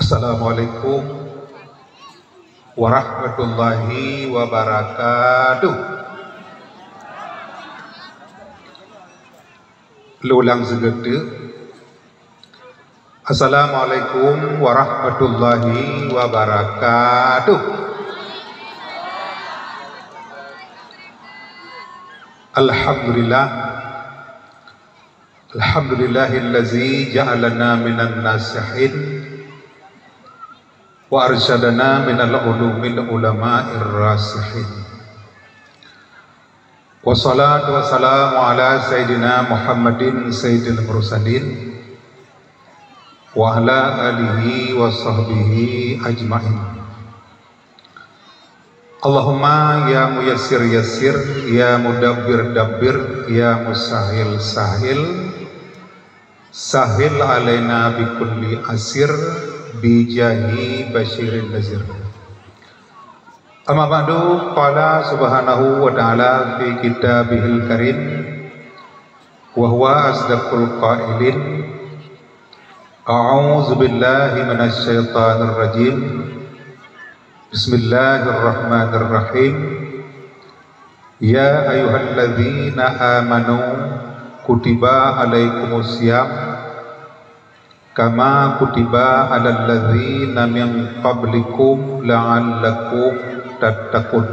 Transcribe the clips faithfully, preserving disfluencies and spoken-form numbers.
Assalamualaikum warahmatullahi wabarakatuh. Lôn ulang sigoe teuk. Assalamualaikum warahmatullahi wabarakatuh. Alhamdulillah. Alhamdulillahillazi ja'alana minan nasihin wa arsyadana minal ulumil ulama'ir rasihin. Wassalatu wassalamu ala sayyidina Muhammadin sayyidil mursalin wa ala alihi wa sahbihi ajmain. Allahumma ya muyassir yassir, ya mudabbir dabbir, ya musahil sahil, sahil alaina bikulli asir, bijahi basyirin nazir. Amma ba'du, qala subhanahu wa ta'ala fi kitabihil karim, wa huwa asdaqul qailin, a'udzu billahi minasy syaithanir rajim. Bismillahirrahmanirrahim. Ya ayyuhalladzina amanu kutiba alaikumus siyam kama kutiba alal ladzina min qablikum la'allakum tattaqun.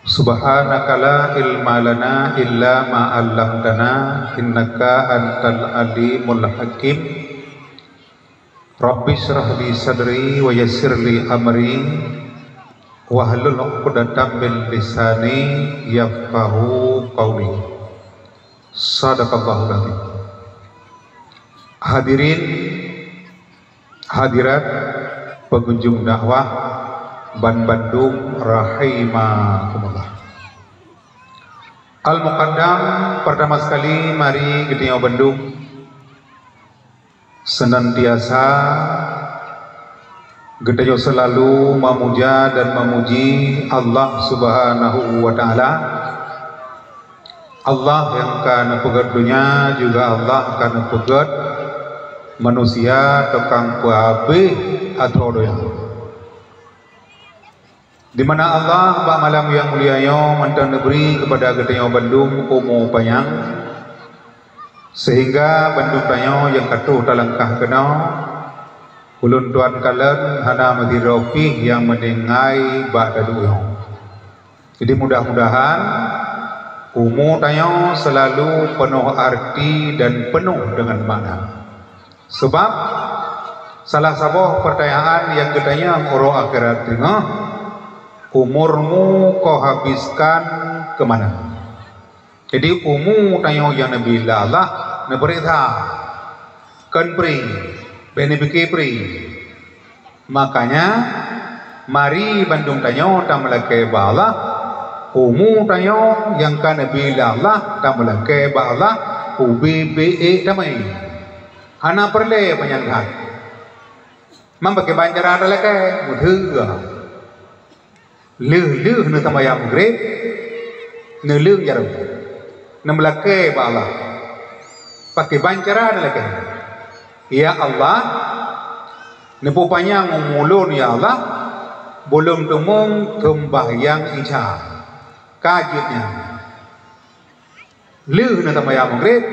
Subhanaka la ilma lana illa ma 'allamtana innaka antal alimul hakim. Rabbi shrah li sadri wa yassir li amri wahlul 'uqdatam min lisani yafqahu qauli. Sadaqallahul adzim. Hadirin hadirat pengunjung dakwah banbandum rahimakumullah. Al-Muqaddam, pertama sekali mari geutanyoe bandum senantiasa geutanyoe selalu memuja dan memuji Allah Subhanahu wa Ta'ala. Allah nyang ka neupeugét donya, juga Allah ka neupeugét manusia tukang peuhabéh ateueh donya. Di mana Allah bak malam nyang mulia nyoe mantong neubri keupada geutanyoe bandum umu panyang, sehingga bandum tanyoe nyang ka troh talangkah keunoe, ulôn tuan kalon hana meusidroe pih nyang meuninggai bak taduek nyoe. Jadi mudah-mudahan umu tanyoe selalu peunoh arti dan peunoh deungon makna. Sabab salah saboh peurtanyaan nyang geutanyong uroe akhirat teungoh, "Umurmu kau habiskan keu mana?" Jadi umu tanyoe nyang neubri lé Allah neupeuriksa, kon pri, bék neupike pri. Makanya, mari bandum tanyoe tameulakée bak Allah, umu tanyoe nyang ka neubri lé Allah tameulakée bak Allah, ubé bék ék tamé. Hana peureulée panyang that. Mam pakiban cara talakée, meuteue. Lheueh-lheueh neusambayang Maghrib, neuleueng jaroe, neumeulakée bak Allah. Pakiban cara neulakée, "Ya Allah, neupeupanyang umu lôn, ya Allah, bôlom teumong teumbahyang Isya." Ka jeuet nyan. Lheueh neusambayang Maghrib,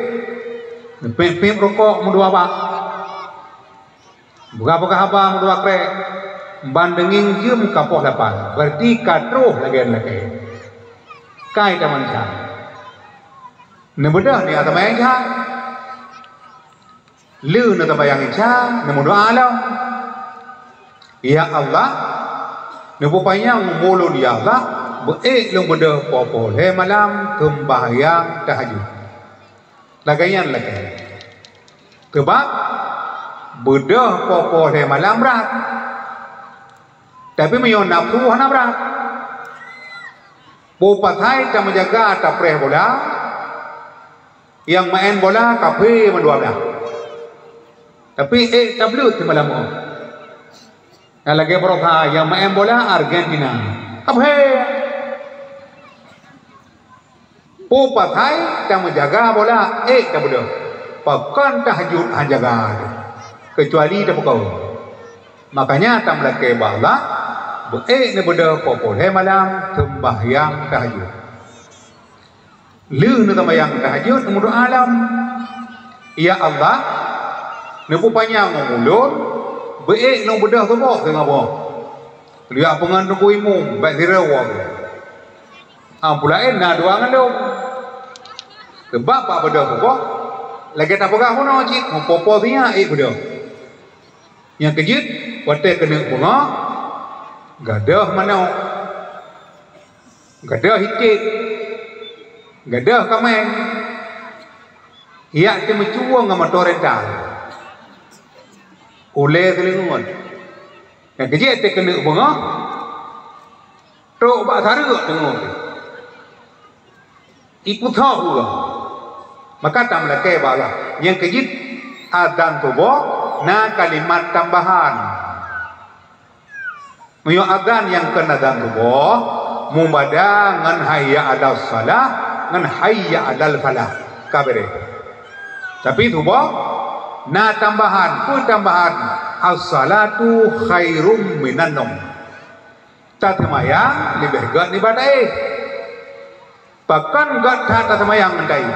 neupéb-péb rukok meudua bak. Buka-buka haba meudua krek, ban deungieng jeuem ka poh lapan, berarti ka troh lagée lakée. Kai taman Isya. Neubeudôh nyan taman Isya. Lheueh neutambayang Isya, neumeudoá lom, "Ya Allah, neupeupanyang umu lôn, ya Allah, beuék lôn beudôh poh-poh lhée malam teumbahyang tahajud." Lagée nyan lakée. Keubah, beudôh poh-poh lhée malam brat. Tapi meunyoe nafeusu hana brat. Peue pasai tameujaga tapreh bola, nyang maén bola kaphé mandua blah. Tapi ék tableuet simalam nyoe. Nyang lagée baroesa nyang maén bola Argentina. Kaphé. Peue pasai tameujaga bola ék tabeudôh. Pakon tahajud han jaga teuh. keucuali tapukoe. Makanya tameulakée bak Allah, beuék neubeudôh poh-poh lhée malam seumbahyang tahajud. Lheueh neuseumbahyang tahajud, neumeudoá lom, "Ya Allah, neupeupanyang umu lôn, beuék lôn beudôh suboh teungoh boh." Liak peungon teungku imum, bék sidroe. Am peulaén na dua ngon lôn. Sabab bak beudôh suboh, lagée tapeugah bunoe cit, meupopo sinyak ék beudôh. Nyang keujeuet, watée keuneuk beungoh, gadôh manok, gadôh iték, gadôh kaméng, jak teumeucuwong ngon moto rental, ulée seuleungeuen. Nyang keujeuet, watée keuneuk beungoh, trok bak sareuk teungoh. Ipeutoh ureuëng. Maka tameulakée bak Allah. Nyang keujeuet, azan suboh na kalimat tambahan. Meunyoe azan nyang kon azan suboh, mubada ngon hayya 'alas shalah, ngon hayya 'alal falah. Ka beureh. Tapi suboh na tambahan. Peue tambahan? "As-salatu khairum minan naum." Taseumayang leubeh gét nibak taéh. Pakon gét that taseumayang ngon taéh?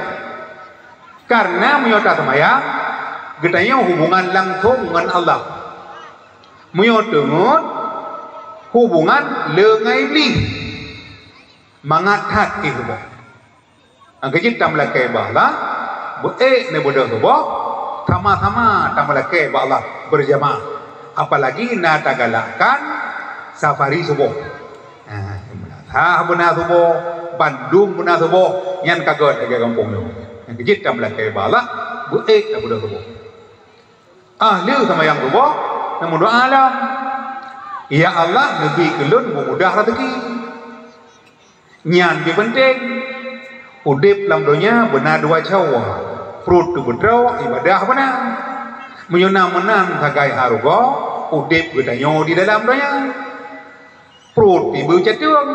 Kareuna meunyoe taseumayang, geutanyoe hubungan langsong ngon Allah. Meunyoe teungeut, hubungan le ngon Iblih. Mangat that éh suboh. Nyang keujeuet tameulakée bak Allah, beuék neubeudôh suboh, sama-sama tameulakée bak Allah beurjamaah. Apalagi na tagalakkan safari suboh. Ha, sah beuna suboh, bandum beuna suboh, nyan ka gét lagée gampông nyoe. Nyang keujeuet tameulakée bak Allah, beuék neubeudôh suboh. Ah, lheueh seumayang suboh, neumeudoá lom, "Ya Allah, neubi keu lôn meumudah raseuki." Nyan pih peunteng. Udeb lam donya beuna dua cawa, pruet teubeutroe, ibadah beuna. Meunyoe na meunan sagai hareuga udeb geutanyoe di dalam donya, pruet ibeue cateueng,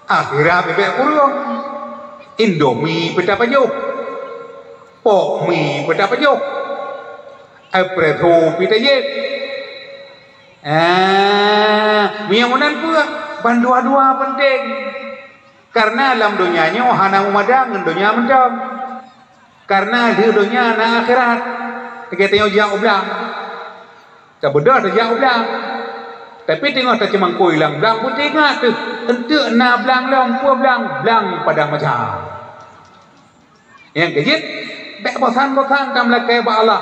akhirat bebek kureueng, indomie peue tapajoh, pok mie peue tapajoh, espresso peue tajieb. Ah, meunyoe meunan peue, ban dua-dua peunteng. Kareuna lam donya nyoe hana meumadang ngon donya mantong. Kareuna lheueh donya na akhirat. Lagée tanyoe jak u blang. Tabeudôh tajak u blang. Tapi teungoh taceumangkôi lam blang, beuteuingat teuh, eunteuk na blang lom, peue blang? Blang padang mahsyar. Nyang keujeuet, bék bosan-bosan tameulakée bak Allah.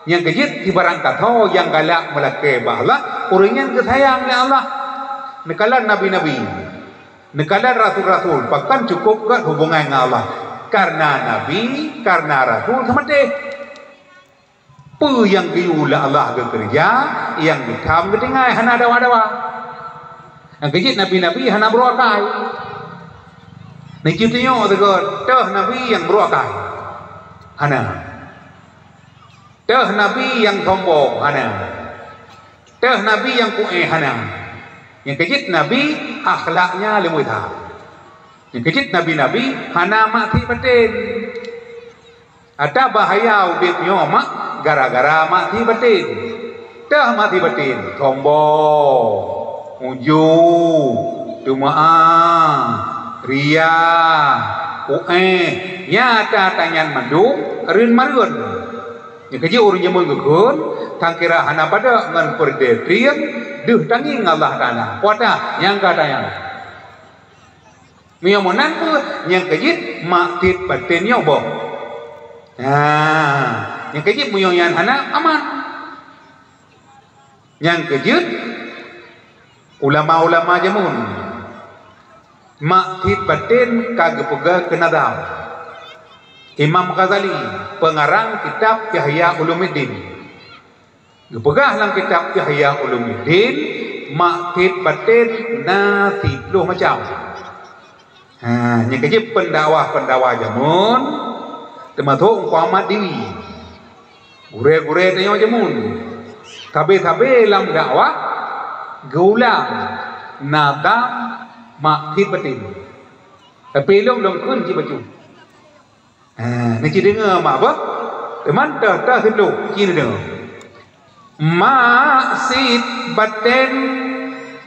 Nyang keujeuet, sibarang kasoe nyang galak meulakée bak Allah, ureuëng nyan geusayang lé Allah. Neukalon nabi-nabi, neukalon rasul-rasul, pakon cukôp gét hubungan ngon Allah. Kareuna nabi, kareuna rasul seumatéh. Peue nyang geuyue lé Allah geukeureuja, nyang geutam geutinggai, hana dawa-dawa. Nyang keujeuet nabi-nabi hana brôk akai. Neujeuet tunyok sigoe, toh nabi nyang brôk akai? Hana. Toh nabi nyang sombong? Hana. Toh nabi nyang kuéh? Hana. Nyang keujeuet nabi akhlaknya leumui that. Nyang keujeuet nabi-nabi hana maksiet batén. Ata bahaya udeb nyoe mak gara-gara maksiet batén. Toh maksiet batén, sombong, uju, teumeu'ah, ria, kuéh, nyata tanyan mandum reuen-mareuen. Nyang keujeuet ureuëng jameun geukheun, sangkira hana padub ngon peureudée trieng, deuh tangieng Allah Taala. Kuata nyang ka tanyan. Meunyoe meunan peue nyang keujeuet maksiet batén nyoe boh. Nah, nyang keujeuet meunyoe nyan hana aman. Nyang keujeuet ulama-ulama jameun maksiet batén ka geupeugah keu nazam. Imam Ghazali, peungarang kitab Ihya Ulumuddin. Geupeugah lam kitab Ihya Ulumuddin, maksiet batén na siplôh macam. Ha, nyang keujeuet peundakwah-peundakwah jameun, teumasok Teungku Ahmad Diwi, gurée-gurée tanyoe jameun, sabe-sabe lam dakwah geuulang nazam maksiet batén. Tapi lôn, lôn kheun cit bacut. Ha, neuci deungoe mak beuh? Teuma teuh-teuh siplôh, ci neudeungoe. Mak sit baten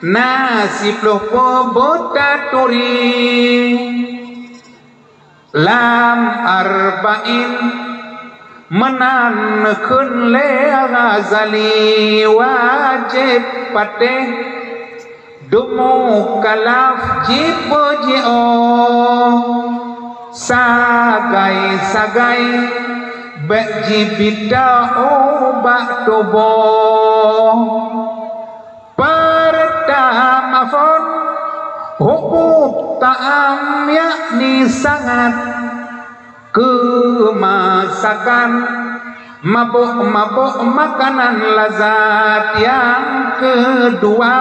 na siplôh peubuet taturi. Lam Arba'in meunan neukheun lé Ghazali, wajéb patéh dum mukallaf jipeujiôh. Sagai-sagai bék jibita ubak tuboh. Peurtama phon hubub ta'am, yakni sangat keumasakan, mabôk-mabôk makanan lazat. Nyang keudua,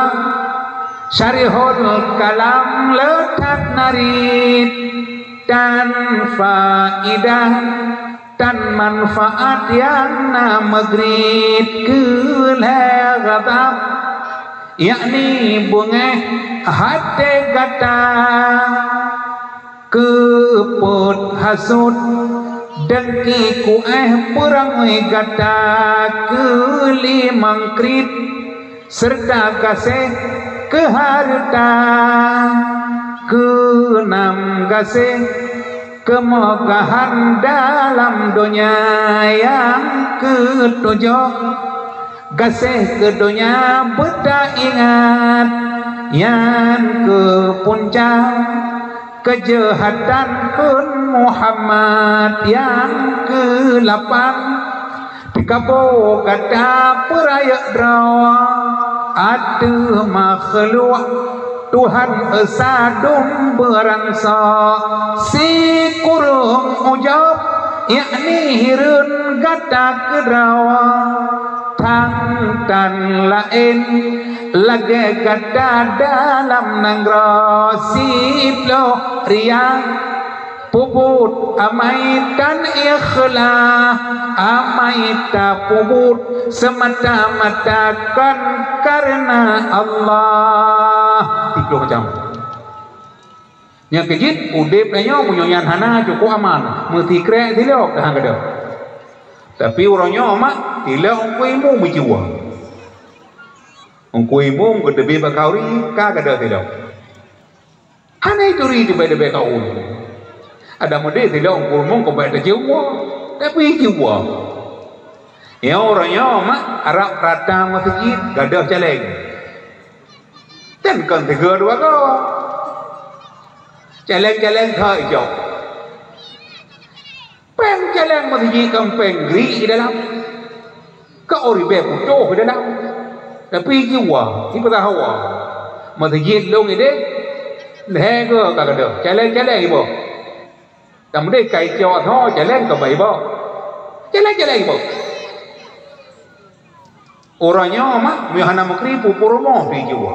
syarihul kalam le that narit dan faidah tan manfaat nyang na meugrit. Keu lhée ghadab, yakni beungéh até gata, keu peuet hasut, dengki kuéh peurangui gata. Keu limong kriet, seureuta gaséh keu hareuta. Keunam gaséh keumeugahan dalam donya. Nyang keutujoh, gaséh keu donya beutaingat. Nyan keu punca keujeuhatan kheun Muhammad. Nyang keulapan, teukaboe gata peurayeuk droe ateueh makhluk Tuhan Esa dum beurangsoe. Sikureueng ujob, yakni hireuen gata keudroe, thang tan laén lagée gata dalam nanggroe. Siplôh riyah, peubuet amai tan ikhlas, amai tapeubuet seumata-mata kon kareuna Allah. Siplôh macam. Nyang keujeuet, udeb tanyoe meunyoe nyan hana cukôp aman, meusikrek silop dah keudeh. Tapi uroe nyoe mak, silop Teungku Imum meucuba. Teungku Imum geuteubiet bak khanduri, ka keudeh silop. Hana ituri teubai-teubai kaul. Ada meudeh sidang gurmong keubai teujeue, tapi jiwa. Nyang uroe nyoe mak, rab rata meuseujid gadôh caleng. Dan kon tiga dua go. Caleng-caleng kha ijok. Péng caleng meuseujid kon péng gri di dalam. Ka uribée putôh di dalam. Tapi jiwa, ipeutahawa. Meuseujid lôn ideh, lhée go ka gadôh. Caleng-caleng iboh. Tamudeh kai cok tho, caleng ka bai iboh. Caleng-caleng iboh. Uroe nyoe mak, meunyoe hana meukri, peurumoh pi jiwa.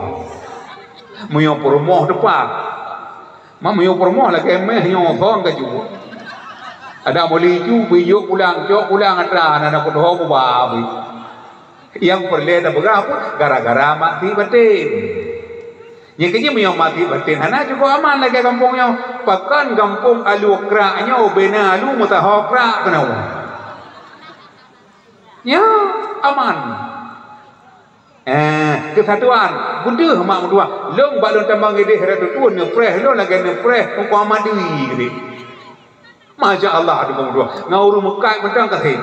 Meunyoe peurumoh teupah. Mak meunyoe peurumoh lagée méh nyoe thon ka jiwa. Ada meuli ju bijok pulang, cok pulang atra, hana na kudoh kuba bui. Nyang peureulée tapeugah pun gara-gara mati baten. Nyang keujih meunyoe mati baten hana cukôp aman lagée gampông nyoe. Pakon gampông alu krak nyoe bena alu meusaho krak keunoe. Ya, aman. Eh, keusatuan, beudeuh mak meutuah. Lôn bak lôn tamong ideh ratu tuan neupreh lôn lagée neupreh umpama dui geude. Masya Allah, aduh meutuah. Ngon ureuëng meukat mantong kaseh.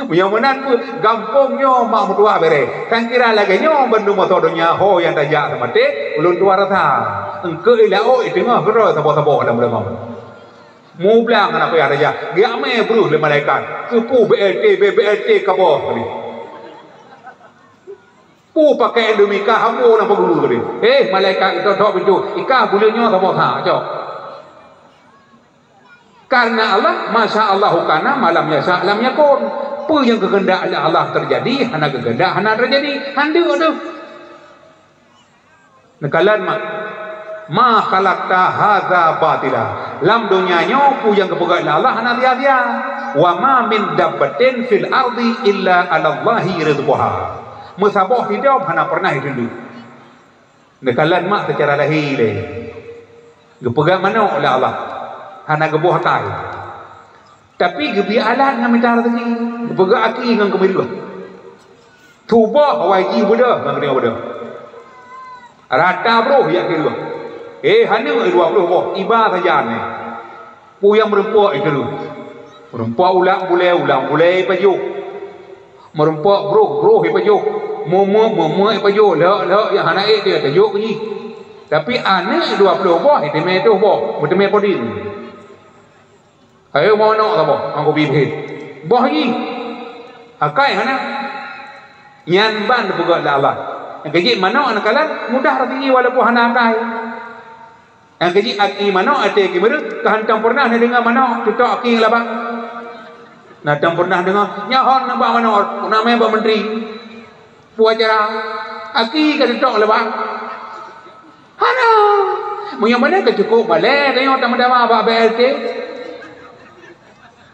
Meunyoe meunan pun gampông nyoe mak meutuah bereh. Kan kira lagée nyoe bandum masa donya ho nyang tajak seumaté ulôn tuan rasa. Engkeu ilaok iteungoh keudroe saboh-saboh lam ulama. Mublang hana payah raja, geujak mé breuh lé malaikat. Keupeue B L T, B L T kaboh tadi. Peue pakai Indomie ka hamo lam pagulu tadi. Eh, malaikat geutôk-tôk pintoe, ikah buleuen nyoe saboh sa, cok. Karena Allah, masya Allahu kana, ma lam yasya lam yakun. Peue nyang geukeundak lé Allah teujadi, hana geukeundak hana teujadi. Handeuk deuh. Neukalon mak, "Ma khalaqta hadza batila." Lam donya nyoe peue nyang geupeugah lé Allah hana sia-sia. "Wa ma min dabbatin fil ardi illa 'alallahi rizquha." Meusaboh sidom hana pernah jiteuntèe. Neukalon mak seucara lahé lé. Geupeugah manok lé Allah, hana geuboh akai. Tapi geubri alat ngon mita raseuki, geupeugah aki ngon keumeureuh. Tuboh awai jih beudôh ngon keunoe beudôh. Rata broh jak keudua. Eh, hana dua ploh boh, iba sajan nyan. Peue nyang meurumpok ikeureuh. Meurumpok ulam bulée, ulam bulée ipajoh. Meurumpok broh, broh ipajoh. Mumeuk, mumeuk ipajoh. Lhok, lhok nyang hana ék dia tajok keu jih. Tapi aneuk dua ploh boh, itamé tuboh, meutamé podin. Ayo manok saboh, ngon kupi beuhet. Boh jih. Akai hana. Nyan ban teupeugah lé Allah. Nyang keujieb manok aneuk kalon mudah raseuki walaupun hana akai. Nyang keujieb aki manok até keumeureuh, ka hantom peureunah neudeungoe manok tutok aki ngon labang. Hantom peureunah deungoe, nyoe hon nibak manok, na mé bak menteri. Peue cara? Aki ka tutok labang. Hana. Meunyoe meunan ka cukôp balée tanyoe tameudawa bak B L T.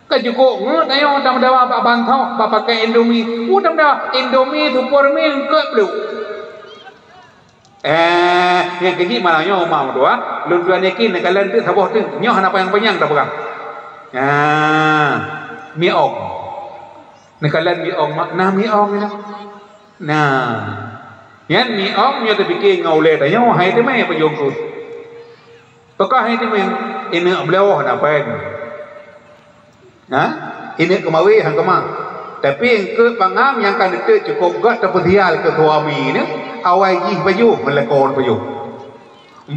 Ka cukôp ngon tanyoe tameudawa bak bantok, bak paket Indomie. Peue tameudawa? Indomie, super mi, eungkôt pluek. Eh, nyang keujieb malam nyoe mak meutuah, lôn tuan yakin neukalon teuk saboh teuk. Nyoe hana panyang-panyang tapeugah. Nah, mi ong. Neukalon mi ong mak, na mi ong nyoe. Nah, nyan mi ong nyoe teupike ngon ulée tanyoe hai teumé pajoh eungkôt. Pakon hai teumé, ineuk bloe hana pen. Ha? Ineuk keumawé han keumah. Tapi eungkôt pangam nyang ka neuteuk cukôp gét tapeusial keu suami nyoe, awai jih pajoh, meulakon pajoh.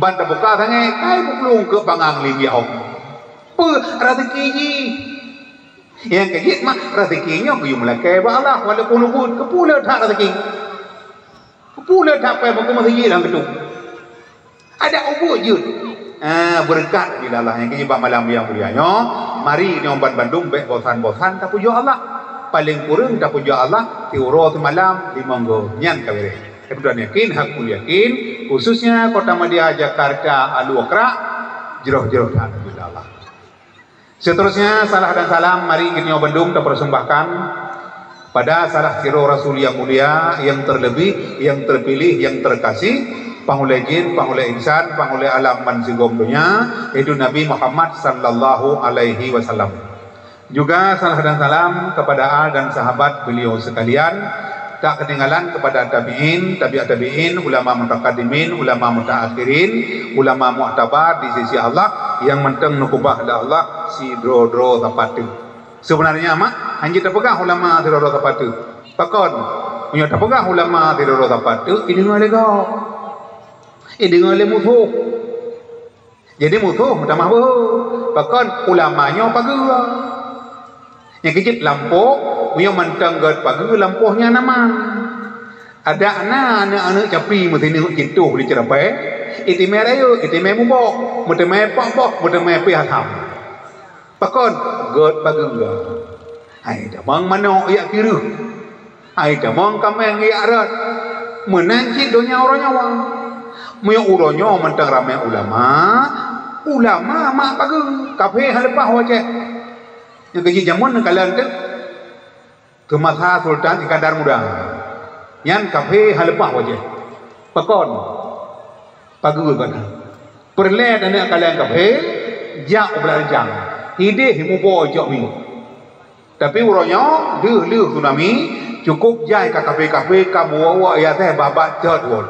Ban tabuka sangét, kai peuplueng eungkôt pangam lé mi ong. Peue raseuki jih? Nyang keujieb mak raseuki nyoe geuyue meulakée bak Allah walaupun ubit. Keupeue le that raseuki? Keupeue le that payah bak meuseujid lam geudong? Adak ubit jeuet. Ah, beureukat bila Allah nyang keujieb bak malam nyang mulia nyoe. Mari nyoe ban bandum bék bosan-bosan tapujoe Allah. Paleng kureueng tapujoe Allah siuroe simalam limong go. Nyan ka beureh. Tapi tuan yakin, hakul yakin, khususnya Kota Madya, Jakarta, Alu Akra, jroh-jroh that bila Allah. Seterusnya, salah dan salam mari geutanyoe bandum tapersembahkan pada salah sidroe rasul nyang mulia, nyang terlebih, nyang terpilih, nyang terkasih, pangulée jin, pangulée insan, pangulée alam bansigom donya, yaitu Nabi Muhammad sallallahu alaihi wasallam. Juga salah dan salam kepada al dan sahabat beliau sekalian, tak ketinggalan kepada tabi'in, tabi'ut tabi'in, ulama mutaqaddimin, ulama mutaakhirin, ulama muktabar di sisi Allah nyang mantong neukeubah lé Allah sidroe-droe sapat teuk. Sebenarnya mak, hana jeuet tapeugah ulama sidroe-droe sapat teuk. Pakon? Meunyoe tapeugah ulama sidroe-droe sapat teuk, ideungoe lé gob. Ideungoe lé musoh. Jadi musoh meutamah beuhe. Pakon? Ulama nyoe pageue. Nyang keujieb lampôh, meunyoe mantong gét pageue lampôh nyan aman. Adak na aneuk-aneuk capi meusineuk cit toh di Ceurapée, itamé rayeuk, itamé mubok, meutamé pok boh, meutamé pih asam. Pakon? Gét pageue. Hai tamong manok jak keureuh. Hai tamong kaméng jak rot. Meunan cit donya uroe nyoe. Meunyoe uroe nyoe mantong ramé ulama, ulama mak pageue, kafé han leupah wajéb. Nyang keujieb jameun neukalon teuk keu masa Sultan Iskandar Muda. Nyan kafé han leupah wajéb. Pakon? Pageue gobnyan. Peureulée aneuk kalon kafé jak u blah rijang. Hideh muboh cok mi. Tapi uroe nyoe deuh lheueh tsunami, cukôp jai ka kafé-kafé ka meuwoe-woe yaseh babah cot won.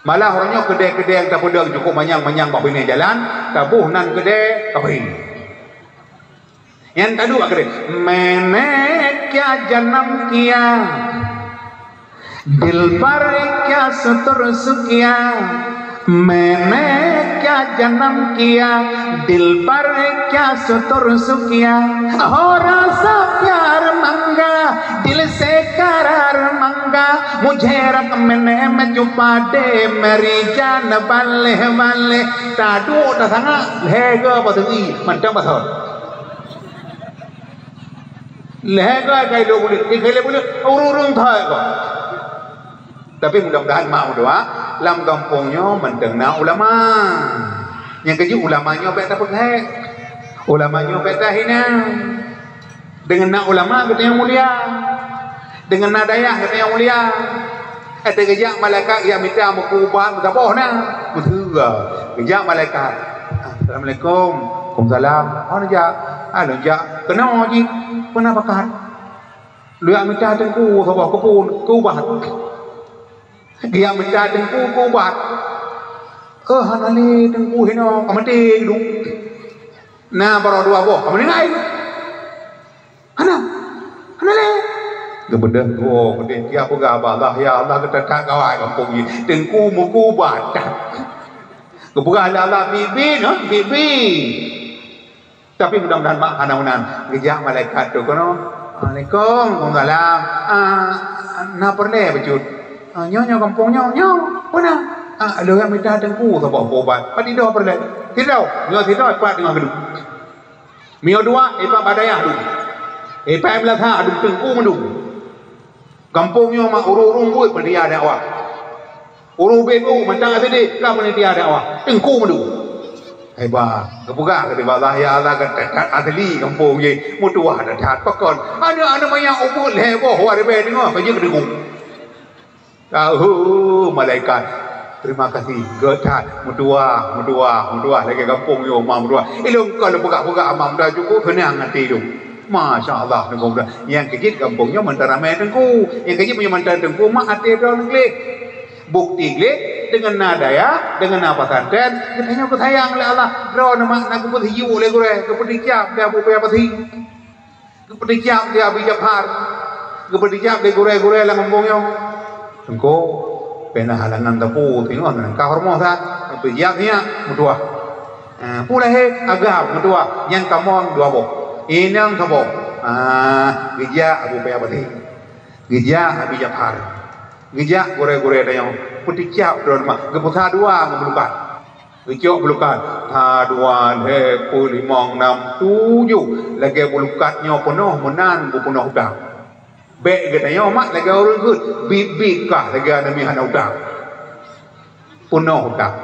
Malah uroe nyoe keudée-keudée nyang tapeudong cukôp manyang-manyang bak binéh jalan, taboh nan keudée kafé. Nyan taduek keudée, "Meuneuk kya janam kya, dilbar kya sutur sukya. Meuneuk kya janam kya, dilbar kya sutur sukya. Ho rasa pyar mangga, dil se karar mangga. Mujhe rag mein hai, mein jo pade meri jaan, baleh-baleh." Taduek tasangak, lhée goe paseuri, mantong basot. Lhée goe kai lhok buleuen, kai lhok buleuen, ureueng-ureueng thai goe. Tapi mudah-mudahan mak meudoa, lam gampông nyoe mantong na ulama. Nyang keujieb ulama nyoe bék tapeugét. Ulama nyoe bék tahina. Deungon na ulama geutanyoe mulia. Deungon na dayah geutanyoe mulia. Watée geujak malaikat jak mita meukeubah meusaboh na, meuteugah. Geujak malaikat, "Assalamualaikum." Salam. Oh, jak. Ah, lôn jak keunoe jih. Peue na pakat? Lôn jak mita teungku saboh keupeue keu ubat. Geujak mita teungku keu ubat. Eh, hana lé teungku hinoe, ka maté duek. Na baroe dua boh, ka meuninggai. Hana. Hana lé. Geubeudôh geuwoe, geupeugah bak Allah, "Ya Allah, geutatap gawai gampông jih. Teungku meukubat." Geupeugah lé Allah, "Biet-biet, ha? Biet-biet." Tapi mudah-mudahan mak hana meunan. Geujak malaikat tu keunoe. "Assalamualaikum." "Waalaikumsalam." "Ah, na peureulèe bacut?" "Ah, nyoe, nyoe gampông nyoe, nyoe. Peue na?" "Ah, lôn jak mita teungku saboh keu ubat." "Pat sidroe peureulèe?" "Sidroe. Nyoe sidroe, pat teungoh geuduek." Meunyoe dua, ipat bak dayah dum. Ipat meulasa dum teungku mandum. Gampông nyoe mak ureueng-ureueng buet panitia dakwah. Ureueng bego mantang sideh ka panitia dakwah. Teungku mandum. Hebat. Geupeugah keu Allah, "Ya Allah, ka that-that asli gampông jih. Meutuwah that-that." Pakon? Aneuk-aneuk manyak ubit lhèe boh, wah ribèe teungoh, ka jeuet teungku. Tahu malaikat. Terima kasih. Geuh that. Meutuwah, meutuwah, meutuwah. Lagèe gampông nyoe, ma meutuwah. Ilôn kon lôn peugah-peugah, ma meutuwah, cukup seunang até lôn. Masya Allah, nyoe meutuwah. Nyang keu jih gampông nyoe mantong ramè teungku. Nyang keu jih meunyoe mantong teungku, mak até droeneuh gleh. Bukti gleh, deungon na dayah, deungon na pesantren, geutanyoe geusayang lé Allah. Droeneuh mak na geupeusijuek lé gurèe, geupeuteucap lé Abu Paya Pasi. Geupeuteucap lé Abi Jafar, geupeuteucap lé gurèe-gurèe lam gampông nyoe. Teungku, pih na halangan sapeue teungoh nyan ka hormoh sa, geupeujak nyak meutuwah. Ah, peue lahé agam meutuwah, nyan kamong dua boh. Inong saboh. Ah, geujak Abu Paya Pasi. Geujak Abi Jafar. Geujak gurèe-gurèe tanyoe. Peuteucap droeneuh mak, geupeusa dua ngon beulukat. Geucok beulukat, sa, dua, lhèe, peuet, limong, nam, tujoh. Lagèe beulukat nyoe peunoh meunan beupeunoh udang. Bèk geutanyoe mak lagèe ureueng geuh, biet-biet kah lagèe aneuk miet hana udang. Peunoh udang.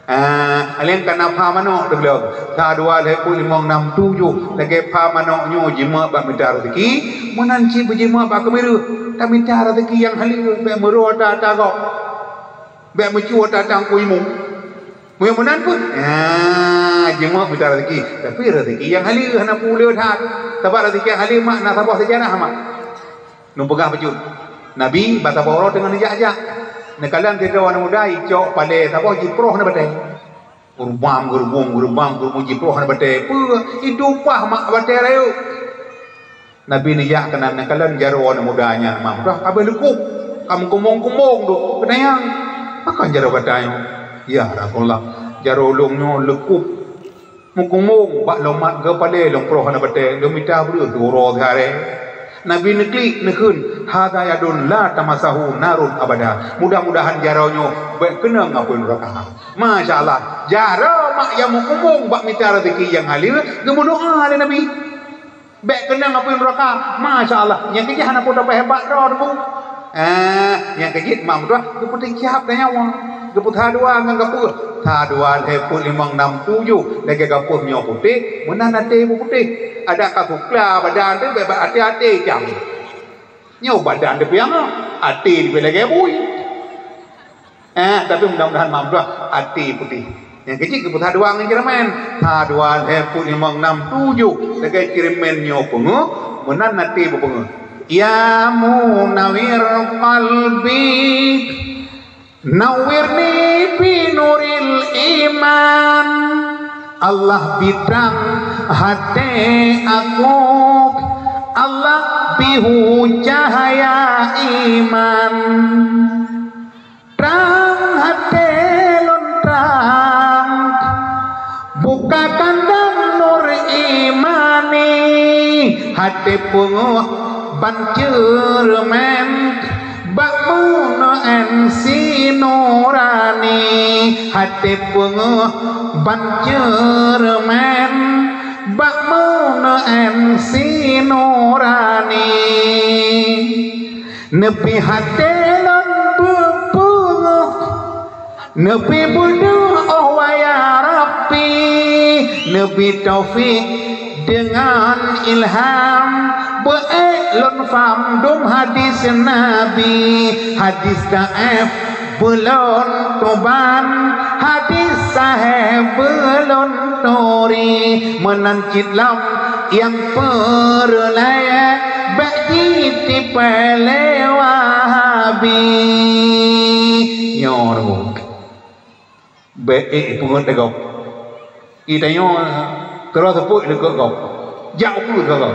Ah, alèh ka na pha manok teugleng. Sa, dua, lhèe, peuet, limong, nam, tujoh. Lagèe pha manok nyoe jimeuk bak mita raseuki, meunan cit beujimeuk bak keumireuen. Tamita raseuki nyang haleue, bèk meurô ata-ata gob. Bèk meucue ata-ata Teungku Imum. Meunyoe meunan pun, ah, jimeuk mita raseuki. Tapi raseuki nyang haleue hana peue le that. Sabab raseuki nyang haleue mak na saboh seujarah mak. Lôn peugah bacut. Nabi bak saboh uroe teungoh neujak-jak. Neukalon sidroe aneuk muda icok palèe saboh jiproh hana batèe. Geurubam, geurubong, geurubam, geurubong jiproh hana batèe. Peue? Itumpah mak batèe rayeuk. Nabi neujak keunan neukalon jaroe aneuk muda nyan, "Mak, dah ka abéh leukup, ka meukumong-kumong duek." Geutanyong, "Pakon jaroe gata nyoe?" "Ya Rasulullah, jaroe lôn nyoe leukup, meukumong bak lôn mat, geupalèe lôn proh hana batèe, lôn mita breueh siuroe siharé." Nabi neuklik neukheun, "Hadza yadun la tamassahu narun abada." Mudah-mudahan jaroe nyoe bèk keunong apui neuraka. Masya Allah, jaroe mak nyang meukumong bak mita raseuki nyang haleue geumeudoa lé Nabi. Bèk keunong apui neuraka. Masya Allah, nyang keu jih hana peue tapeuhebat droe teungku. Ah, nyang keu jih mak meutuah geupeuteucap dan nyawa. Geupeusa dua ngon gapeue? Sa, dua, lhèe, peuet, limong, nam, tujoh. Lagèe gapeue nyoe putéh, meunan até pih putéh. Adak ka sukla badan teuh bèk até-até cam. Nyoe badan teuh piang, até teuh lagèe bui. Eh, tapi mudah-mudahan mak meutuah até putéh. Nyang keu jih geupeusa dua ngon ceureumen. Sa, dua, lhèe, peuet, limong, nam, tujoh. Lagèe ceureumen nyoe peungeuh, meunan até pih peungeuh. Ya munawwir qalbi, nawwirni binuril iman. Allah bri trang até aku, Allah bri cahya iman. Trang até lôn trang, buka kandang nur imani, até peungeuh ban ceureumen, bak meuneuen si nurani, até peungeuh ban ceureumen, bak meuneuen si nurani. Neubi até lôn beupeungeuh, neubi beudôh, oh ya Rabbi, neubi taufik deungon ilham, beu ék lôn faham dum hadis Nabi, hadis dhaif beu lôn tuban, hadis Sahe beulon turi meunan cit lam nyang peureulée bék jitipée lé Wahabi. Nyoe bék ék peungeuet lé gob. Itanyoe keudroe seupôt lé gob. Jak ukeue keu Allah.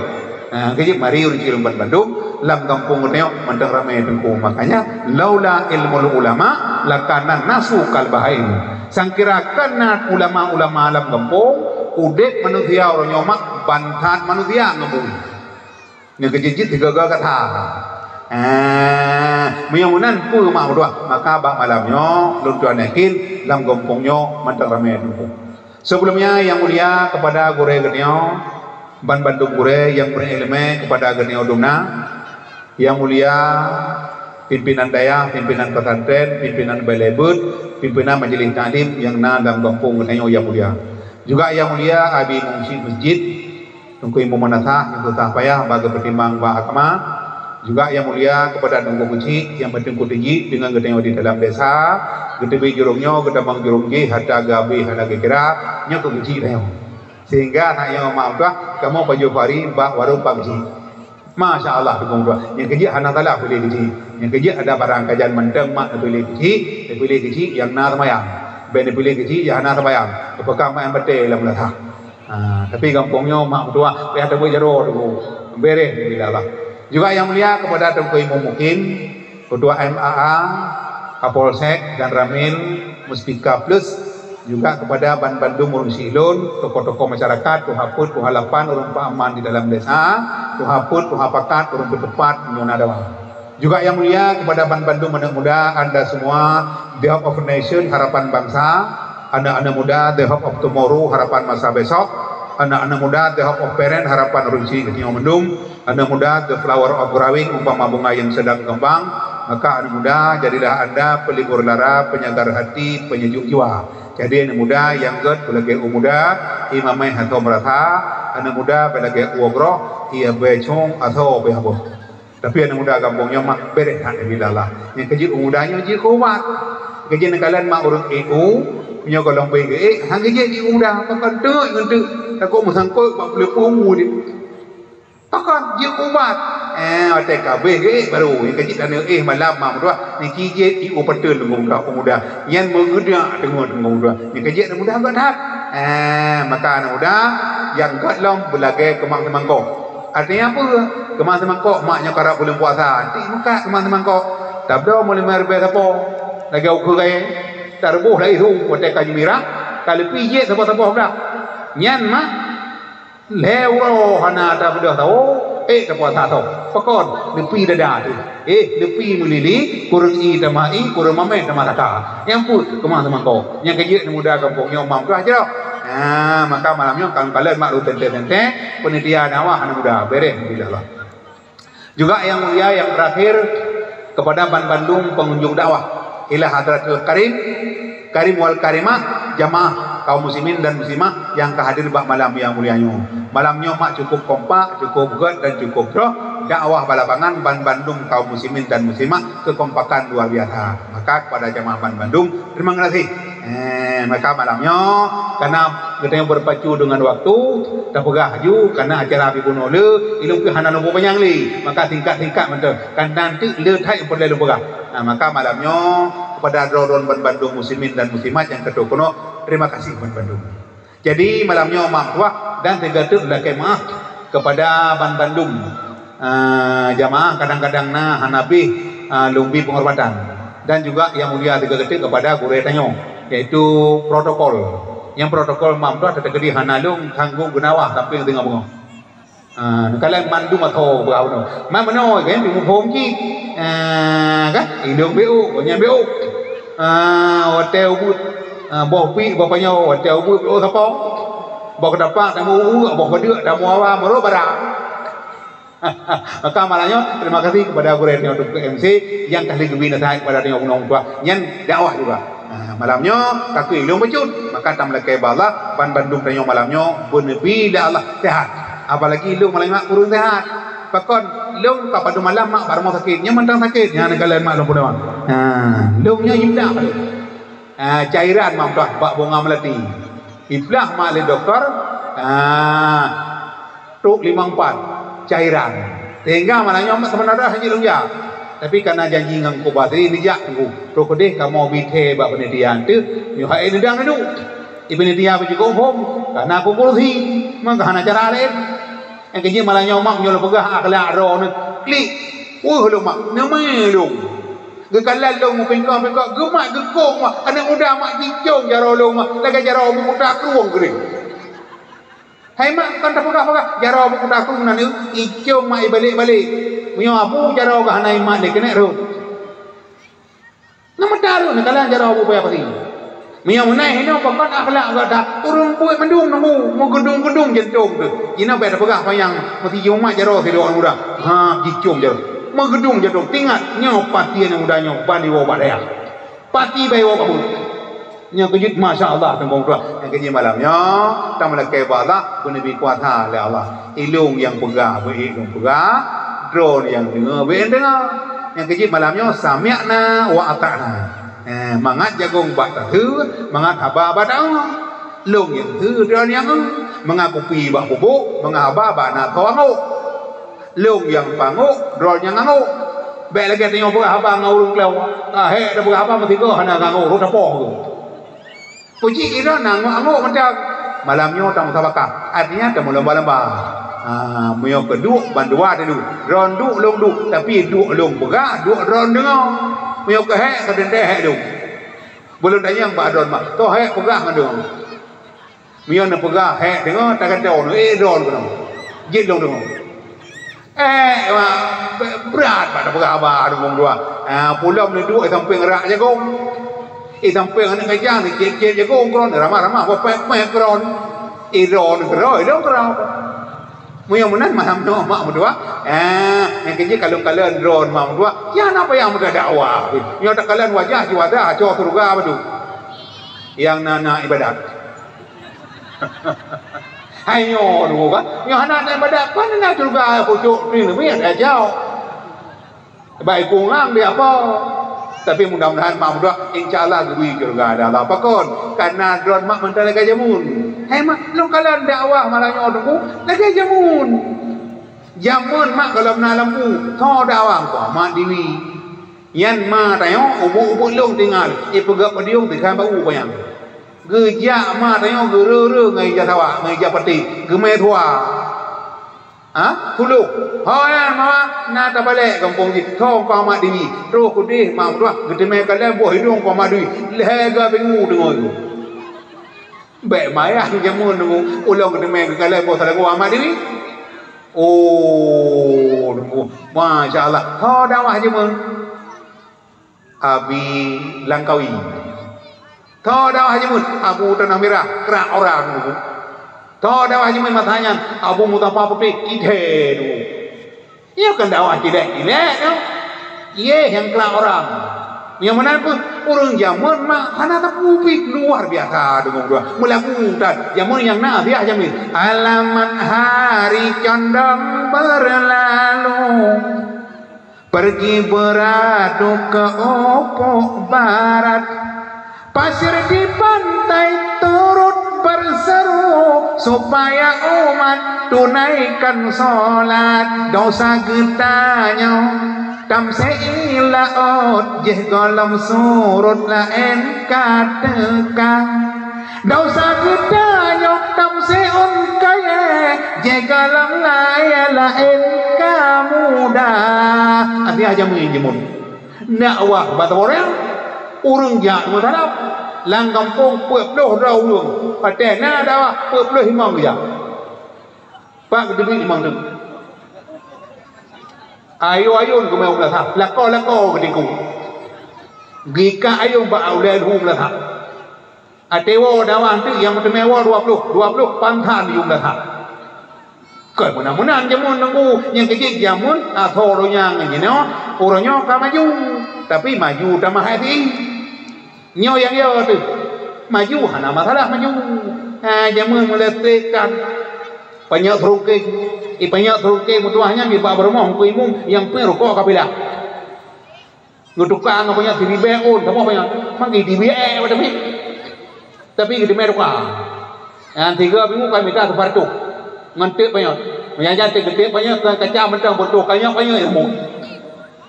Ha, keu jeuet mari ureuëng cileueng ban bandum lam gampông geutanyoe mantong ramé teungku. Makanya laula ilmul ulama lakana nasu kal bahaim. Sangkira kana ulama-ulama lam gampông, udeb manusia uroe nyoe mak ban that manusia ngon bui. Nyang keujeuet-jeuet sigaga gata. Eh, meunyoe meunan peue mak meutuah, maka bak malam nyoe lôn tuan yakin lam gampông nyoe mantong ramé teungku. Sebelumnya yang mulia kepada gurée geutanyoe, ban bandum gurée nyang bri iéleumé kepada geutanyoe dumna, yang mulia pimpinan dayah, pimpinan pesantren, pimpinan balai beuet, pimpinan majelis taklim nyang na lam gampông geutanyoe yang mulia. Juga yang mulia abi mursyid masjid, Teungku Imum Madrasah nyang susah payah bak geupeutimang bak agama. Juga yang mulia kepada Teungku Keuchik nyang meuteungku teujik deungon geutanyoe di dalam desa, geuteubiet jurông nyoe, geutamong jurông jih, hareuta geuhabéh hana geukira, nyoe keu keuchik tanyoe. Sehingga tanyoe mak meutuah, kamoe pajoh pari bak warông Pak Keuchik. Masya Allah, Teungku meutuah. Nyang keujeuet hana salah piléh keuchik. Nyang keujeuet ada barang kajan mantong mak neupiléh keuchik, neupiléh keuchik nyang na seumayang. Bék neupiléh keuchik nyang hana seumayang. Teupeugah mak nyang batée lam meunasah. Ha, tapi gampông nyoe mak meutuah payah teubeuet jaroe tu. Beres bila lah. Juga yang mulia kepada Teungku Imum Mukim, Ketua M A A, Kapolsek dan Ramil, Muspika Plus, juga kepada ban bandum ureuëng syiek lôn, tokoh-tokoh masyarakat, tuha peuet, tuha lapan, ureuëng peuaman di dalam desa, tuha peuet, tuha pakat, ureuëng peutupat, nyoe na dawa. Juga yang mulia kepada ban bandum anak muda, anda semua, the hope of nation, harapan bangsa, anak-anak muda, the hope of tomorrow, harapan masa besok, anak-anak muda, the hope of parent, harapan ureuëng syiek geutanyoe mandum, anak muda, the flower of growing, umpama bunga yang sedang kembang, maka anak muda, jadilah anda pelibur lara, penyegar hati, penyejuk jiwa. Jadi anak muda nyang gét beulagée u muda, imamai hatoe meurasa, anak muda beulagée uwoe groh, ia bée cong asoe bée boh. Tapi aneuk muda gampông nyoe mak beureh that neubi lala. Nyang keujeuet u muda nyoe jeuet keu ubat. Keujeuet neukalon mak ureueng ék u, nyoe goh lom beh geuék, han keujeuet jeuet u muda, pakon teuk ngon teuk, takot meusangkot bak peuleupeue u deh. Pakon jeuet keu ubat. Eh, watée ka beh geuék baru, nyang keujeuet aneuk éh malam mak meutuah, niki jeuet jeuet u pateuen teungoh muda, u muda. Nyan meugeudak teungoh teungoh muda. Nyang keujeuet aneuk muda gét that. Eh, maka aneuk muda nyang gét lom beulagée keumang teumangkok. Artinya peue? Keumang teumangkok mak nyoe karab buleuen puasa, ti meukat keumang teumangkok. Tabloe meulimong ribée sapo, lagée ukeue gayée, tareuboh lagée su watée ka jeumirah, ka leupie jeuet saboh-saboh blah. Nyan mak lhée uroe hana tabeudôh sawoe, ék tapuasa soe. Pakon? Leupie dada teuh. Eh, leupie meulili, kureueng ie tamah ie, kureueng mamèh tamah saka. Nyang peuet keumang teumangkok. Nyang keujeuet aneuk muda gampông nyoe mam tuah jroh. Ha, maka malam nyoe kalon-kalon mak lôn teuntée-teuntée, panitia dakwah aneuk muda, beureh, alhamdulillah. Juga yang mulia, yang terakhir, kepada ban bandum pengunjung dakwah ila hadratil karim, karim wal karimah, jamaah kaum muslimin dan muslimah yang ka hadir bak malam yang mulia nyoe. Malam nyoe mak cukup kompak, cukup gét dan cukup jroh dakwah bak lapangan ban bandum kaum muslimin dan muslimah, kekompakan luar biasa. Maka kepada jamaah ban bandum, terima kasih. Eh, maka malam nyoe, karena geutanyoe berpacu dengan waktu, tapeugah laju, karena acara pih bunoe le, ilong pih hana lôn peupanyang lé, maka singkat-singkat mantong, karena nanti le that nyang peureulée lôn peugah. Nah, maka malam nyoe, kepada droe-droe ban bandum muslimin dan muslimat nyang ka trok keunoe, terima kasih ban bandum. Jadi, malam nyoe mak tuah dan sigoe teuk lakée meuáh kepada ban bandum, ah, jamaah kadang-kadang na hana beh, ah, lôn bi penghormatan. Dan juga yang mulia sigoe teuk kepada gurée tanyoe, yaitu protokol. Nyang protokol mak tuah teukeudi hana lôn sanggob geunawa sampoe teungoh beungoh. Ah, neukalon mandum asoe beuh unoe. Man meunoe kan, muphom cit. Ah, kan? Ilong beu, nyan beu. Ah, watée ubeut, ah, boh piek, boh panyoe, watée ubeut, oh, sapo. Boh keutapak, tamu ubeut, boh keudeuek, tamu awa, meurok bara. Maka malam nyoe, terima kasih kepada gurée tanyoe Teungku M C nyang ka lheueh geubri naseuhat kepada tanyoe bunoe tuah. Nyan dakwah juga. Ah, malam nyoe, takui ilong bacut. Maka tameulakée bak Allah, ban bandum tanyoe malam nyoe, beuneubi lé Allah sehat. Apalagi lôn malam nyoe kureueng sehat. Pakon, lôn ka padum malam mak bak rumoh sakét. Nyoe mantong sakét. Nyan neukalon mak lôn peunoh. Ha, lôn nyoe imdak. Ah, cairan mak meutuah bak bunga melati. Iplah mak lé doktor, ah, trok limong pat cairan. Sehingga malam nyoe mak sebenarnya hanya lôn jak. Tapi karena janji ngon Teungku Basri, neujak Teungku. Trok keudeh kamoe bi thee bak panitia teuh, nyoe hai neudang neuduk. Di panitia pih jikeuhom, karena aku kursi. Maka hana cara laén. Nyang keujeuet malam nyoe mak nyoe lôn peugah akhlak droeneuh. Klik. Weueh lôn mak, neumé lôn. Geukalon lôn meupingkong-pingkong, geumat geukong mak, aneuk muda mak jicong jaroe lôn mak, lagèe jaroe buku takrueng keuneuk. Hai mak, kon tapeugah-peugah, jaroe buku takrueng na neuh, icong mak ibalek-balek. Meunyoe abu jaroe geuh hana imat lé keuneuk rhot. Na meutarôh neukalon jaroe abu paya pasi. Meunyoe meunan hinoe pakon akhlak gata, ureueng buet mandum nunggu, meugeudung-geudung jantong teuh. Jinoe bèk tapeugah panyang, meusijuek mat jaroe sidroe aneuk muda. Ha, jicong jaroe. Meugeudung jantong, teuingat nyoe pati aneuk muda nyoe ban iwoe bak dayah. Pati ban iwoe bak buet. Nyoe keujeuet masya Allah teungku tuan. Nyang keujeuet malam nyoe, tameulakèe bak Allah, beuneubri kuasa lé Allah. Ilôn nyang peugah, beu ilôn peugah, droeneuh nyang deungö, beu deungö. Nyang keujeuet malam nyoe, sami'na wa ata'na. Eh, mangat jagong bak tateue, mangat haba bak taeu. Lôn nyang teue, droeneuh nyang eu. Mangat kupi bak pubôk, mangat haba bak na tho angôk. Lôn nyang pangôk, droeneuh nyang angôk. Bèk lagèe tanyoe peugah haba ngon ureueng klau. Ah, hék tapeugah haba meusigoe hana angôk, rhot tapoh. Puji Iran na angok-angok mantong. Malam nyoe tamusabakah, artinya tameulomba-lomba. Ha, meunyoe keuduek bandua teuduek, droen duek lôn duek, tapi duek lôn peugah, duek droen deungö. Meunyoe keuh hék, keudeueng hék lôn. Beulôn tanyong bak droen mak, toh hék peugah ngon deungö. Meunyoe neupeugah hék deungö, tagantoe, eh, droen keunoe. Jeuet lôn deungö. Eh, wah, brat bak tapeugah haba deungon dua. Ah, pulom neuduek i sampéng rak jagong. I sampéng aneuk gajah neucieb-cieb jagong keudroe, neuramah-ramah bak pék-pék keudroe. I droen keudroe, i droen keudroe. Meunyoe meunan malam nyoe mak meutuah. Ah, nyang keujeuet kalon-kalon droen mak meutuah. Nyan apa nyang meudakwah? Nyoe takalon wajah jiwadah, cok syeuruga bacut. Nyang na-na ibadat. Hai nyoe dulu kan. Nyoe hana na ibadat, kon na syeuruga pucôk ni, ni, ni, aja. Baik kurang dia apa. Tapi mudah-mudahan mak meutuah, insya Allah geubri syeuruga lé Allah. Pakon? Karena droen mak mantong lagèe jameun. Hai mak, lôn kalon dakwah malam nyoe teungku, lagèe jameun. Jameun mak gohlom na lampu, tho dakwah keu mak Dewi. Nyan ma tanyoe ubit-ubit lôn tinggai, ipeugöt podium tinggai bak u panyang. Geujak ma tanyoe geureu-reu ngon ija sawak, ngon ija patéh, geumè tuha. Ha? Sulôh. Ho nyan ma na tabalek gampông jih, tho keu mak Dewi. Troh keudeh mak meutuah, geuteumè kalon boh hidông keu mak Dewi. Lhèe ga bingung teungoh itu. Bèk mayah jameun nunggu ulôn keuneuk mè geukalon boh salah buah mak Dewi. Oh, nunggu. Masya Allah. Tho dakwah jameun. Abi Langkawi. Tho dakwah jameun. Abu Tanah Merah. Krak orang nunggu. Tho dakwah jameun masa nyan. Abu Mustafa Putih. Ithèe nunggu. Nyoe kan dakwah cilek-cilek nyoe. Yeh nyang klang orang. Nyang meunan pun ureueng jameun mak hana tapeubi luar biasa deungon dua. Meulagu tan jameun nyang na biah jameun. Alamat hari condong berlalu. Pergi beradu ke ufuk barat. Pasir di pantai turut berseru supaya umat tunaikan solat. Dosa geutanyoe tamsé i laôt, jih gohlom surut laén ka teuka. Dosa geutanyoe tamsé ôn kayèe, jih gohlom layèe laén ka muda. Até aja meuijeumon. Dakwah bak ureueng, ureueng jak meutarab. Lam gampông peuet ploh droe ureueng, watèe na dakwah peuet ploh imong geujak. Pat geuteubiet imong teuk. Ayôn-ayôn geumè u meulasah, lakoe-lakoe geutikuk. Geuikat ayôn bak ulèe lheueh meulasah. Até woe dakwah teuk nyang meuteumé woe dua ploh, dua ploh pangkat yum that. Kon meunan-meunan jameun nunggu nyang keujeuet jameun asoe donya ngon jinoe, uroe nyoe ka maju, tapi maju tamah hai sih. Nyoe nyang yo teuh. Maju hana masalah maju. Ha, jameun meuleutek kan. Panyöt seurukeng. I panyöt seurukeng meutuah nyan bak peurumoh Teungku Imum nyang peuet rukok kapilah. Geutuka ngon panyöt siribèe ôn, saboh panyöt. Mangke siribèe ôn, tapi, tapi geuteumé tuka. Nyang tiga minggu ka mita siparatuh. Ngon teuk panyöt. Meunyo teuk geuteuk panyöt, ka kaca mantong beutôi, ka nyoe panyöt ilmu.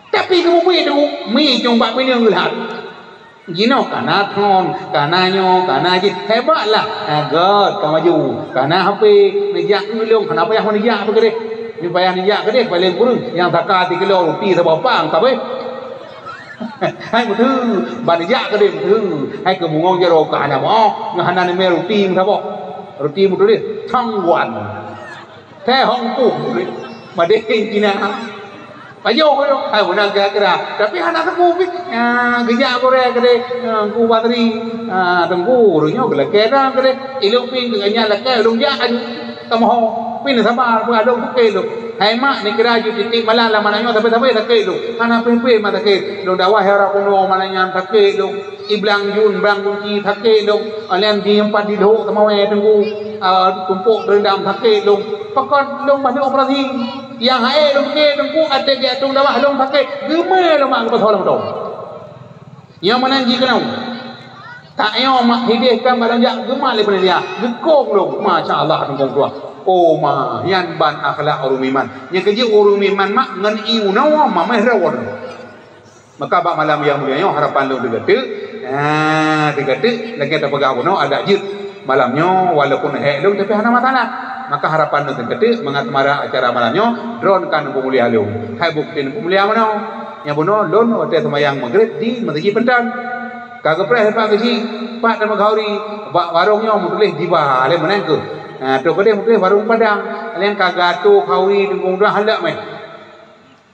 Tapi geumeubiet tu, mi cong bak pineung geulat. Jinoe kana thon, kana nyoe, kana jih. Hebat lah. Ha, göt ka maju. Kana H P, neujak keu lôn, hana payah neujak pih keudeh. Ni payah neujak keudeh, paléng kureueng. Nyang saka sikilo ruti saboh pang, ka beh. Hai meuteue, ban jak keudeh meuteue. Hai keu bungong jaroe ka hana moh, ngon hana neumè ruti meusaboh. Ruti meutuléh, Thangguan. Thèe Hong Puh. Madé Cina. Pajoh, pajoh. Hai meunan kira-kira. Tapi hana teupeu pih. Ya, geujak gurèe keudeh. Ya, Teungku Badri. Ah, Teungku, ureueng nyoe geulakèe dah keudeh. Ilôn pih keu nyan lakèe, lôn jak aju. Kamoe ho, pih neusaba, peue lôn sakét lôn. Hai mak, neukira ju titik malam lam aneuk nyoe, tapi-tapi sakét lôn. Hana pih-pih mak sakét. Lôn dakwah ya Rabbuna, mana nyan sakét lôn. Iblang jun, blang gunci sakét lôn. Alèh di empat di lhok teumawé teungku. Ah, tumpok beurendam sakét lôn. Pakon lôn bah lôn operasi. Nyang hai lôn ke teungku, até geuatong dakwah lôn sakét. Geumè lôn mak geupasoe lôn dong. Nyoe meunan jikeunoe. Tak nyoe mak hideh kan barang jak geumat lé panitia. Geukong lom. Masya Allah, teungkong tuah. Oh ma, nyan ban akhlak ureueng iman. Nyang keujeuet ureueng iman mak ngon ié unoe mamèh rawon. Maka bak malam nyang mulia nyoe harapan lôn teugateuk. Ha, teugateuk lagèe tapeugah bunoe adak jeuet. Malam nyoe walaupun hék lôn tapi hana masalah. Maka harapan lôn teugateuk mangat mara acara malam nyoe droen ka neupeumulia lôn. Hai bukeuti neupeumulia meunoe. Nyang bunoe lôn watèe seumayang Maghrib di Meuseujid Peuntan. Ka geupreh Pak Geuchik, pat teuma khauri, bak warông nyoe meutuléh Diba, lé meunan keuh. Ha, troh keudeh meutuléh Warông Padang. Lé ka geuatô khauri teungku dua halak meh.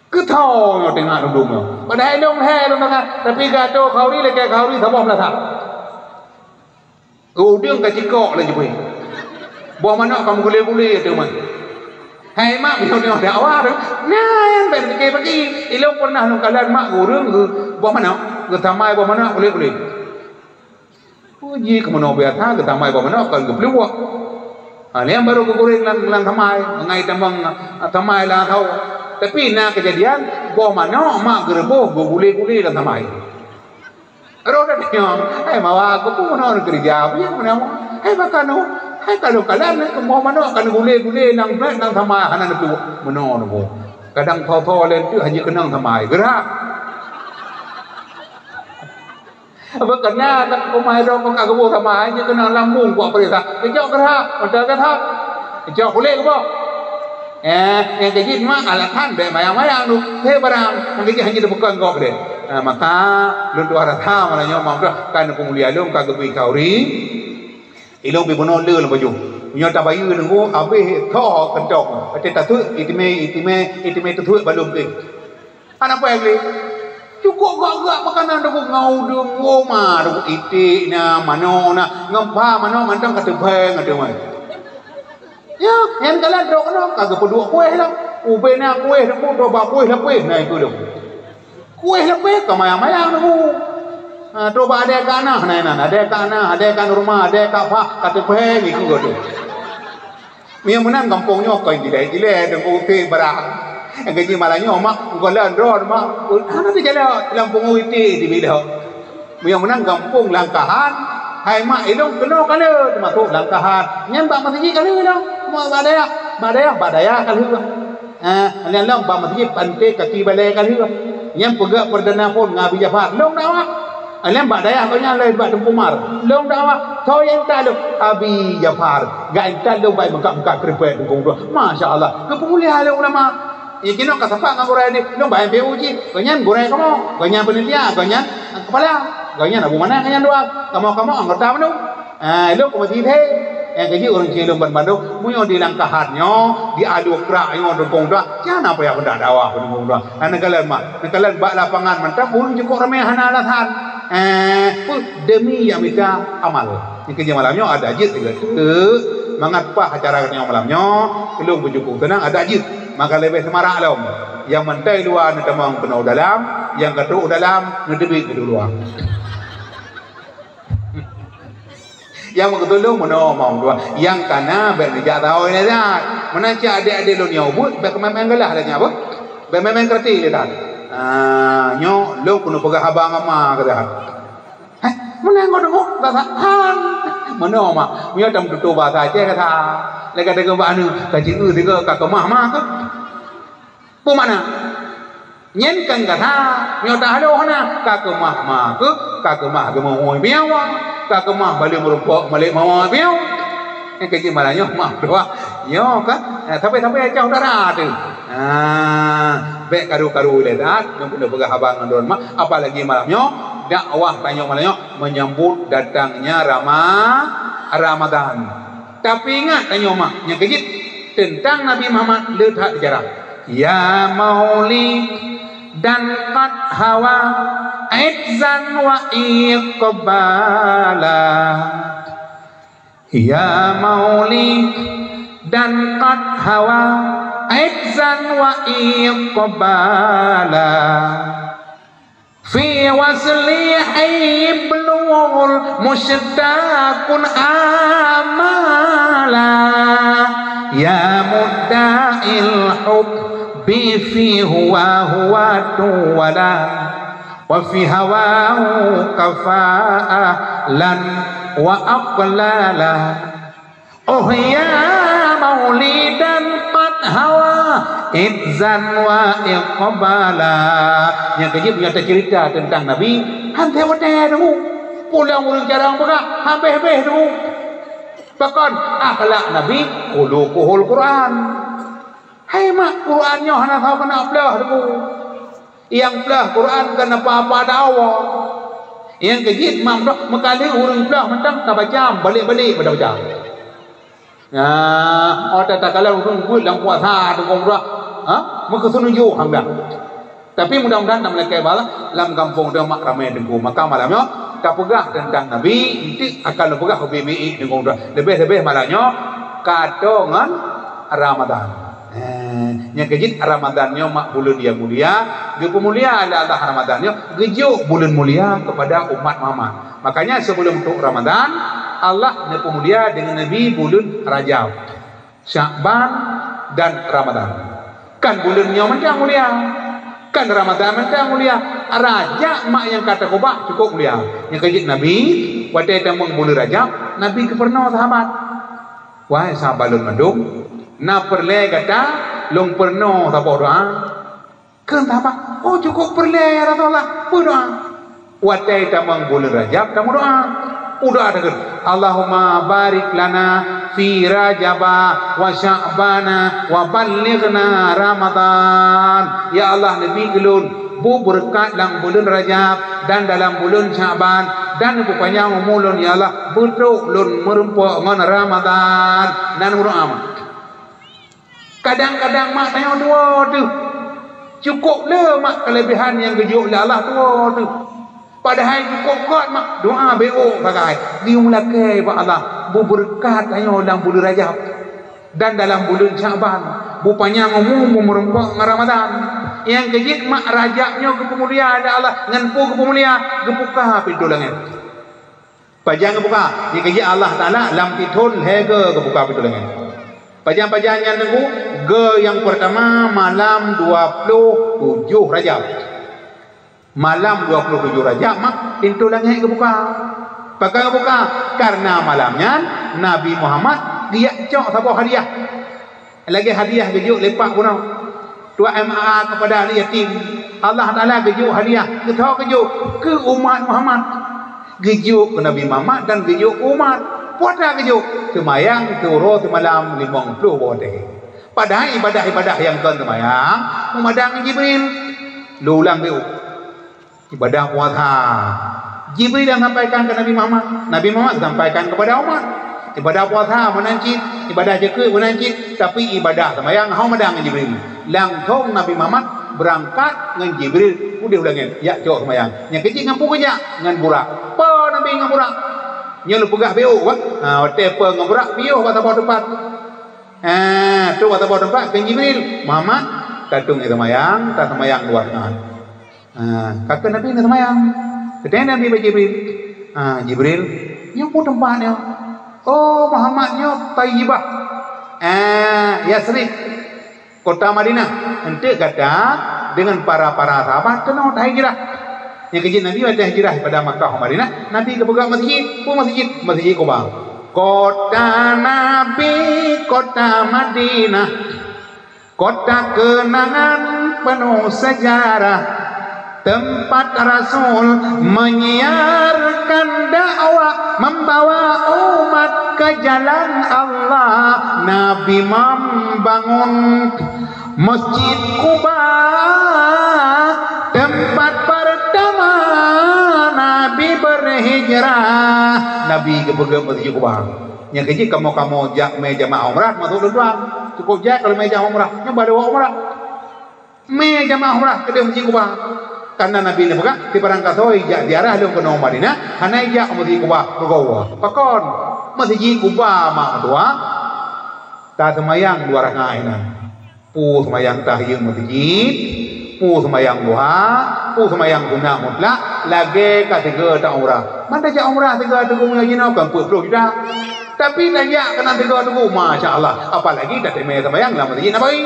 Keutho nyoe teungoh dum nyoe. Padahai lôn lhèe lôn deungoe, tapi geuatô khauri lagèe khauri saboh meulasah. Udeueng ka cikok lé jipeuet. Boh manok ka meugulé-gulé teuma. Hai mak, meunyoe teungoh dakwah tu, nyan bèk pike-pike. Ilôn pernah lôn kalon mak ureueng geu-, boh manok, geutamai boh manok gulé-gulé. Puji keumeunyoe biasa geutamai boh manok kon geupluek. Ha, nyan barô geugoreng lam, lam tamai, ngai tamong, ah, tamai lam atô. Tapi na keujadian, boh manok mak geureuboh geugulé-gulé lam tamai. Roh dat nyoe, hai mawa aku pun meunoe keureuja, piye meunoe? Hai makan oh, hai kalau kalan boh manok kan gulé-gulé lam, lam tamai hana neupluek. Meunoe nyoe. Kadang tho-tho lé tu hana keunong tamai. Gerak. Beukeunan dak umai droe ka geuboh tamai, jeuet keunan lambung kuak peurintah. Keucok geurhah, mantong geurhah. Keucok kulét geuboh. Eh, nyang keujeuet mak alasan bèk mayang-mayang tu. Hei barang, nyang keujeuet hana teupeukeun gob deh. Nah, maka lôn tuah rasa malam nyoe mak droe kan peumulia lôn ka geubri khauri. Ilôn pih bunoe le lôn pajoh. Nyoe tabayeue teungku habéh tho keuntong. Até tatuek itimé, itimé, itimé tatuek balom teuh. Hana peue lé. Cukôp gak-gak makanan teungku ngon udeueng, oma teungku, iték na, manok na, ngon pha manok mantong ka teubheng ateueh. Ya, nyan kalon trok keunoe ka geupeuduek kueh lom. Ubé na kueh teungku, troh bak kueh lapéh na ikeu lom. Kueh lapéh ka mayang-mayang teungku. Ha, troh bak adèe ka na, na inan, adèe ka na, adèe ka nurma, adèe ka pha, ka teubheng ikeu teungku. Meunyoe meunan gampông nyoe kon jilèe-jilèe deungon uté barang. Nyang keujeuet malam nyoe mak, gohlom droe mak, hana teujalok lam pungo iték dibilok. Meunyoe meunan gampông Langkahan, hai mak ilôn keunoe ka le teumasok Langkahan. Nyan bak meuseujid ka le lom, mak bak dayah, bak dayah, bak dayah ka le. Eh, nyan lom bak meuseujid Panté Kaki Balèe ka le. Nyan peugöt perdana phôn ngon Abi Jafar. Lôn dakwah. Alèh bak dayah gobnyan lé bak Teungku Umar. Lôn dakwah, soe nyang intat lôn? Abi Jafar. Gak intat lôn bak meukat-meukat keuripèk Teungku Umar. Masya Allah. Geupeumulia lé ulama. Nyang keunoe ka sapat ngon gurèe deh. Lôn bak M P U cit. Gobnyan gurèe kamoe. Gobnyan panitia. Gobnyan kepala. Gobnyan Abu Manan, gobnyan dua. Kamoe-kamoe anggota mandum. Ah, ilôn keumeusé thèe. Nyang keujeuet ureueng cilong ban bandum, meunyoe di Langkahan nyoe, di Alue Krak nyoe, Teungku Umar, nyan hana payah beudak dakwah Teungku Umar. Hana neukalon mak, neukalon bak lapangan mantong ureueng cukôp ramé hana alasan. Eh, peue? Demi jak mita amal. Nyang keujeuet malam nyoe adak jeuet sigoe teuk, mangat paih acara geutanyoe malam nyoe, keu lôn beujukung teunang adak jeuet. Maka leubeh seumarak lom. Nyang mantong luwa neutamong keunoe u dalam, nyang ka trok u dalam neuteubiet keu luwa. Nyang meukeutulông meunoe mong dua. Nyang kana bèk neujak sahoe lé that. Meunan cit adék-adék lôn nyang ubit, bèk meumaén geulah lé nyan, beuh. Bèk meumaén kareuti lé that. Ah, nyoe lôn keuneuk peugah haba ngon ma keuh. Heh, meunan ngon deungoe, ka sa-, han. Meunoe ma, meunyoe tameututoe bahasa Aceh ka sa. Lé ka deungoe bak aneuk, ka jieu sigoe ka keumah ma keuh. Peue makna? Nyan kan ka sa, meunyoe tahalôh na, ka keumah ma keuh, ka keumah geumeuhôi miawa, ka keumah baleuem meurumpok malek mawa miawa. Nyang keuh jih malam nyoe, maaf tuha. Nyoe kan, eh, tapi-tapi Aceh Utara tu. Ah, bèk karu-karu ilèe that, nyang keuneuk peugah haba ngon droeneuh ma, apalagi malam nyoe, dakwah tanyoe malam nyoe menyambut datangnya Rama-, Ramadan. Tapi ingat tanyoe ma, nyang keuh jih teuntang Nabi Muhammad le that sejarah. Ya maulidan qad hawa izzan wa iqbala. Ya maulidan qad hawa izzan wa iqbala. Fi waslihi blughul mushtaqun amala. Ya mudda'il hubbi fi huwa huwa tuwala. Wa fi hawahu kafa ahlan wa aqlala. Oh ya maulidan qad hawa izzan wa iqbala. Nyang keuh jih meunyoe taceurita teuntang Nabi, han teuh watèe teungku. Pulang ureueng carông peugah, han beh-beh teungku. Pakon akhlak Nabi, khuluquhul Quran. Hai mak, Quran nyoe hana soe keuneuk plôh teungku. Nyang plôh Quran kon apa-apa dawa. Nyang keuh jih mak, meukaleuh ureueng plôh mantong tabaca, balek-balek tabaca. Nah, oh, takalon ureueng buet lam puasa teungku dah. Ha? Meukeuseunuju hamba. Tapi mudah-mudahan lam lakèe bala lam gampông dah mak ramè teungku. Maka malam nyoe tapeugah teuntang Nabi, enteuk akan lôn peugah ubé miék teungku dah. Leubeh-leubeh malam nyoe ka tô ngon Ramadan. Eh, nyang keuh jih Ramadan nyoe mak buleuen nyang mulia, geupeumulia lé Allah Ramadan nyoe, geujok buleuen mulia keupada umat Muhammad. Makanya sebelum trôk Ramadan, Allah neupeumulia deungon neubi buleuen Rajab, Syakban dan Ramadan. Kan buleuen nyoe mantong mulia. Kan Ramadan mantong mulia. Rajab mak nyang ka takubah cukup mulia. Nyang keuh jih Nabi, watèe tamong buleuen Rajab, Nabi geupeurunoe sahabat. Wahai sahabat lôn mandum, na peureulèe gata lôn peurunoe saboh doa? Kheun sahabat, "Oh, cukup peureulèe, ya Rasulullah." Peue doa? Watèe tamong buleuen Rajab, tameudoa. Peue doa takheun? "Allahumma barik lana fi Rajaba wa Sya'bana wa ballighna Ramadan." Ya Allah, neubi keu lôn beubeureukat lam buleuen Rajab dan dalam buleuen Sya'ban, dan beupanyang umu lôn, ya Allah, beutrôk lôn meurumpok ngon Ramadan. Nan meudoa mak. Kadang-kadang mak tanyoe tuwoe teuh. Cukup le mak keuleubehan nyang geujok lé Allah tuwoe teuh. Padahai cukup göt mak doa beuôk sagai. Geuyue meulakèe bak Allah beubeureukat tanyoe lam buleuen Rajab. Dan dalam buleuen Sya'ban, beupanyang umu meureumpok ngon Ramadan. Nyang keuh jih mak Rajab nyoe geupeumulia lé Allah, ngon peue geupeumulia, geubuka pintoe langèt. Pajan geubuka? Nyang keuh jih Allah Taala lam sithon lhèe go geubuka pintoe langèt. Pajan-pajan nyan teungku, go nyang peurtama malam dua ploh tujoh Rajab. Malam dua ploh tujoh Rajab mak pintoe langèt geubuka. Pakon geubuka? Kareuna malam nyan Nabi Muhammad geujak cok saboh hadiah. Lagèe hadiah geujok lé pak bunoe. Tuan M A A kepada anak yatim. Allah Taala geujok hadiah. Keu soe geujok? Keu umat Muhammad. Geujok keu Nabi Muhammad dan geujok keu umat. Peue atra geujok? Seumayang siuroe simalam limong ploh boh watèe. Padahai ibadah-ibadah nyang kon seumayang meumadang ngon Jibril. Lôn ulang beuôk. Ibadah puasa, Jibril nyang sampaikan keu Nabi Muhammad, Nabi Muhammad sampaikan keupada umat. Ibadah puasa meunan cit, ibadah zakeuet meunan cit, tapi ibadah seumayang hana madang ngon Jibril. Langsong Nabi Muhammad beurangkat ngon Jibril udeh u langèt, jak cok seumayang. Nyang keuh jih ngon peue geujak? Ngon Burak. Peue Nabi ngon Burak? Nyoe lôn peugah beuôk, bah. Ha, watèe peue ngon Burak, piôh bak saboh teumpat. Ha, trôk bak saboh teumpat kheun Jibril, "Muhammad, ka tueng seumayang, taseumayang dua rakaat." Ha, ka kheun Nabi neuseumayang. Geutanyong Nabi bak Jibril, "Ha, Jibril, nyoe peue teumpat nyoe?" "Oh, Muhammad, nyoe Thayyibah." "Ha, Yasrib, kota Madinah." "Eunteuk gata Dengan para-para sahabat keunoe tahijrah. Nyang keujeuet Nabi watée hijrah daripada Makkah u Madinah, Nabi geupeugah meuseujid. Peue meuseujid? Meuseujid Quba. Kota Nabi, kota Madinah, kota keunangan penuh sejarah, tempat Rasul menyiarkan dakwah, membawa umat ke jalan Allah. Nabi membangun Masjid Quba, tempat pertama Nabi berhijrah. Nabi geupeugah Masjid Quba. Nyang keujeuet kamoe-kamoe jak mé jamaah umrah masôk lôn tuan. Cukup jai kalau mé jamaah umrah, nyoe baru umrah. Mé jamaah umrah keudeh Masjid Quba. Karena Nabi neupeugah, "Sibarang gasoe jak ziarah lôn keunoe Madinah, hana jak Masjid Quba, rugoe." Pakon? Masjid Quba mak meutuah. Taseumayang dua rakaat inan. Peue seumayang tahiyeue meuseujid, peue seumayang duha, peue seumayang sunat mutlak, lagée ka teuga ta umrah. Man tajak umrah teuga teungku meunyoe jinoe kan peuet ploh juta. Tapi tajak keunan teuga teungku, masya Allah. Apalagi tateumé seumayang lam Meuseujid Nabawi.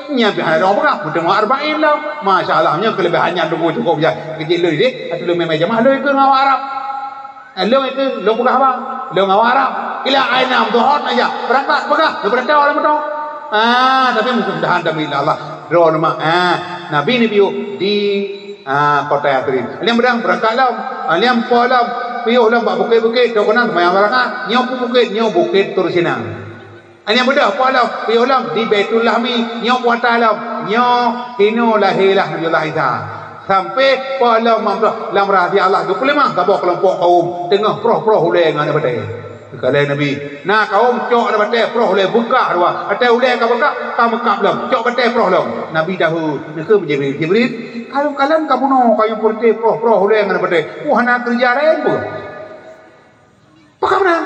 Nyan pih hana droe peugah, meuteumé arba'in lom. Masya Allah, nyoe keuleubehan nyan teungku cukôp jai. Keujeuet lôn idéh, ateueh lôn mé-mé jamaah lôn ikeu ngon awak Arab. Eh, lôn itu, lôn peugah haba. Lôn awak Arab. Ila aina meutuhot aja. Beurangkat, peugah. Lôn beurangkat awak meutuhot. Ah, tapi mudah-mudahan demi Allah. Droe leumah. Ah, Nabi neupiôh di, ah, kota Yathrib. Liang beudang beurangkat lom. Ah, liang po lom. Piôh lom bak bukét-bukét. Droe keunan seumayang beurangkat. Nyoe peue bukét, nyoe Bukét Tursina. Nyang beudôh po lom, piôh lom di Baitul Lahmi, nyoe puasa lom, nyoe inoe lahé lah Nabiullah Isa. Sampai po lom mamloh lam rahsia Allah geupeuleumah saboh keulompok kaum teungoh proh-proh ulée ngon batée. Keukalai Nabi, na kaum cok na batée proh ulée beukah dua, batée ulée ka beukah, ka meukab lom, cok batée proh lom. Nabi dahulu, neukheun Jibril, Jibril, kalon-kalon ka bunoe kayue peureute proh-proh ulée ngon batée, uh hana keureuja laén peue? Pakon meunan?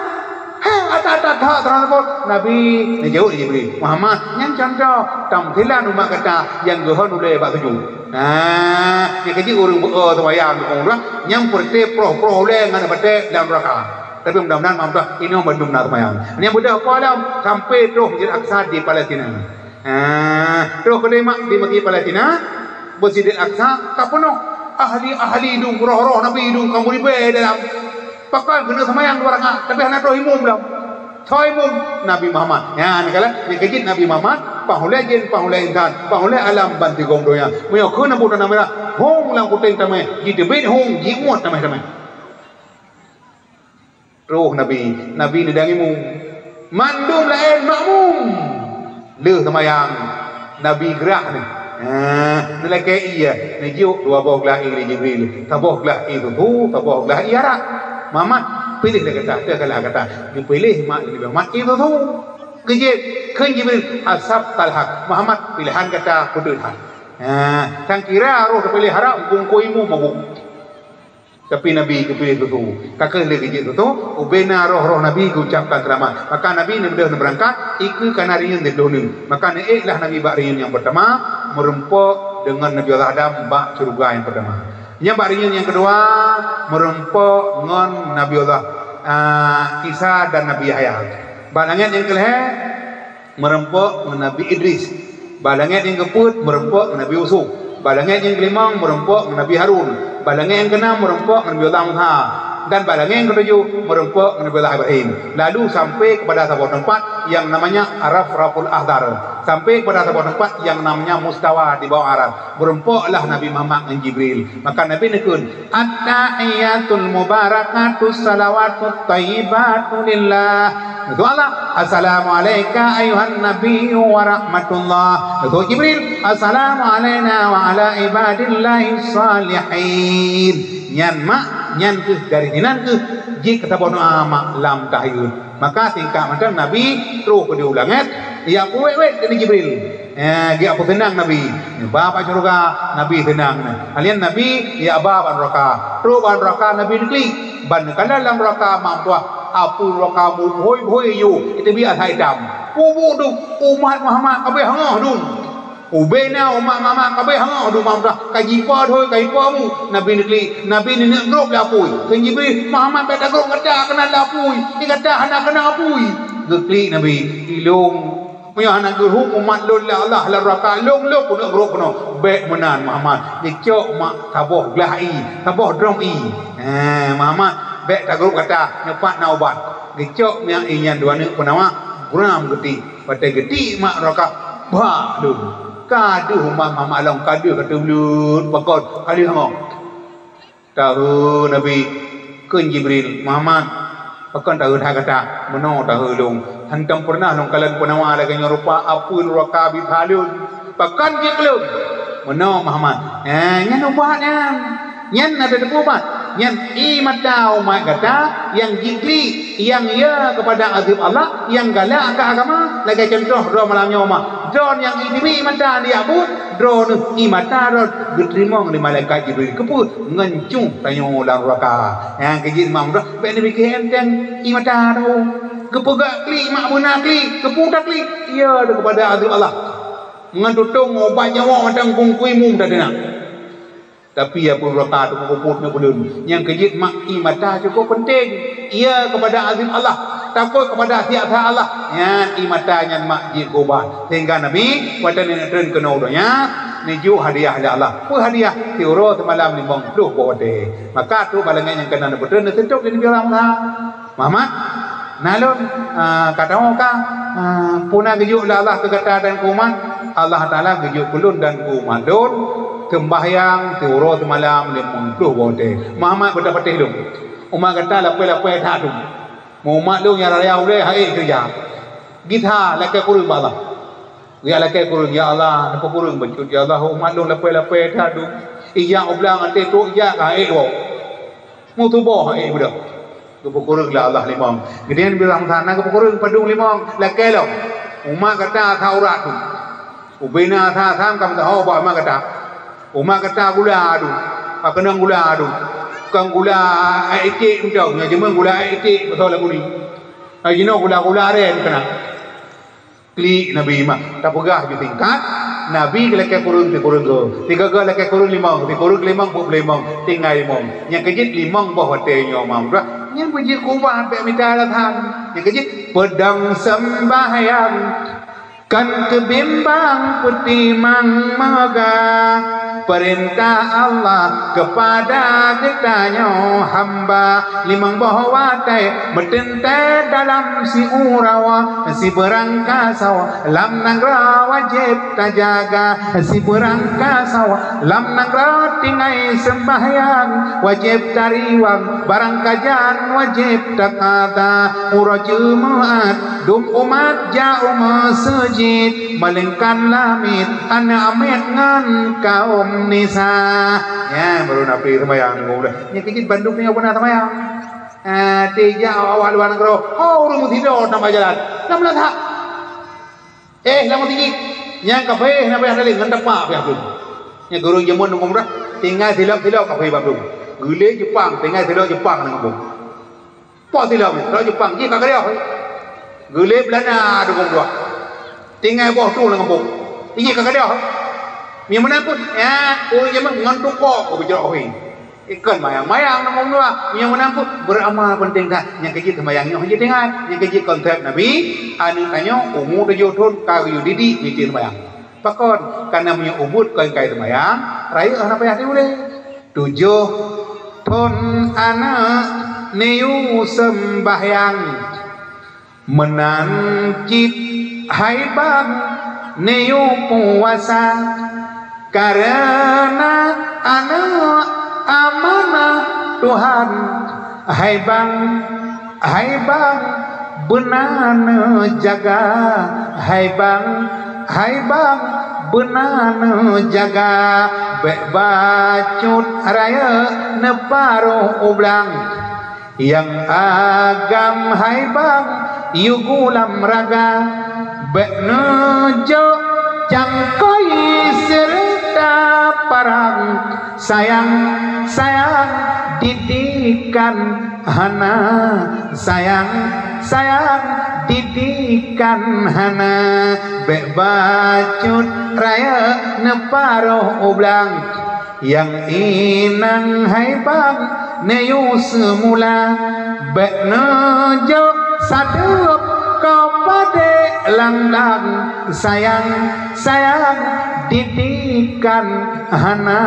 He, ata-ata that teurang teupot. Nabi neujaweueb lé Jibril, "Muhammad, nyan contoh tamsilan umat gata nyang geuhon ulée bak sujut." Nah, nyang keujeuet ureuëng beu-o seumayang di ureuëng nyang peureute proh-proh ulée ngon batée lam nuraka. Tapi mudah-mudahan mampah inoe bandum na seumayang. Nyang beudôh po lom sampai troh Masjid Aqsa di Palestina. Ah, troh keudeh mak di Mesir Palestina, Masjidil Aqsa ka peunoh ahli-ahli idong, roh-roh Nabi idong ka meuribée dalam. Pakon keuneuk seumayang dua rakaat, tapi hana troh imum lom. Soe imum? Nabi Muhammad. Nyan kala, nyang keujeuet Nabi Muhammad, panghulée jén, panghulée insan, panghulée alam bansigom donya. Meunyoe kheun Abu Tanah Merah, hong lam kuténg tamé, jiteubiet hong, jiuet tamé-tamé. Roh Nabi, Nabi neudang imum. Mandum laén makmum. Lheueh seumayang, Nabi geurah nyoe. Ah, neulakée ié, neujok dua boh glah ié lé Jibril. Saboh glah ié susu, saboh glah ié arak. Muhammad, piléh lé gata, teuh kalah gata. Geupiléh mak Nabi Muhammad ié susu. Geujép, kheun Jibril, "Asabtal haq." Muhammad, piléhan gata beutôi that. Ah, tan kira roh teupiléh arak, bungkôi imum mabök. Tapi Nabi geupiléh susu. Ka kheueh lé geujeuet susu, ubena roh-roh Nabi geucapkan seulamat. Maka Nabi neubeudôh neubeurangkat, ikeue kana reunyeun di dôh nyoe. Maka neuék lah Nabi bak reunyeun nyang peurtama, meurumpok deungon Nabi Allah Adam bak syeuruga nyang peurtama. Nyan bak reunyeun nyang keudua, meurumpok ngon Nabi Allah, ah, Isa dan Nabi Yahya. Bak langét nyang keulhée, meurumpok ngon Nabi Idris. Bak langét nyang keupeuet meurumpok ngon Nabi Yusuf. Bak langét nyang keulimong meurumpok ngon Nabi Harun. Bak langét nyang keunam meurumpok ngon Nabi Allah Musa. Dan bak langét nyang keutujoh meurumpok ngon Nabi Allah Ibrahim. Lalu sampai kepada saboh teumpat yang namanya Arafraful Akhdar. Sampai kepada saboh teumpat yang namanya Mustawa di bawah Araf. Meurumpok lah Nabi Muhammad ngon Jibril. Maka Nabi neukheun, "At-tahiyatul mubarakatus salawatut thayyibatu lillah." Neutuan lah, "Assalamu alaika ayuhan nabiyyu wa rahmatullah." Neutuan Jibril, "Assalamu alaina wa ala ibadillahis salihin." Nyan mak, nyan kheueh dari sinan kheueh jeuet keu saboh doa mak lam tahiyut. Maka tingkat mantong Nabi troh keu di u langét, ya puwet-wet keu Jibril. Eh, geujak peuseunang Nabi. Neuba bak syeuruga, Nabi seunang. Halian Nabi, geujak ba bak nuraka. Troh bak nuraka, Nabi neuklik. Ban neukalon lam nuraka, mak meutuah, apui nuraka meuhôi-hôi yôh, teubiet asai itam. Ubuk tu, umat Muhammad ka abéh hangoh dum. Ubena umat Muhammad ka abéh hangoh dum, mak meutuah, ka jipo thôi, ka jipo mu. Nabi neuklik, Nabi neuneuk grob lé apui. Kheun Jibril, "Muhammad, bèk tagrob gata keunan lé apui. Di gata hana keunan apui." Geuklik Nabi, ilong Meunyoe hana geuhom umat lôn lé Allah lam raka, lôn-lôn keuneuk grob keunoe. Bék meunan, Muhammad. Geucok mak saboh glah ié, saboh drom ié. Eh, Muhammad, bék tagrob gata, neupat na ubat. Geucok miak ié nyan dua neuk peunawa, gram geuti. Watée geuti mak raka, bak lôn. Ka deuh umat Muhammad lom, ka deuh ka teubleuet, pakon, ka deuh ngon. Tahe Nabi, kheun Jibril, "Muhammad, pakon tahe that gata? Meunoe tahe lôn. Hantom peureunah lôn kalon peunawa lagée nyoe rupa, apeue nuraka bit that lôn. Pakon jeuet keu lôn?" "Meunoe, Muhammad." "Eh, nyan ubat nyan. Nyan na teupeu ubat. Nyan ié mata umat gata nyang jiklik, nyang ya keupada azeueb Allah, nyang galak keu agama. Lagée cuntoh droe malam nyoe mah. Droe nyang ié teubiet mata di Abud, droeneuh ié mata droe geuteurimong lé malaikat Jibril. Keupeue? Ngon cue tanyoe lam raka." Nyang keu jeuet mak mudah, bék neupike enteng ié mata droe. Geupeugah klik, mak beuna klik, geupeue taklik, ya keupada azeueb Allah. Ngon tutong ubat nyawöng mantong bungkui mum tadeunang. Tapi ya pun raka teupeu-peubuet ngon ulôn. Nyang keu jeuet mak ié mata cukôp peunteng. Ya keupada azeueb Allah, takot keupada siksa Allah. Nyan ié mata nyan mak jeuet keu ubat. Sehingga Nabi watée neutreun keunoe donya, neujok hadiah lé Allah. Peue hadiah? Siuroe simalam limong ploh boh watée. Maka trok bak langét nyang keunan neupeutreun, neuseutôt di Nabi Allah Musa. Muhammad, na lôn, ah, ka tawöh ka, ah, peue na geujok lé Allah keu gata dan keu umat? Allah Taala geujok keu lôn dan keu umat lôn seumbahyang siuroe simalam limong ploh boh watée. Muhammad, beutapatéh lôn. Umat gata lapée-lapée that lôn. Meu umat lôn nyang raya ulée han ék keureuja. Gisa lakée kureueng bak Allah. Geulakée kureueng, "Ya Allah, neupeukureueng bacut, ya Allah, umat lôn lapée-lapée that lôn. Ijak u blang até trok ijak ka han ék woe. Meutuboh han ék beudôh." Geupeukureueng lé Allah limong. Geudeh bilang sana geupeukureueng padum limong, lakée lom. Umat gata that urat tu. Ubena that-that ka meutuho bak umat gata. Umat gata gula tu. Ka keunong gula tu. Kon gula ék iték mantong, nyang jeumeung gula ék iték beutôi lagu ni. Hai jinoe gula-gula aren keunan. Klik Nabi mah, tapeugah ju singkat, Nabi geulakée kureueng sikureueng goe, sigoe-goe lakée kureueng limong, sikureueng limong, peuet ploh limong, tinggai limong. Nyang keu jeuet limong boh watée nyoe mah, nyan beujeuet keu ubat bék mita alasan. Nyang keu jeuet peudong seumbahyang, kon keu bimbang peutimang meugah. Peurintah Allah keupada geutanyoe hamba, limong boh watée meuteuntée dalam siuroe, sibeurang kasoe lam nanggroe wajéb tajaga, sibeurang kasoe lam nanggroe tinggai seumbahyang, wajéb tariwang barang kajan wajéb takada, uroe Jumeu'at dum umat jak u meuseujid, maleungkan lamiet aneuk miet ngon kaum nisa. Nyan baru napi seumayang ngon udah. Nyang keu jih bandum nyoe beuna seumayang. Eh, tijak awak-awak luwa nanggroe, oh, ureueng meusidroe na bak jalan. Lam lam that. Eh, lam meuseujid. Nyang ka payah na payah dalem ngon teumpat payah pun. Nyang gurong jameun ngon udah. Tinggai silop-silop ka payah bak pun. Geulé Jepang, tinggai silop Jepang ngon udah. Poh silop, silop Jepang, jih ka keudeh. Geulé Beulanda dukong dua. Tinggai boh tu lam gampông. Jih ka keudeh. Meunyoe meunan pun, ya, ureueng jameun ngon tukok, oh, beujroh, oh. Ikon mayang-mayang lam gampông dua. Meunyoe meunan pun, beuramal penting that. Nyang keu jih seumayang nyoe hana tinggai. Nyang keu jih konsep Nabi, aneuk tanyoe umu tujoh thon ka geuyue didik miseue seumayang. Pakon? Kareuna meunyoe ubit kon kai seumayang, rayeuk hana payah diulée. Tujoh thon aneuk neuyue seumbahyang, meunan cit hai bang neuyue puasa, kareuna aneuk amanah Tuhan. Hai bang, hai bang, beuna neujaga, hai bang, hai bang, beuna neujaga, bék bacut rayeuk neuparoh u blang. Nyang agam hai bang, yue gulam raga, bék neujok cangkôi seureuta parang. Sayang, sayang, didikan hana, sayang, sayang, didikan hana, bék bacut rayeuk neuparoh u blang. Nyang inong hai bang neuyue seumula, bék neujok sadeup Kau padé lang-lang sayang, sayang didikan hana,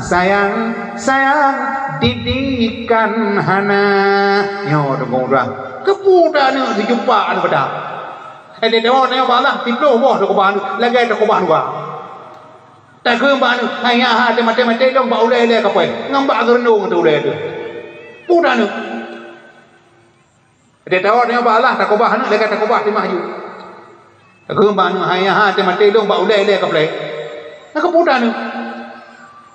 sayang, sayang didikan hana. Nyoe deungon urang. Keupeue ta aneuk sijumpah aneuk beuda? Eh, di dewan nyoe balah siploh boh takubah aneuk, lagèe takubah dua. Takheun bak aneuk, hai nyan ha, maté-maté dong bak ulèe lé kapée, ngon bak geureundong teu ulèe teu. Peue ta aneuk? Di dewan nyoe balah takubah aneuk lagèe takubah timah ju. Takheun bak aneuk, hai nyan ha, maté dong bak ulèe lé kapée. Nah, keupeue ta aneuk?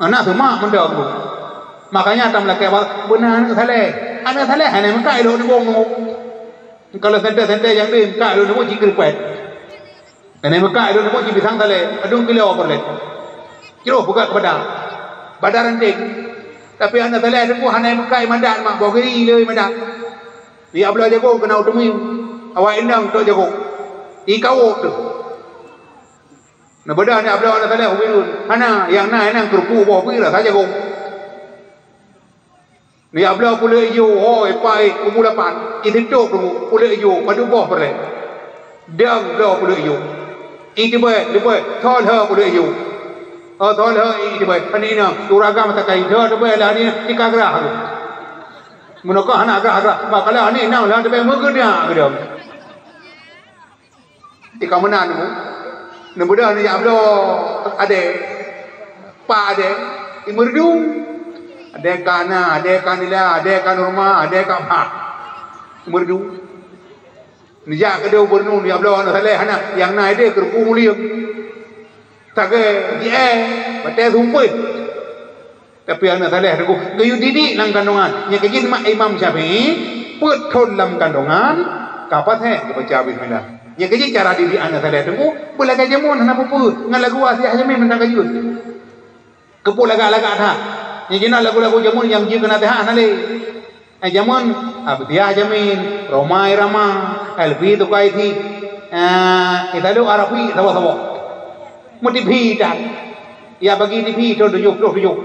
Aneuk seumak mantong. Makanya tam lakèe bak beuna aneuk saleh. Aneuk saleh hana meukat ilok nibong nibong. Kalau sentée-sentée nyang deuh meukat ilok nibong cit keureupet. Hana meukat ilok nibong cit pisang saleh, adong kilo peureulèe. Jroh peugah keu bada. Bada ranting. Tapi aneuk saleh teungku hana meukat imadat mak boh giri le imadat. Ijak bloe jagong keunan u teumèe. Awak inong tok jagong. Ikawok teuh. Neubeudôh ijak bloe aneuk saleh u bilun. Hana, nyang na inong keurupu boh pih rasa jagong. Neujak bloe puleuek ijo, hôi, pai, kubu lapan, iseutôb teungku, puleuek ijo, padub boh peureulèe. Dang bloe puleuek ijo. Iteubai, teubai, thôn lhèe puleuek ijo. Oh, thôn lhèe iteubai, aneuk inong, ureueng agam masa kain, thôn teubai lah aneuk, tika grah tu. Meunokah hana grah-grah, bah kalau aneuk inong lah teubai meugeunyak keudong. Di ka meunan nyoe, neubeudôh neujak bloe adèe, pa adèe, imeureudu. Adèe ka na, adèe ka nila, adèe ka norma, adèe ka bhah. Imeureudu. Neujak keudeh u Borneo, neujak bloe aneuk saleh hana, nyang na ideh keurupu mulieng. Sagai jiéh, batèe sumpeuh. Tapi aneuk saleh teungku geuyue didik lam kandongan. Nyang keu jih mak Imam Syafi'i, peuet thôn lam kandongan, ka paséh geubaca bismillah. Nyang keu jih cara didik aneuk saleh teungku, beulagèe jameun hana peue-peue, ngon lagu Aziz Yamin mantong ka jeuet. Keupeue lagak-lagak that. Nyang jinoe lagu-lagu jameun nyang jeuet keu Fatihah hana lé. Eh, jameun, Abdiyah Jamin, Rhoma Irama, Elvi Sukaisi, eh, Italuk Arafi, saboh-saboh. Meudibi that. Ijak bagi dibi thôn tujoh ploh tujoh.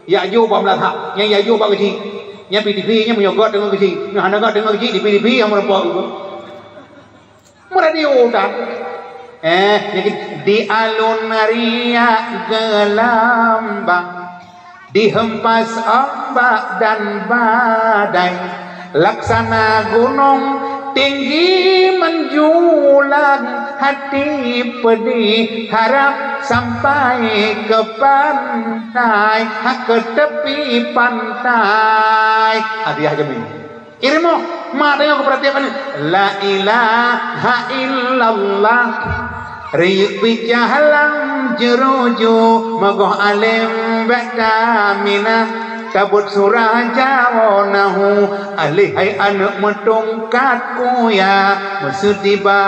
Ijak jôk bak meulasah, nyan ijak jôk bak keuchik. Nyan pih dibi nyan meunyoe göt deungon keuchik. Nyoe hana göt deungon keuchik, dibi-dibi nyang meureumpok. Meuradio that. Eh, nyan di alun riak geulambang. Dihempas ombak dan badai, laksana gunong tinggi menjulang, hati pedih harap sampai ke pantai, ha, ke tepi pantai. Hadiah jamin. Iremoh, mak tanyoe keupeuratian, la ilaha illallah. Riyeuk bijah lam jeuruju, meugoh além bèk taminah, tabeuet surah jawoe nahu, alih hai aneuk meutungkat kuya, meuseutiba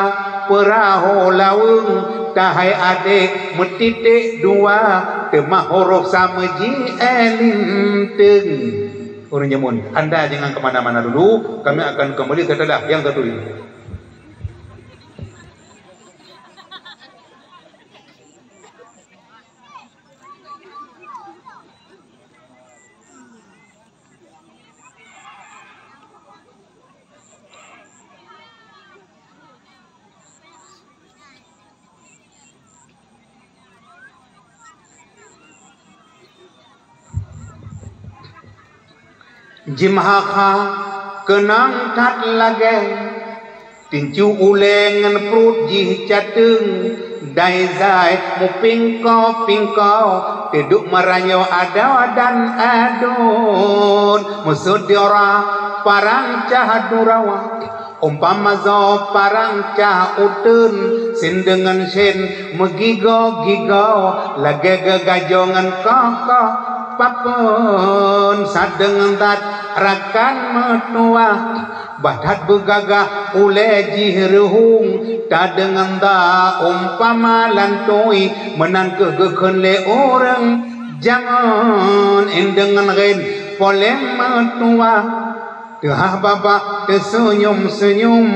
peurahô laweueng, tahai adék meutiték dua, teuma hurôf sa meujiéh linteung. Ureueng jameun, anda jangan ke mana-mana dulu, kami akan kembali setelah yang satu ini. Jimeuha kha keunong that lagèe tincu ulèe ngon pruet jih cateueng, dai zai mupingko-pingko, teuduek meurayeuk adoe dan aduen, meuseudara parang cah durawa. Umpama zoe parang cah uteuen, sien deungon sien meugigoe-gigoe, lagèe geugajoe ngon koh-koh papeuen, sadeungon that rakan meutuwah, bah that beugagah ulèe jih reuhung, tadeungon that umpama lantui, meunan kheueh geukheun lé ureueng jameun, indeungon rhén polém meutuwah. Teuhah babah teusenyum-senyum,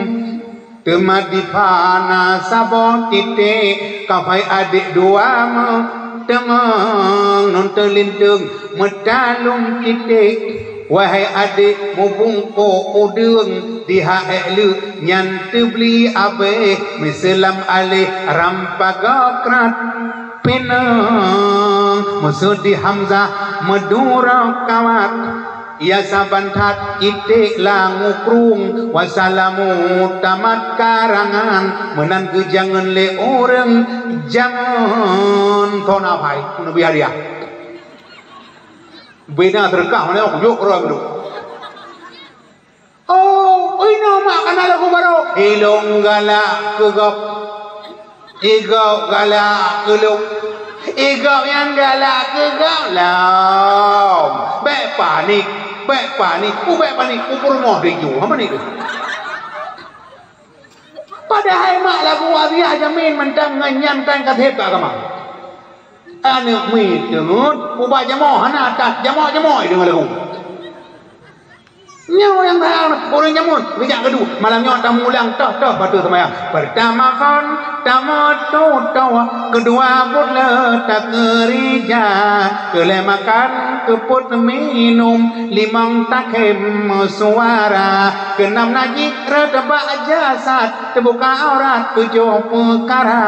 teuma dipat na saboh titék, kafai adék dua meuteumong, ngon teulinteung meutalom titék. Wahai adék, mubungkôk udeueng di ha ék leuek nyan teubli abéh, meuseulam aléh ram paga krat pinang. Meuseudeh Hamzah meuduro kawat, ia saban that iték langue krueng, wasalamu tamat karangan, meunan geujangeun lé ureuëng jamén. Thon apai, Nabi hadiah. Bina teureukah mana kujok keudroe meunduek. Oh, inoe mak kana lagu barô. Ilong galak keu gob. Igob galak keu lôn. Igob nyang galak keu gob lom. Bék panik, bék panik. Ubék panik, upurumoh diju. Apa ni tu? Padahai mak lagu wasiah jamin mantong ngon nyan tan ka sép keu agama. Aneuk miet deungon ubak jamoe hana atas jamoe-jamoe deungon lagu. Nyoe nyang sayang ureuëng jameun geujak geudu malam nyoe tamulang toh-toh bateue seumayang. Peurtama kon tamoto toh, keudua buet le takeurija, keulhée makan keupeuet minum, limong takhém meusuara, keunam najih rot bak jasad. Teubuka aurat tujoh peukara,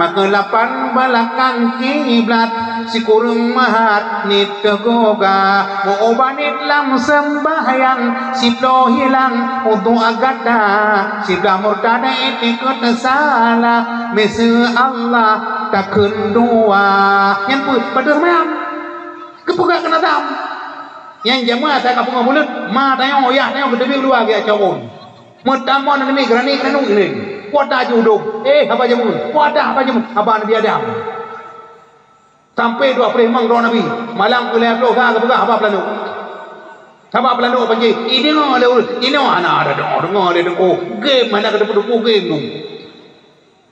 maka lapan beulakang kiblat, sikureueng meuhat niet teugoga, meu-ubat niet lam seumbahyang, siploh hilang udhu gata, siblah murtad ikot salah, miseue Allah takheun dua. Nyan peue? Padahai meunan geupeugah keu nazam. Nyan jameun asai ka peungoh buleuen, ma tanyoe, yah tanyoe geuteubiet luwa geucok ôn. Meutamong nami geurani kanu ini. Kuat aju udong. Eh, haba jameun. Kuat dah haba jameun. Haba Nabi Adam. Sampai dua puluh limong droe Nabi. Malam keu lhée ploh sa geupeugah haba peulanok. Haba peulanok banjir. Ini ngah lé ureuëng. Ini hana ada doa. Dengar lé dengko. Game hana keu depu-depu game tu.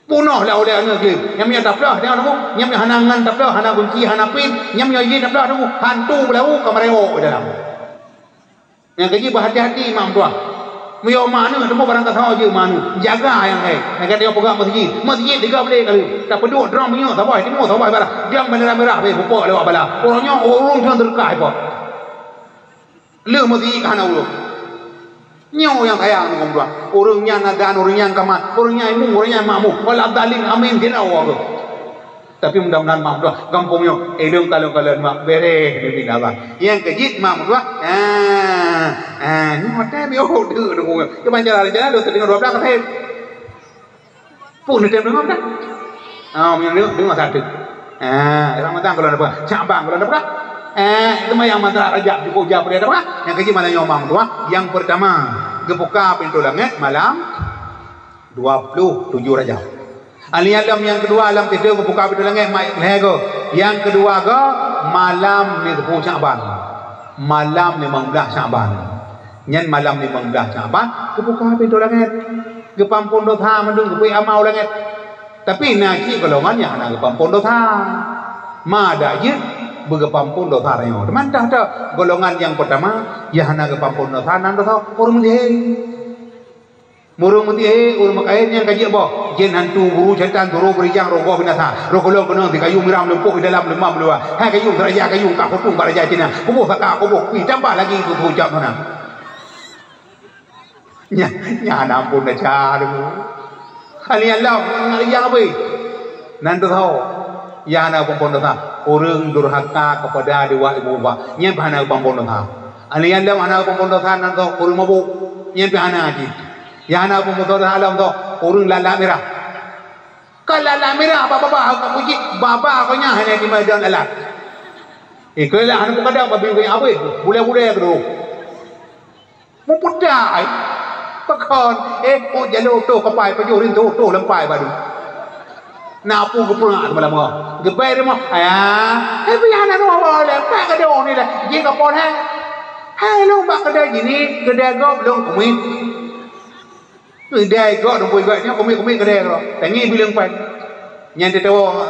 Punoh lah oleh aneuk game. Nyam nyoe taplah, tengok dengko. Nyam nyoe hana ngan taplah, hana kunci, hana pin. Nyam nyoe jih taplah dengko. Hantu beulau ka meurewok di dalam. Nyang keujih beuhati-hati mak meutuah. Meunyoe mak aneuëk teumô barang kasoe jeuet mak aneuëk, jaga nyang hai. Nyang ka tanyoe peugah meuseujid, meuseujid tiga beulée kali. Tapeuduek droe meunyoe saboh timu saboh barat. Diam bendera merah beh pupuk lewat bala. Uroe nyoe ureuëng thon teureukah ipoh. Leuh meuseujid ka hana ureuëng. Nyoe nyang sayang mak meutuah. Ureuëng nyan adan, ureuëng nyan kamat, ureuëng nyan imeum, ureuëng nyan makmu. Wala dalin amin kira ureuëng. Tapi mudah-mudahan mak meutuah gampông nyoe, eh, lôn kalon-kalon mak bereh nibak Allah. Nyang keujit mak meutuah, ah, ah, nyoe watée biôh deuek deungoe. Cuman jalan-jalan dua teungoh dua belas kaseb. Pun neutem deungoe dah. Ah, nyang deungoe, deungoe satu. Ah, Ramadan kalau dapat, Syaban kalau dapat. Eh, itu mah yang mantra Rajab cukup jauh dia dapat. Nyang keujit malam nyoe mak meutuah. Yang pertama, geubuka pintoe langét malam dua puluh tujoh Rajab. Alèh nyan lom nyang keudua lam tideue geubuka pintoe langét mak lhée goe. Nyang keudua goe malam nisfu Sya'ban. Malam limong blaih Sya'ban. Nyan malam limong blaih Sya'ban geubuka pintoe langét. Geupampon dosa mandum geupeu ama u langét. Tapi na cit golongan nyang hana geupampon dosa. Ma dak jeuet beugeupampon dosa tanyoe. Teuma toh-toh golongan nyang peurtama nyang hana geupampon dosa nan dosa ureuëng meusihé. Ureuëng meusihé, ureuëng meukahen nyang ka jeuet boh, jén hantu, buru, syetan, turo, beurijang, roh gob, binasa. Roh gohlom keunong, sikayu mirah meulumpôh di dalam leumah meuluwa. Hai kayu, raja kayu, ka putôh bak raja Cina. Kuboh saka, kuboh kui, tambah lagi tu, tu ucap mana. Nya, nya na ampôn desya tu. Alèh nyan lom, nyang abéh. Nan teuho, nyang hana geupampon dosa. Ureuëng durhaka kepada dua ibu bapa. Nyan pih hana geupampon dosa. Alèh nyan lom hana geupampon dosa nan teuho, ureuëng mabök. Nyan pih hana jih. Nyang hana peumeutoh dalam tu, ureuëng lalat mirah. Ka lalat mirah bak babah ka puji, babah ka nyan hana dimai daun lalat. Eh, keu lalat hana peukadang babi keu nyan abéh, bulée-bulée keudroe. Meuputai. Pakon, eh, oh, jaloe toh kapai pajoh rintoh toh lampai badu. Na peue geupeugah teuma lam rumoh. Geubai rumoh. Aya, eh, piah na rumoh le, pak gadong ni le. Jih ka pon hai. Hai lôn bak keudè jih ni, keudè gob lôn kumiet. Keudè gob dong bui gob nyoe kumiet-kumiet keudè gob. Tangi bileueng pai. Nyan teutoe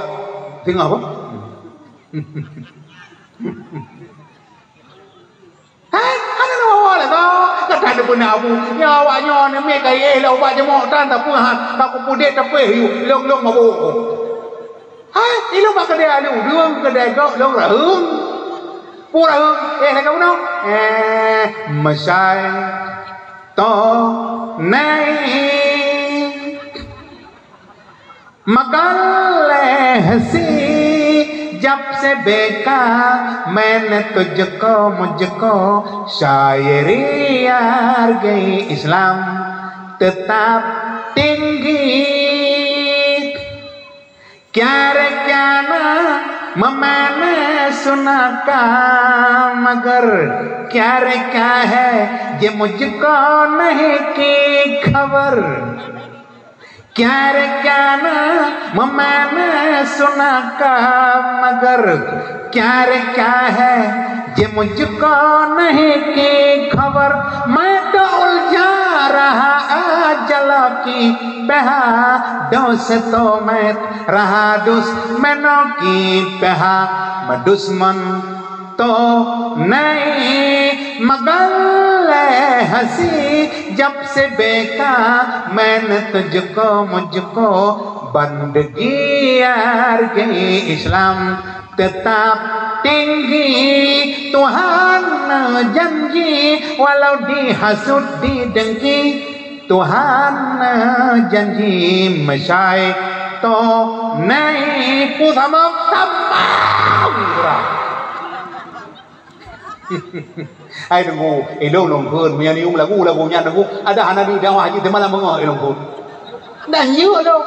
singoh apa? Hai, hana na wawa lé, bah. Ka tan peuna bu. Nyoe awak nyoe ni mé ka éh lé ubat jeumok tan tapeuhat. Ka kupudek tapéh yu, lông-lông mabuk. Hai, ilông bak keudè alu, deueng keudè gob lông raheueng. Pu raheueng, éh lé ka bunoe. Eh, meusyai to nai. Meugaleh si jab sebeka men tujko mujko syairi hargai Islam tetap tinggi. Kira-kira meumana sunaka magar, kira-kira hai je mujko nahi ki khabar. Kira-kira meumana sunaka magar, kira-kira hai je mujko nahi ki khabar. Mata ulja raha ajalaki peha dos tomet raha dus menoki peha meudusman to nai. Meugaleh hasi jab sebeka men tujko mujko bandegi hargai Islam tetap tinggi. Tuhan janji walau dihasut didengki Tuhan janji meusyai to nai. Pu sama-sama. Hai Teungku, ilong lôn kheun meunyoe neuyue lagu-lagu nyan Teungku, ada hana di dakwah jih teuma lam beungoh ilong kheun. Dah yue lôn.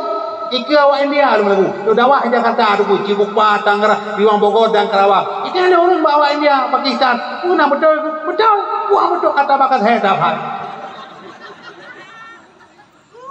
Ike awak India lôn lagu. Lôn dakwah di Jakarta Teungku, Cibukpa, Tangerang, Riwang Bogor dan Karawang. Ike lôn ureueng bak awak India, Pakistan. Puna beutôi, beutôi. Puang beutôi kata bakat hai dapat.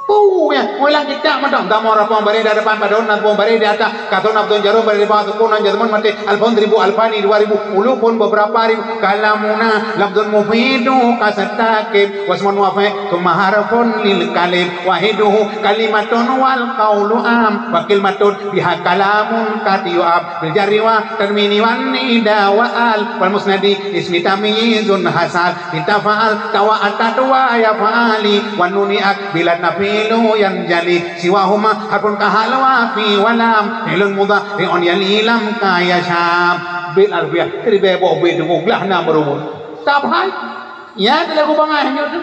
Punya, mulang kitab mantong. Tamong rapong bareh di hadapan padon, napong bareh di atas. Katon napton jarum bareh di bawah, sukun nan jarum mati. Alfon seribu, alfani dua ribu, ulufun beberapa ribu. Kalamuna lafzun mufidu kasatakib. Wasmun wafi, summa harfun lil kalim. Wahiduhu kalimatun wal qaulu am. Wa kalimatun biha kalamun katiyu am. Bil jarri wa tanwini wan nida wa al. Wal musnadi ismi tamyizun hasal. Bitafa'al, tawa'atat wa yaf'ali, wa nuni'at bila nafilu yanjali. Siwahuma harfun kahal wa fi wa lam. Fi'lun mudhari'un yali lam ka yasham. Bit alfiah, ribée boh bit Teungku glah na meureumun. Tab hai. Ya, teulah kubangai nyoe tu.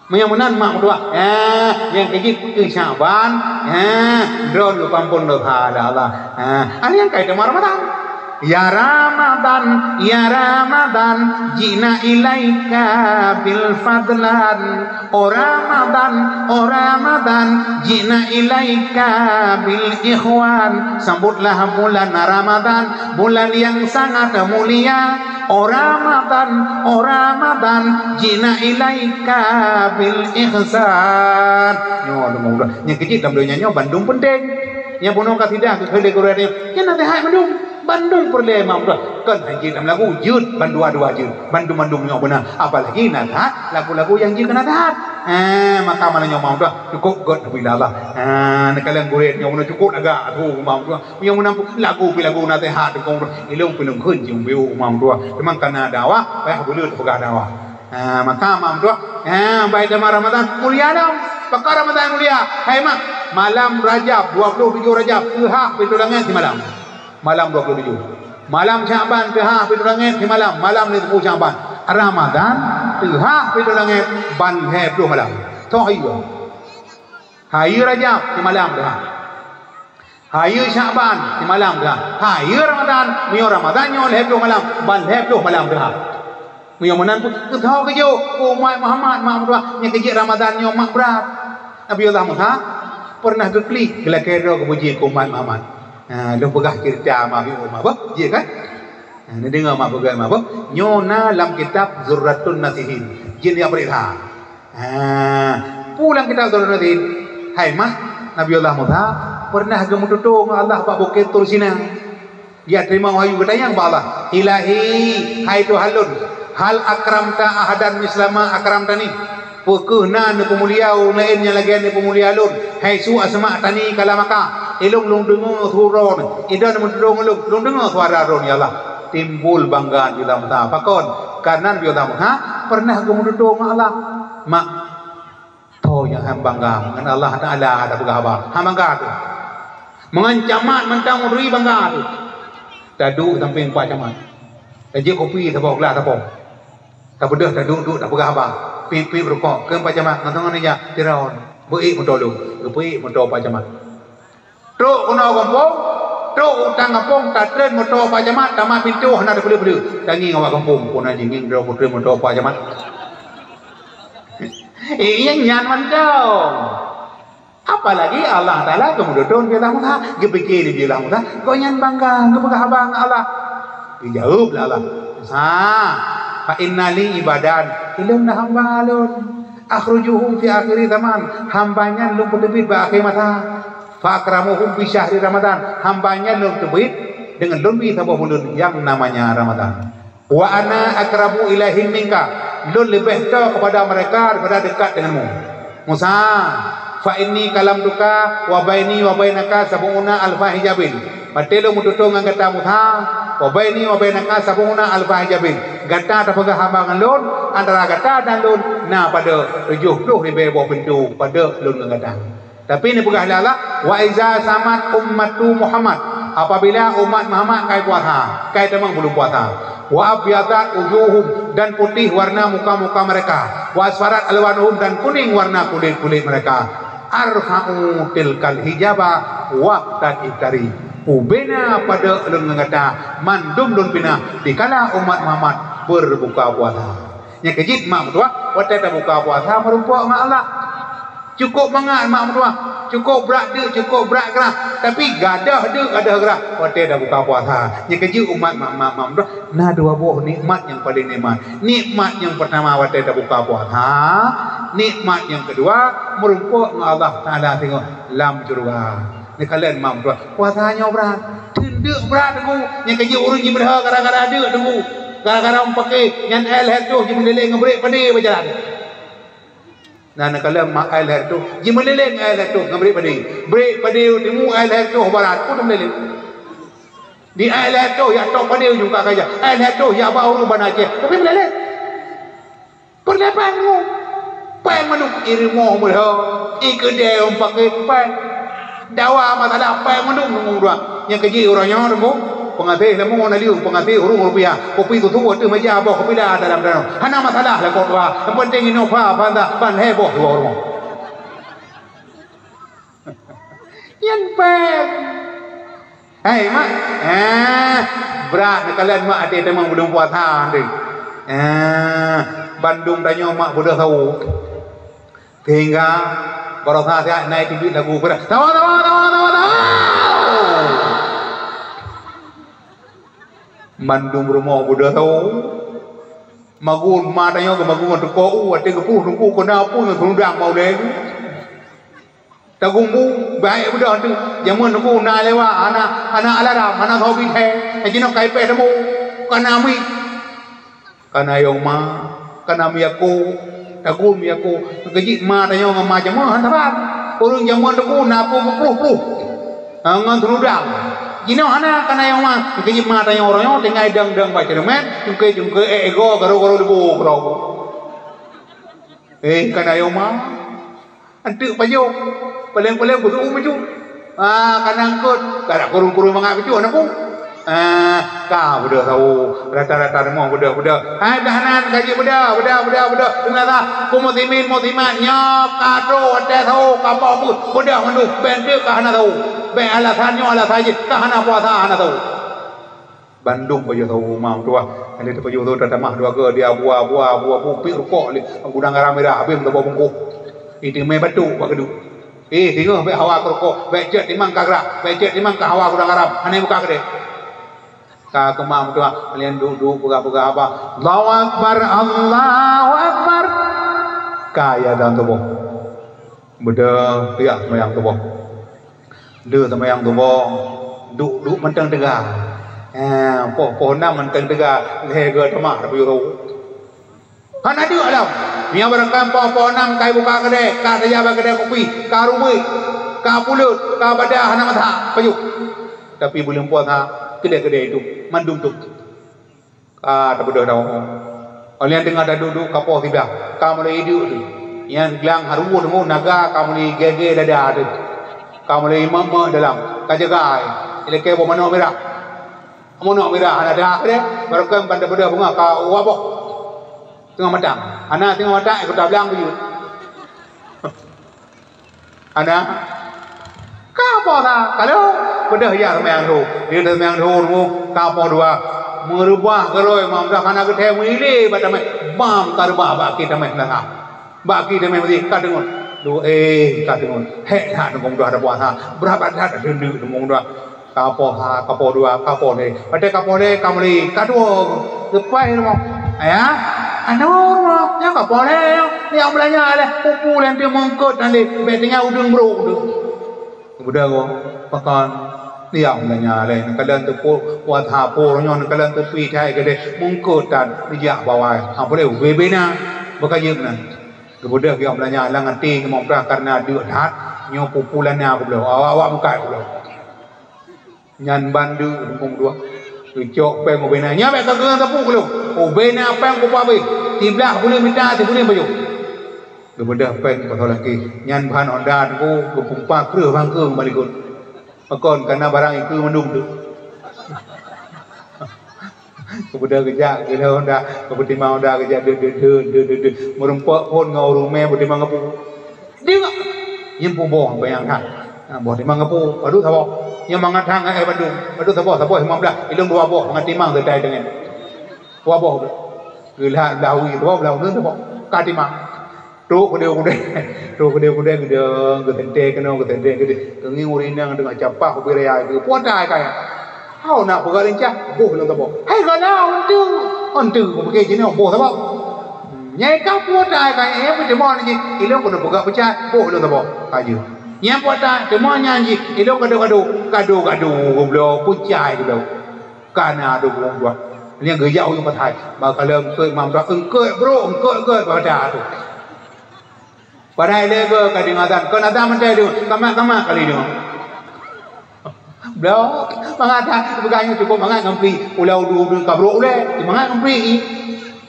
Meunyoe meunan mak meutuah, eh, nyang keujeuet keu Syakban, eh, droe lôn pampon lôn ha Allah. Eh, ah, nyang kai teuma Ramadan. Ya Ramadan, ya Ramadan, ji'na ilaika bil fadlan. Oh Ramadan, oh Ramadan, ji'na ilaika bil ikhwan. Sambutlah bulan Ramadan, bulan yang sangat mulia. Oh Ramadan, oh Ramadan, ji'na ilaika bil ihsan. Nyoe lôn mudah. Nyang keujeuet lam donya nyoe bandum penting. Nyang bunoe kasidah keu kheun lé gurée nyoe. Nyan naseuhat mandum. Bandum peureulée mak mudah. Kon hana jeuet lam lagu, jeuet bandua-dua jeuet. Bandum-bandum nyoe beuna. Apalagi naseuhat, lagu-lagu nyang jeuet keu naseuhat. Ha, maka malam nyoe mak mudah. Cukup göt bila Allah. Ha, neukalon gurée nyoe beuna cukup lagak tu mak mudah. Meunyoe meunan lagu pih lagu naseuhat deungon ilong pih lôn kheun jeuem biu uma meutuah. Teuma kana dakwah, payah buleuen peugah dakwah. Ha, maka mak meutuah, ha, bai teuma Ramadan mulia lom. Pakon Ramadan mulia? Hai mak, malam Rajab, dua puluh tujuh Rajab, teuhah pintoe langét simalam. Malam dua puluh tujuh. Malam Syakban teuhah pintoe langét simalam, malam lhèe ploh Syakban. Ramadan teuhah pintoe langét ban lhèe ploh malam. Toh iya. Hayeue Rajab simalam teuhah. Hayeue Syakban simalam teuhah. Hayeue Ramadan, meunyoe Ramadan nyoe lhèe ploh malam, ban lhèe ploh malam teuhah. Meunyoe meunan pun, keutho keujok keu umat Muhammad mak meutuah, nyang keujeuet Ramadan nyoe mak brat. Nabi Allah Musa pernah geuklik geulakèe droe geupuji keu umat Muhammad. Ha, lôn peugah ceurita mak biôh mak beuh, jeuet kan? Ha, neudeungö mak peugah mak beuh. Nyoe na lam kitab Zurratun Nasihin. Jeuet jak peuriksa. Ha, peue lam kitab Zurratun Nasihin? Hai mak, Nabi Allah Musa pernah geumeututô ngon Allah bak Bukét Tur Sina. Geuteurimong wahyu geutanyong bak Allah, "Ilahi, hai Tuhan lôn, hal akramta ahadan misla ma akramtani?" Peu kheueh na neupeumulia ureueng laén nyang lagèe neupeumulia lôn? Haitsu asma'tani kalamaka, ilôn lôn deungö su droe, idon meudeungoe lôn, lôn deungö suara droe, ya Allah. Timbul bangga Nabi Allah Musa. Pakon? Karena Nabi Allah Musa pernah geumeututô ngon Allah. Mak, tho nyang han bangga ngon Allah Taala, tapeugah haba. Han bangga teuh. Meungon camat mantong meuturi bangga teuh. Taduek sampéng pat camat. Tajép kupi saboh glah sapo. Tabeudôh taduek-duek tapeugah haba. Piep-piep rukok, keu Pak Camat, ngon tangan ija, tiraon. Beuék moto lôn, geupeuék moto Pak Camat. Trok keunoe gampông, trok u tang gampông, tatreun moto Pak Camat, tamat pintoe hana tapeuleueh-peuleueh. Tangieng awak gampông, "Peue na jingieng droe kutreun moto Pak Camat?" Eh, nyang nyan mantong. Apalagi Allah Taala geumeututoe Nabi Allah Musa, geupike Nabi Allah Musa, gobnyan bangga geupeugah haba ngon Allah. Geujaweueb lé Allah, "Musa, fa inna li ibadan, ulôn na hamba lôn. Akhrujuhum fi akhiri zaman, hamba nyan lôn peuteubiet bak akhé masa. Fa akramuhum fi syahri Ramadan, hamba nyan lôn teubiet deungon lôn bi saboh buleuen nyang namanya Ramadan." "Wa ana aqrabu ilaihim minka, lôn leubeh toe keupada mereka daripada dekat denganmu. Musa, fa inni kalamtuka wa baini wa bainaka sab'una alfa hijabin." Watée lôn meututoe ngon gata Musa, "Wa baini wa bainaka sab'una alfa hijabin." Gata tapeugah haba ngon lôn, antara gata dan lôn na padub tujoh ploh ribée boh pintoe padub lôn ngon gata. Tapi neupeugah lé Allah, "Wa iza samat ummatu Muhammad," apabila umat Muhammad kai puasa, kai tamong buleuen puasa, "wa abyadat wujuhum," dan putih warna muka-muka mereka, "wa asfarat alwanuhum," dan kuning warna kulit-kulit mereka, "arfa'u tilkal hijaba waqtan iftari." Ubena padub lôn ngon gata, mandum lôn pinah dikala umat Muhammad berbuka puasa. Nyang keujeuet mak meutuah, watée tabuka puasa meurumpok ngon Allah. Cukôp mangat mak meutuah, cukôp brat deuk, cukôp brat grah, tapi gadôh deuk, gadôh grah watée tabuka puasa. Nyang keujeuet umat mak, mak, mak meutuah, na dua boh nikmat nyang paleng nikmat. Nikmat nyang peurtama watée tabuka puasa, nikmat nyang keudua meurumpok ngon Allah Taala singoh lam syeuruga. Neukalon mak meutuah, puasa nyoe brat, teundeuk brat teungku. Nyang keujeuet ureuëng jimeuleuho gara-gara deuk teungku, gara-gara meupaké nyan air lhèe toh jimeuleleng ngon brek padé bak jalan. Nah, neukalon mak air lhèe toh, jimeuleleng air lhèe toh ngon brek padé. Brek padé timu, air lhèe toh barat, pun meuleleng. Di air lhèe toh jak tok padé ujong ka kajah, air lhèe toh jak bak ureuëng Banda Aceh, tapi meuleleng. Peureulèe péng nyoe. Péng mandum, i rumoh meulhö, i keudè meupaké péng. Dawa masalah péng mandum nunggu dua. Nyang keujeuet uroe nyoe nunggu, peungaséh leumo naleueng, peungaséh ureuëng rupiah, kupi susu ateueh meja boh keupila dalam danau. Hana masalah lakoe dua. Nyang penting inoe pha, pha, ban lhèe boh dua ureuëng. Nyan péng. Hai mak, eh, brat neukalon mak até teuma buleuen puasa teuh. Eh, bandum tanyoe mak beudôh sawoe. Sehingga baroesa siat na teubiet lagu peurah, "Sawoe, sawoe, sawoe, sawoe, sawoe!" Mandum rumoh beudôh sawoe. Magun ma tanyoe geumagun teuko u, até geupluh teungku keunan peue nyang seunudang ma ulèe. Tagumbu, baik beudôh teuh. Jameun teungku na lewat, hana, hana alarm, hana sobi thèe. Jinoe kai péh teumô, kana mi. Kana yong ma, kana mi ako, tagum mi ako. Keujeuet ma tanyoe ngon ma jameun hana saban. Ureuëng jameun teungku na peue geupluh-pluh. Ha, ngon seunudang. Jinoe hana kana yong ma, keujeuet ma tanyoe uroe nyoe tinggai dang-dang bak ceureumen, cungke-cungke ék ego, garo-garo leubô keudroe. Eh, kana yong ma. Anteuk pajoh. Paleng-paleng beutôi maju. Ah, kana eungkôt. Ka kurung-kurung mangat bacut na pu. Ah, ka beudôh sawoe. Rata-rata rumoh beudôh-beudôh. Hai, tahanan ka jeuet beudôh, beudôh, beudôh, beudôh. Peungalah, keu muslimin, muslimat nyoe ka trôh watèe sawoe, ka poh peuet. Beudôh mandum. Bèk anteuk ka hana sawoe. Bèk alasan nyoe alasan jih. Ka hana puasa, hana sawoe. Bandum pajoh sawoe ma meutuah. Nyang lheueh tapajoh sawoe tatamah dua goe di abua, abua, abua, abua, piep rukok lé gudang garam mirah, habéh meusaboh bungkôh. Iteumé batuk bak keuduek. Eh, singoh bèk hawa keu rukok, bèk cot timang ka grah, bèk cot timang ka hawa gudang garam, hana buka keudè. Ka keumah meutuah, lian duek-duek peugah-peugah haba. Allahu Akbar, Allahu Akbar. Ka ya dan tuboh. Beudôh piah seumayang tuboh. Lheueh seumayang suboh, duek-duek mantong teuga. Eh, poh-poh nam mantong teuga, lhèe goe teuma tapajoh sawoe. Hana duek lom. Meunyo barangkapeue poh-poh nam ka ibuka keudè, ka saja bak keudè kupi, ka ruweuet, ka puleut, ka bada hana masak, pajoh. Tapi buleuen puasa, keudè-keudè itu, mandum tôp. Ka tabeudôh dawa. Óh lheueh teungoh taduek-duek ka poh siblah, ka mulai iduek teuh. Nyan glang hareuwon teungoh naga ka mulai gèe-gèe dada teuh. Ka mulai mak-mak dalam, ka jagai. Ilakèe boh manok mirah. Amono mira hana dah deh, barokon ban beudôh bunga ka waboh. Teungoh matang. Hana teungoh matang, ikot tablang buyut. Hana. Ka poh sa, kalau beudôh ya seumayang lhô. Dia seumayang lhô rumoh, ka poh dua. Meureubah keurôi, mam dah hana geuthée meuile bak tamai. Bam ka reubah bak akhé tamai seulangah. Bak akhé tamai meusi ka deungon. Duek, eh, ka deungon. Hék that deungon dua ada puasa. Beurapa that deundeuk deungon dua. Ka poh sa, ka poh dua, ka poh lhée. Watée ka poh lhée, ka meuli, ka dua. Leupah rumoh. Ya? Anu rumoh, nyang ka poh lhée. Nyang beulanja lé, pupu lé teuh meungkot tadi. Bék tinggai udeueng brok tu. Kemudian, pakon, nyang beulanja lé. Neukalon teupeu, wat ha po nyoe, neukalon teupi cai keudeh. Meungkot tan, dijak bawai. Ha, boleh, ubé-bé na. Beukajeut nan. Geubeudôh geuh meulanya lam até ngon peurah kareuna deuk that, nyoe pupu lana keubloe, awak-awak mukat keubloe. Nyan ban deuk lumpong dua. Geucok péng ubé na, nyan bék ka geupeue keulong. Ubé na péng kupa abéh, siblaih buleuen mita, sibuleuen pajoh. Geubeudôh péng pasal lagée, nyan ban honda teungku geupumpa kreueh bangkeue ngon balikot. Pakon, kareuna barang ikeue mandum tu. Keumudian geujak, geulheueh Honda, geupeutimang Honda geujak, deuh, deuh, deuh, deuh, deuh, deuh. Meurumpok phon ngon ureuëng mé beutimang geupeu. Deungoe! Nyan peuboh bayang that. Ha, boh timang geupeu, padub saboh. Nyan mangat that ngon éh bandum. Padub saboh, saboh limong blaih, ilong dua boh, mangat timang seutai deungon. Dua boh. Geulhat blah wie, dua blah uneun saboh. Ka timang. Trok keudeh-keudeh. Trok keudeh-keudeh, geudong, geusentée keunoe, geusentée keudeh. Keungieng ureuëng inong deungon capah ubé raya geuh. Puata hai kaya. Hau na peugah lincah, boh lom saboh. Hai kana, onteue. Onteue, kupike jinoe, boh saboh. Nyai ka puata hai kaya, eh, peuteumon jih. Ilong keuneuk peugah peucai, boh lom saboh. Kaju. Nyang puata, teumon nyan jih. Ilong kado-kado. Kado-kado, goblok, peucai goblok. Kana dua puluh dua. Nyang geujak uyueng patai. Bak kalon eungkot mam dah eungkot bro, eungkot-eungkot pada tu. Padahai lé goe ka deungoe azan. Kon azan mantong tu. Kamat-kamat kali tu. Bro, mangat dah. Bukan hanya cukup mangat ngon pri. Ulau dua-dua ka bro ulai. Mangat ngon pri.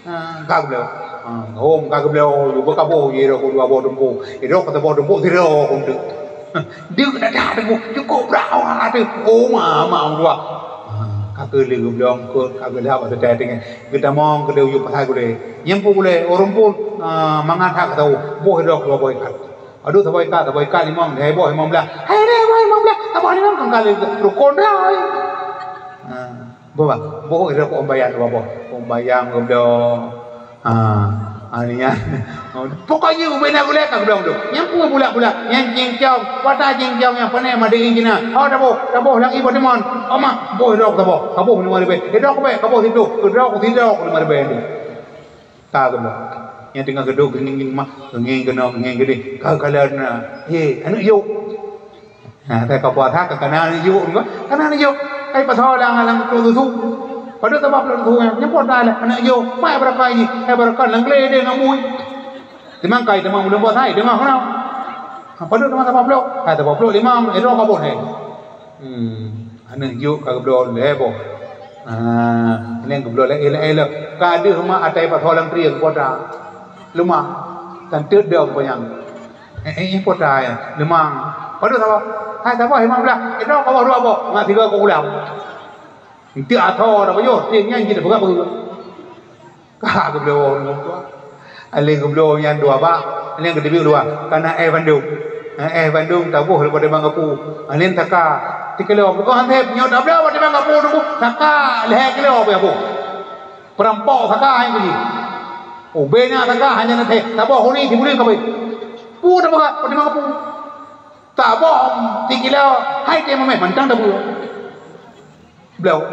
Ha, ka geubloe. Ha, hom ka geubloe, yue beukaboh, yue rok dua boh tumpuk. Yue rok saboh tumpuk, sidroe kunteuk. Deuk dah dah teungku, cukôp brat awak teuh. Oh, ma, ma, dua. Ha, ka keu lheueh geubloe eungkot, ka geulhab ateueh tai teungoh. Geutamong keudeh u yup pasai gulée. Nyang peue gulée, ureuëng phon, ha, mangat that geutawöh. Boh sidroe dua boh ikat. Aduh, saboh ikat, saboh ikat limong, hai boh limong blaih. Hai deh, boh limong blaih, saboh limong kan kali rukon dah. Ha. Boh, boh, boh, boh, peubayang, boh, boh. Peubayang, boh, boh. Ha, ha, ni nyan. Pokoknya, ubé na gulai ka geudong tu. Nyang pue bulak-bulak, nyang cincong, wata cincong nyang pané made in cina. Ha, taboh, taboh lagi boh timon. Ama, boh dok taboh, kaboh lima ribèe. Dok bèk, kaboh situ, dok sidok lima ribèe tu. Ka geudong. Nyang teungoh geudong, geuning-ning mah, geuning keunoe, geuning geudeh. Ka kalon na. Ye, aneuk yôk. Ha, ka puasa ka kana neujok, kana neujok. Ai pasal lam, lam plôk susu. Padahai sabab plôk susu nyan, nyang puasa lah, aneuk jok. Mai beurakah jih, ai beurakah lam glé deh ngon bui. Teuma kai teuma ulôn puasa, ai teuma keunoe. Ha, padahai teuma sabab plôk. Ha, sabab plôk limong, eh, droe ka boh hai. Hmm, aneuk jok ka geubloe lhèe boh. Ha, nyan geubloe lhèe, lhèe, lhèe. Ka deuh mak atai pasal lam trieng puasa. Leumah. Kan teudong panyang. Eh, eh, eh, puasa ya. Leumang. Padahai sabab. Hai sabab limong blaih. Itu ka boh dua boh. Ngat tiga ka ulam. Enti atho dah bujur, tieng nyan jih dah peugah-peugah. Ka geubloe ureuëng tuha. Aleng geubloe nyan dua bak, aleng geuteubiet dua. Kana éh bandum. Ha, éh bandum taboh leubeh daripada gapu. Aleng taka. Tikeulo, bukan hanteb, nyoe tabloe daripada gapu tu. Taka, lhèe kilo pih boh. Peurampok taka hai keu jih. Ubé na taka hanya na teh. Taboh huni tibuleuen kabeh. Pu tapeugah daripada gapu. Taboh tikilo, hai teh mameh mantang taboh. Bloe.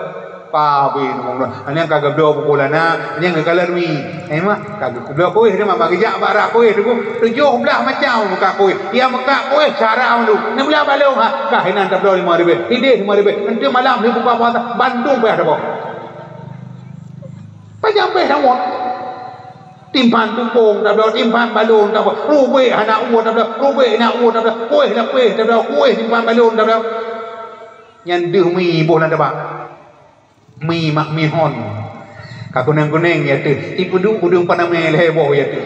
Pabe nunggu. Nyang ka geubloe buku lana, nyang ka lari. Eh, mah, ka geubloe kueh dia mah bagi jak bak rak kueh tu. Tujoh blaih macam buka kueh. Dia meuka kueh cara malu. Enam belas balong ha. Kah inan tabloe lima ribèe. Ideh lima ribèe. Nanti malam ni buka puasa bandum payah tabloe. Payah payah tabloe. Timphan tupông tabloe, timphan balon tabloe. Rubek hana ueh tabloe, rubek hana ueh tabloe. Kueh lah kueh tabloe, kueh timphan balon tabloe. Nyan deuh mi boh lam taba. Mi mak mi hon. Ka kuneng-kuneng ya teuh. Ipeuduek udeueng panamé lhèe boh ya teuh.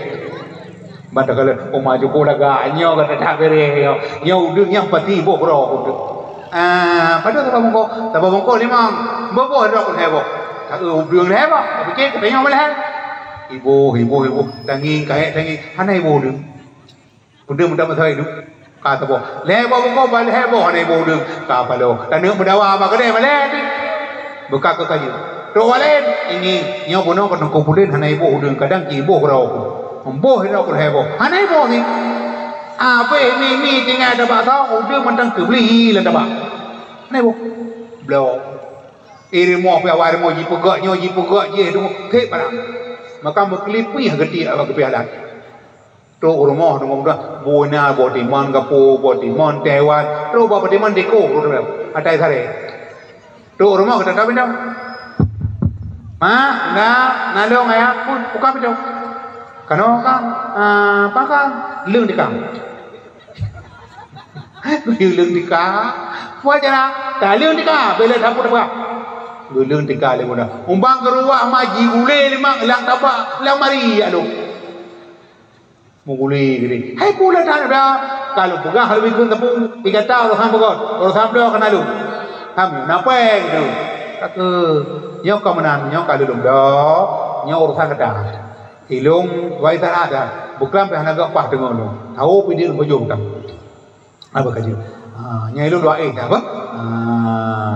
Ban takalon, oh, ma jukô lagak, nyoe gata that bereh nyoe. Nyoe udeueng nyang pati boh keudroe udeueng. Ah, padub saba bungkôh? Saba bungkôh limong. Boh-boh droe pun lhèe boh. Ka eu udeueng lhèe boh. Ka pike ka tanyong lhèe. Iboh, iboh, iboh. Tangieng, ka hék tangieng. Hana iboh udeueng. Udeueng meutamah sabe iduek. Ka saboh. Lhèe boh bungkôh, ba lhèe boh hana iboh udeueng. Ka paloe. Taneuk meudawa bak keudè malèe teuh. Beuka keu kayèe. Trok walén. Ini, nyoe bunoe ka teungku pulen hana iboh udeueng. Kadang ci iboh keudroe. Boh droe pun lhèe boh. Hana iboh sit. Abéh mi-mi tinggai tabak soe, udeueng mantong keubli lam tabak. Hana iboh. Bloe. Eh, rumoh pih awai rumoh jipeugöt nyoe, jipeugöt jih, rumoh kek barang. Maka meukeulipih geutiek bak keupiah lat. Trok u rumoh, rumoh mudah, bui na boh timon gapu, boh timon tewan. Trok bak boh timon diko, atai saré. Trok u rumoh geutanyoe pintoe. Mak, na, na lôn ayah, pun buka pintoe. Kanoe ka, ah, apa ka? Leueng dikam. Geuleueng tika. Peue cara? Taleueng tika, bèk lé sapeue teupeugah. Geuleueng tika lé bunoe. Umbang keuruwah ma jigulé lé mak lam tabak, lam mari yak lôn. Meugulé geude. Hai peue lé that dah. Ka lôn peugah leubeh kheun teupeu. Di gata urosan beugöt. Urosan bloe keu naleueng. Ham, na pèng tu. Ka keu, nyoe ka meunan, nyoe ka lôn bloe. Nyoe urosan gata. Ilôn wai salah dah. Buklam pih hana geupaih teungoh lôn. Tahu pih di lôn bajôh tam. Apa ka jeuet? Ha, nyang ilôn dua éh dah apa? Ha,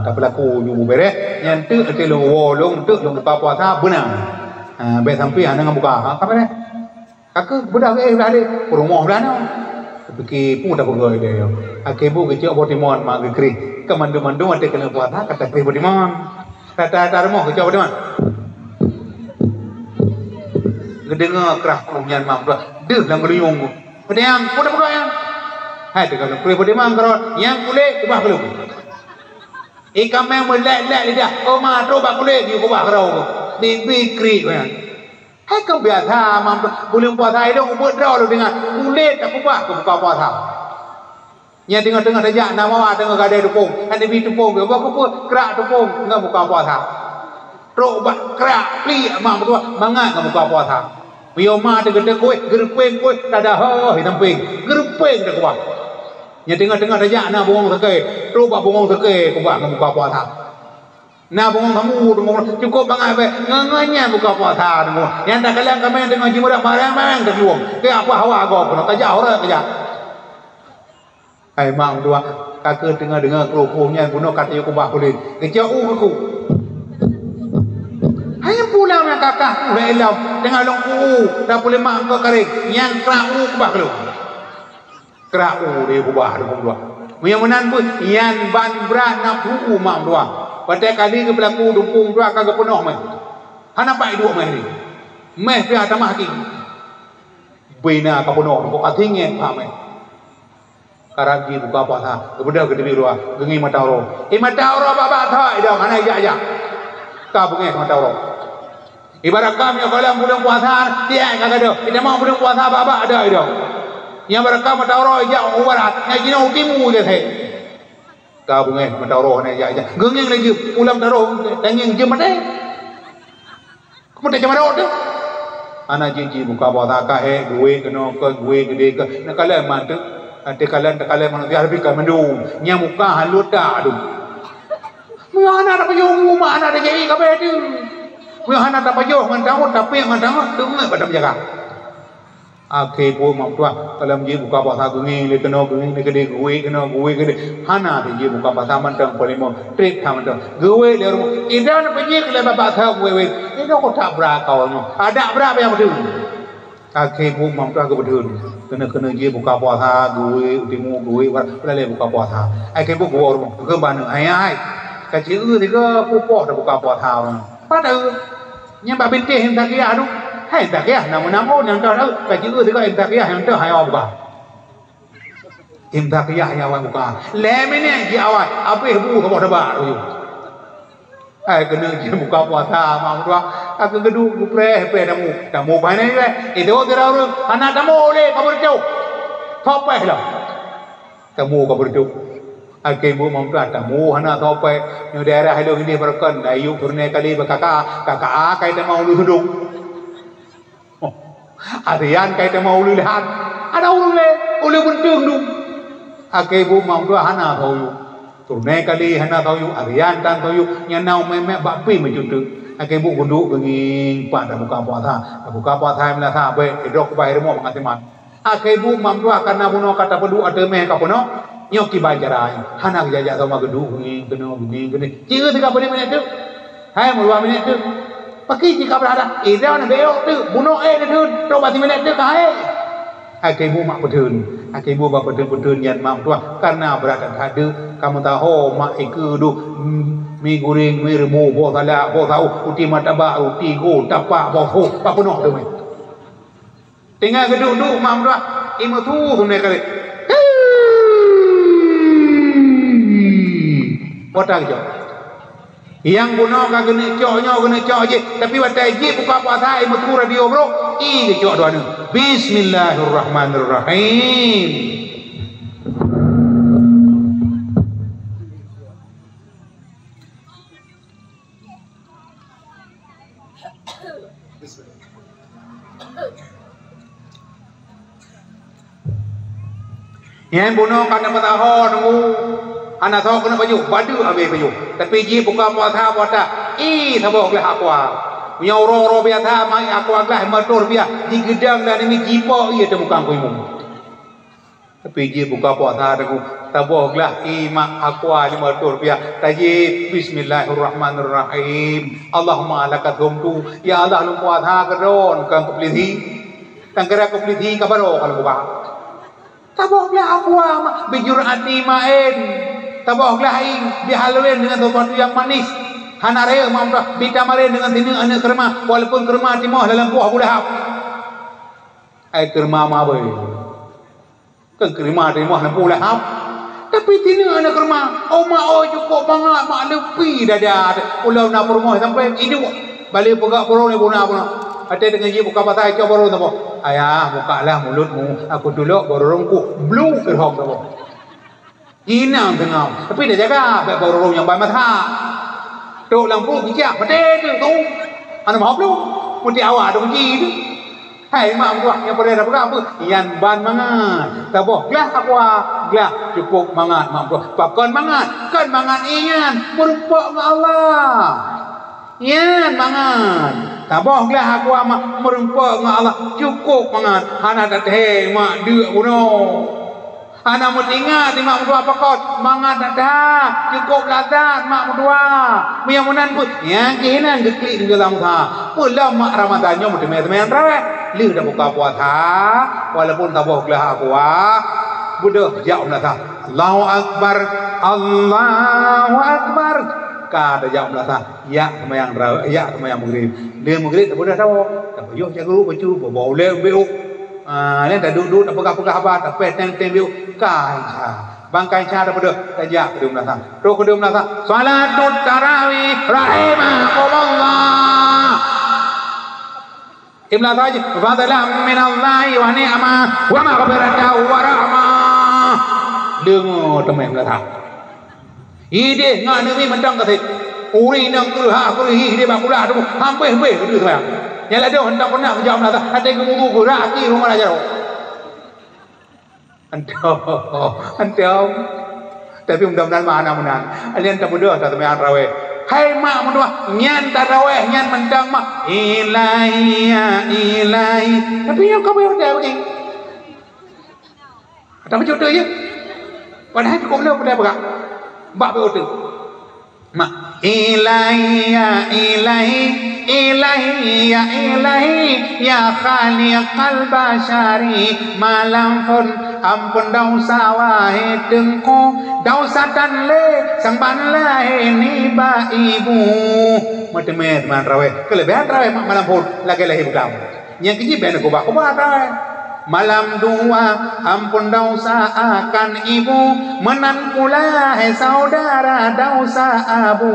tapeulaku ju beubeureh. Nyang teuk até lôn woe lôn teuk lôn buka puasa beuna. Ha, bèk sampai hana ngon buka. Ha, ka beureh. Ka keuh beudah éh beudah deh. Peurumoh beudah nyoe. Kupike peue tapeugah ilèe nyoe. Akhé buet geucok boh timon mak geukreh. Ka mandum-mandum até keuneuk puasa ka takreh boh timon. Rata-rata rumoh geucok boh timon. Geudeungoe krah krueng nyan mak geuh deuh lam geulinyueng. Peudeh nyang, peue tapeugah nyang? Hai teuka lôn kreh peudeh mang keurot, nyang kulét keubah keu lôn. Ié kaméng meulét-lét lidah, oh ma trok bak kulét geuyue keubah keudroe. Bibi kriek nyan. Hai keubiasa mam buleuen puasa ilôn ubeuet droe lôn deungon kulét takeubah keu buka puasa. Nyang teungoh-teungoh tajak na mawa teungoh gadée tupông, hana bi tupông, bah keupeue krak tupông ngon buka puasa. Trok bak krak pliek mak meutuah mangat ngon buka puasa. Meunyoe ma teugeuteu kueh, geureupeng kueh, tadahôi sampéng, geureupeng teukeubah. Nyang teungoh-teungoh tajak na bungong sakée, trok bak bungong sakée keubah ngon buka puasa. Na bungong samu, bungong cukôp bangai bèe, ngon-ngon nyan buka puasa deungoe. Nyang takalon kaméng teungoh jimeurah barang-barang teukeulueng, keu apa hawa gob keunoe, kajak horeuet kajak. Hai mak meutuah, ka keuh teungoh deungoe krueng-krueng nyan bunoe ka tayue keubah kulét. Geucok u keu ku. Hai pulang nyang kakah ku lé ilom, teungoh lôn ku u, tapeuleumah eungkôt kareng, nyan krak u keubah keu lôn. Krak u lé keubah lôn meutuah. Meunyoe meunan peuet, nyan ban brat na peuet u mak meutuah. Watée kali geupeulaku dumpung meutuah ka geupeunoh méh. Hana pat iduek méh lé. Méh pih tamah aki. Bina ka peunoh, dumpung ka tinggai pah méh. Karab jih buka puasa, geubeudôh geuteubiet luwa, geungieng mata uroe. Eh, mata uroe bak-bak that idong, hana ijak-jak. Ka beungéh mata uroe. Ibarat kah meunyoe gohlom buleuen puasa, tiek ka gadôh. Itamong buleuen puasa bak-bak ada idong. Nyang ibarat kah mata uroe ijak u barat, nyang jinoe u timu ilée sét. Ka beungéh mata uroe hana ijak-jak. Geungieng laju, ulam taroh, tangieng jeuem maté. Kamoe teucuma rot teuh. Hana jiji buka puasa ka hék, geuwék keunoe keuh, geuwék keudeh keuh. Neukalon man teuh. Teukalon, teukalon manusia leubeh ka mandum. Nyang muka halot dak tu. Meunyoe hana tapajoh umu mak hana tajadi kabeh teuh. Meunyoe hana tapajoh ngon tangon, tapiek ngon tangon, teungeut bak tapeujaka. Akhé buet mak meutuah, kalon jeuet buka puasa geungieng lé keunoe, geungieng lé keudeh, geuwék keunoe, geuwék keudeh. Hana teuh jeuet buka puasa mantong peulimong, trép that mantong. Geuwék lé rumoh, idan peujeuet lé babah that geuwék-wék. Inoe kotak bra kawan nyoe. Adak bra payah beutôi. Akhé buet mak meutuah geubeudeun. Keuneuk-keuneuk jeuet buka puasa, geuwék, timu, geuwék, beuralée buka puasa. Akhé buet geuwoe rumoh, geukheun bak aneuk, "Hai, hai, ka ci eu sigoe pupoh tabuka puasa." Padahai Nyan bak bintéh Imsak Kiyah tu. Hai Imsak Kiyah na meunan oh nyang toh taeu. Ka jieu sigoe Imsak Kiyah nyang toh hai awai buka. Imsak Kiyah nyang awai buka. Lhèe minét jiawai, abéh bu saboh teubak tu. Hai keuneuk jibuka puasa mak meutuah. Ka keugeuduk geupreh-preh tamu. Tamu paih nyan jih. Itu kira ureueng hana tamu lé ka beureucok. Topeh lah. Tamu ka beureucok. Akhé buet mak meutuah tamu hana soe pèh. Nyoe daerah ilôn idéh barokon, na yub peureunée kali bak kaka, kaka akai teuma u lheueh sudong. Oh, asian kai teuma u lheueh leuhat. Ada ureueng lé, u lheueh beunteueng dum. Akhé buet mak meutuah hana soe yub. Nai kali hana tayuk, arian tan tayuk, nyang na umai mek bak pih meucuteuk. Akhé buet geuduek beungéng pat tabuka puasa. Tabuka puasa meulasa bèk, idroe kubah rumoh mangat timat. Akhé buet mak meutuah kana bunoe ka tapeuduek ateueh meh ka peunoh. Nyoe kiban cara nyoe. Hana geujak-jak sama geuduek beungéng keunoe beungéng keunoe. Ci siga peuet minèt teuk. Hai meudua minèt teuk. Pakri jih ka beulah dah. Idroe na bèk teuk. Bunoe éh teuh. Trok bak siminèt teuk ka hai. Akhé buet mak peutheun, akhé buet bak peutheun-peutheun nyan mak meutuah, kareuna brat that deuek ka meusaho mak ikeue deuh, mi guréng, mi reubôh, boh salak, boh saôh, ruti martabak, ruti go, tapak, boh sôh, ka peunoh teumé. Tinggai geuduek-duek mak meutuah, imeusu seuné kali. Boh that geucok. Nyang bunoe ka geuneuk cok nyoe, geuneuk cok jih, tapi watèe jih buka puasa, imeusu radio brôk, i geucok droeneuh. Bismillahirrahmanirrahim. Nyan bunoe ka na meusaho teungku, hana soe keuneuk pajoh, badeuk abéh pajoh. Tapi jih buka puasa, puasa, i saboh glah aqua. Meunyoe uroe-uroe biasa, mak aqua glah lima reutôh rupiah, jigeudang dan ini jipo ié teumukang kuimu. Tapi jih buka puasa teungku, saboh glah i mak aqua lima reutôh rupiah, tajép bismillahirrahmanirrahim. Allahumma laka sumtu, ya Allah lôn puasa keudroe, kon keu peulisi. Tan kira keu peulisi ka baroe ka lôn buka. Saboh glah aqua ma-, bijur'atin ma'in. Saboh glah i bihaluin dengan sesuatu yang manis. Hana rayeuk mak meutuah, bitamarin dengan sineuk aneuk keurma, walaupun keurma timoh lam lampôh Abu Lahab. Ai keurma ma beuh. Kan keurma timoh lam lampôh Abu Lahab. Tapi sineuk aneuk keurma, oh mak oh, cukôp mangat mak, leupie dada. Ulôn na peurumoh sampoe iduek. Balé peugah peurumoh ni buna-buna. Até teungoh jih buka puasa, cok baroe saboh. Ayah, bukalah mulutmu, aku tulok baroe rungkuh. Bluek irhom saboh. Inong teungoh. Tapi dah jaga, bèk baroe nyang ban masak. Trok lam pruet geucak, maté teuk tu. Hana meuhop lom. Meuti awak tu kunci tu. Hai mak meutuah, nyang peureulee tapeugah peue? Nyan ban mangat. Saboh glah aqua, glah cukôp mangat mak meutuah. Pakon mangat? Kon mangat ié nyan, meurumpok ngon Allah. Nyan mangat. Saboh glah aqua mak, meurumpok ngon Allah, cukôp mangat. Hana tathèe mak deuk bunoe. Hana meutingat di mak meutuah pakon, mangat that-that, cukôp lazat mak meutuah. Meunyoe meunan pun, nyang keuh inan geuklik di dalam usaha. Peulom mak Ramadhan nyoe meuteumé seumayang tarawih. Lheueh tabuka puasa, walaupun saboh glah aqua, beudôh jak u meunasah. Allahu Akbar, Allahu Akbar. Ka tajak u meunasah. Jak seumayang ra-, jak seumayang Maghrib. Lheueh Maghrib tapeugah saboh. Tapajoh jak guru bacut, bawa ulèe beuh. Ah, nyan taduek-duek, tapeugah-peugah haba, tapéh teng-teng beuh. Ka Isya. Ban ka Isya tapeudeuh, tajak keudéh meunasah. Trok keudéh meunasah. Salatut tarawih rahimakumullah. Ibn Athaj, fadlan minallahi wa ni'mah wa maghfiratan wa rahmah. Deungoe teumé Ibn Athaj. Idéh ngon aneuk miet mantong gasét. Ureueng inong keureuha keureuhi idéh bak kulah teumé, hampéh-hampéh keudeuh seumbahyang. Nyang ladôm hantom pernah geujak Ibn Athaj, até geumubu geura aki rumoh raja. Hantom, hantom. Tapi mudah-mudahan mak hana meunan. Alèh tapeudeuh taseumayang tarawih. Hai mak meutuah, nyan tarawih nyan mantong mak. Ilahi ya ilahi. Tapi nyoe ka beuh dah bagi. Tapi contoh je. Padahai cukup lé peugah. Bak beuh tu. Ma, ilahi ya ilahi, ilahi ya ilahi, ya khaliqal basyari, malam phôn ampôn desya wahai Teungku, desya tan lé sangban lahé nibak ibu. Meuteumé teuma tarawih, keuleubèhan tarawih mak malam phôn lagèe lahé buklam. Nyang keujih bèk neukubah-kubah tai. Malam dua, ampôn desya akan ibu, meunan pula hai saudara desya abu.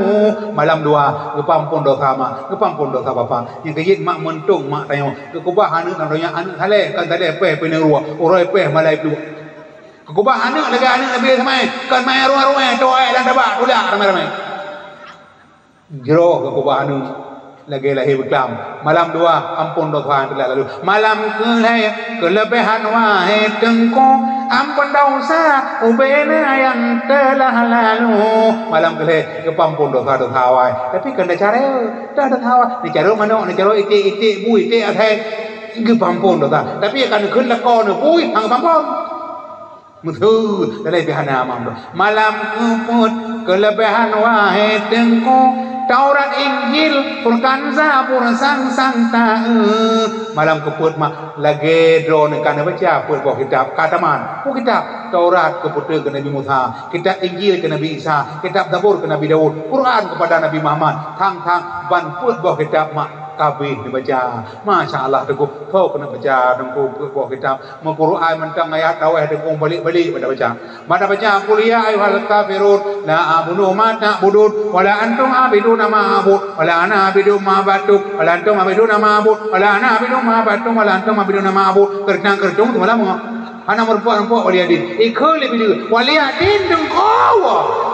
Malam dua, geupeuampôn desya mak, geupeuampôn desya bapak. Nyang keujih mak meuntông mak tanyoe, geukubah aneuk lam donya aneuk saleh, kon saleh péh peuneuk ruah, uroe péh malai pluek. Geukubah aneuk lagèe aneuk Nabi Ismail, kon main ruah-ruah, toh lam tabak, tulak ramé-ramé. Jroh geukubah aneuk. Lagée lahé beuklam. Malam dua, amphon desya nyang teulah lalu. Malam keulhée, keuleubehan wahé Teungku, amphon desya ubena nyang teulah lalu. Malam keulhée, geupeuamphon desya-desya awai. Tapi kon desya rayeuk, desya-desya awai. Neucarông manok, neucarông iték-iték bu, iték asèe, geupeuamphon desya. Tapi ka neukheun lakoe neubui, hana geupeuamphon. Meuteue, dalai pih hana mampu. Malam keupeuet, keuleubehan wahé Teungku, Taurat, Injil, Furqan, Zabur, sang-sang taeu. Malam keupeuet mah lagée droeneuh ka neubaca peuet boh kitab, ka tamat. Peue kitab? Taurat geupeutrön keu Nabi Musa, kitab Injil keu Nabi Isa, kitab Zabur keu Nabi Daud, Quran kepada Nabi Muhammad. Thang-thang ban peuet boh kitab mah ka abéh neubaca. Masya Allah, Teungku, tho keuneuk baca Teungku peuet boh kitab. Meuquran mantong ayat taweh deungon balik-balik pada baca. Pada baca, "Qul ya ayyuhal kafirun, la a'budu ma ta'budun, wa la antum abiduna ma a'bud, wa la ana abidu ma abadtum, wa la antum abiduna ma a'bud, wa la ana abidu ma abadtum, wa la antum abiduna ma a'bud." Keureuntang-keureuntang tu malam. Hana meureumpok-reumpok wali adin. Ikheun lé bideu. Wali adin deungkoe.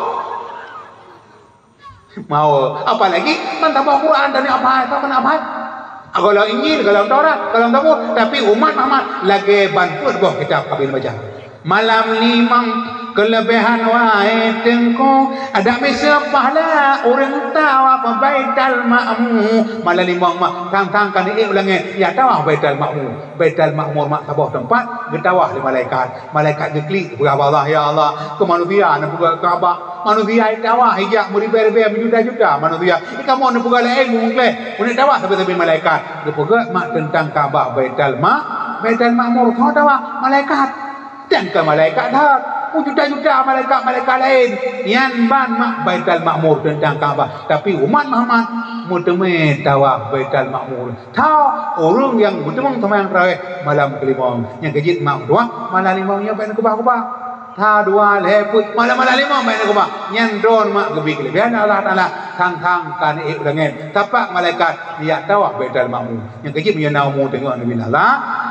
Mau, apalagi mantong Quran dan apa, apa kena apa? Kalau Injil, kalau Taurat, kalau Zabur, tapi umat Muhammad lagée ban peuet boh kitab ka abéh baca. Malam limong, keuleubehan wahé Teungku, ada miseue pahala ureuëng tawaf Baitul Ma'mur. Malam limong mah, thang-thang ka neuék u langét, ya tawaf Baitul Ma'mur. Baitul Ma'mur mak saboh teumpat geutawah lé malaikat. Malaikat geuklik, peugah bak Allah, "Ya Allah, keu manusia neupeugah Ka'bah. Manusia itawah ijak meuribée-ribée, meujuta-juta manusia. Di kamoe neupeugah laén meungkleh, meunyoe tawah sabe-sabe malaikat." Geupeugah mak teuntang Ka'bah, Baitul Ma-, Baitul Ma'mur, tho tawah malaikat. Dan ka malaikat that, meujuta-juta malaikat-malaikat laén. Nyan ban mak Baitul Ma'mur teuntang Ka'bah. Tapi umat Muhammad meuteumé tawah Baitul Ma'mur. Tho, ureuëng nyang meuteumé seumayang tarawih malam keulimong. Nyang keujeuet mak meutuah, malam limong nyoe bék neukeubah-keubah. Tho dua lhée peuet, malam-malam limong bék neukeubah. Nyan droe mak geubi keuleubehan Allah Taala, thang-thang ka neuék u langét. Tapak malaikat jak tawah Baitul Ma'mur. Nyang keujeuet meunyoe na umu teungoh neubi lala,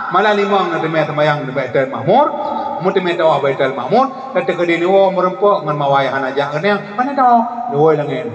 malam limong neuteumé seumayang di Baitul Ma'mur, meuteumé tawah Baitul Ma'mur, dan teukeudi neuwoe meureumpok ngon mawai hana jak keuneuk, mana tawah? Neuwoe u langét.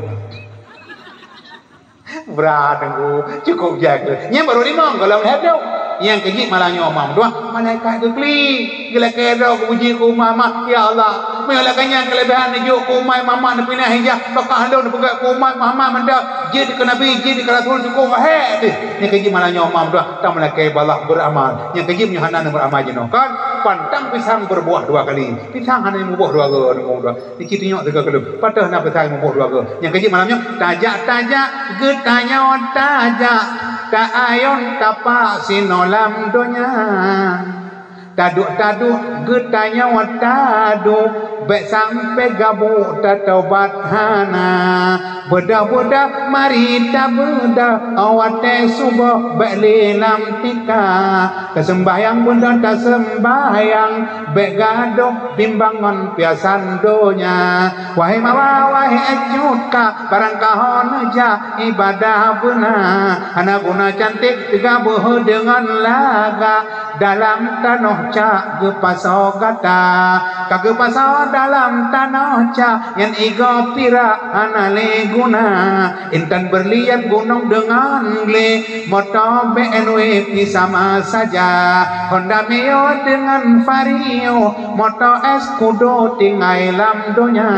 Brat Teungku, cukup jaga. Nyan baru limong, golom lhée ploh. Nyang keujeuet malam nyoe mam dua, malaikat geuklik. Geulakée droe geupuji keu umat, "Ya Allah, meunyoe lagée nyan keuleubehan neujok keu umat Muhammad, neupinah hijab, bak lôn neupeugét keu umat Muhammad mantong, jeuet keu Nabi, jeuet keu Rasul, cukup hék deh." Nyang keujeuet malam nyoe mam dua, tameulakée balaih beuramal. Nyang keujeuet meunyoe hana neubeuramal jinoe kan, pantang pisang berbuah dua kali. Pisang hana meuboh dua goe, dua. Niki tunyok teuka keuleuh. Patah na peutai muboh dua goe. Nyang keujeuet malam nyoe, tajak-tajak geutanyoe tajak, ta ayôn tapak sinoe lam donya. Taduek-taduek geutanyoe taduek, bék sampoe gabuk tatobat hana. Beudah-beudah mari tabeudah, watée suboh bék lé lam tika. Taseumbahyang beudôh taseumbahyang, bék gadôh bimbang ngon piasan donya. Wahé mawa, wahé cut ka, barangkaho neujak ibadah beuna. Hana guna canték teuga beuhe deungon lagak, dalam tanoh cak geupasoe gata. Ka geupasoe dalam tanoh cak, nyan igoe pirak hana lé guna. Intan berlian gunong deungon glé, moto B M W pih sama saja. Honda Mio deungon Vario, moto Escudo tinggai lam donya.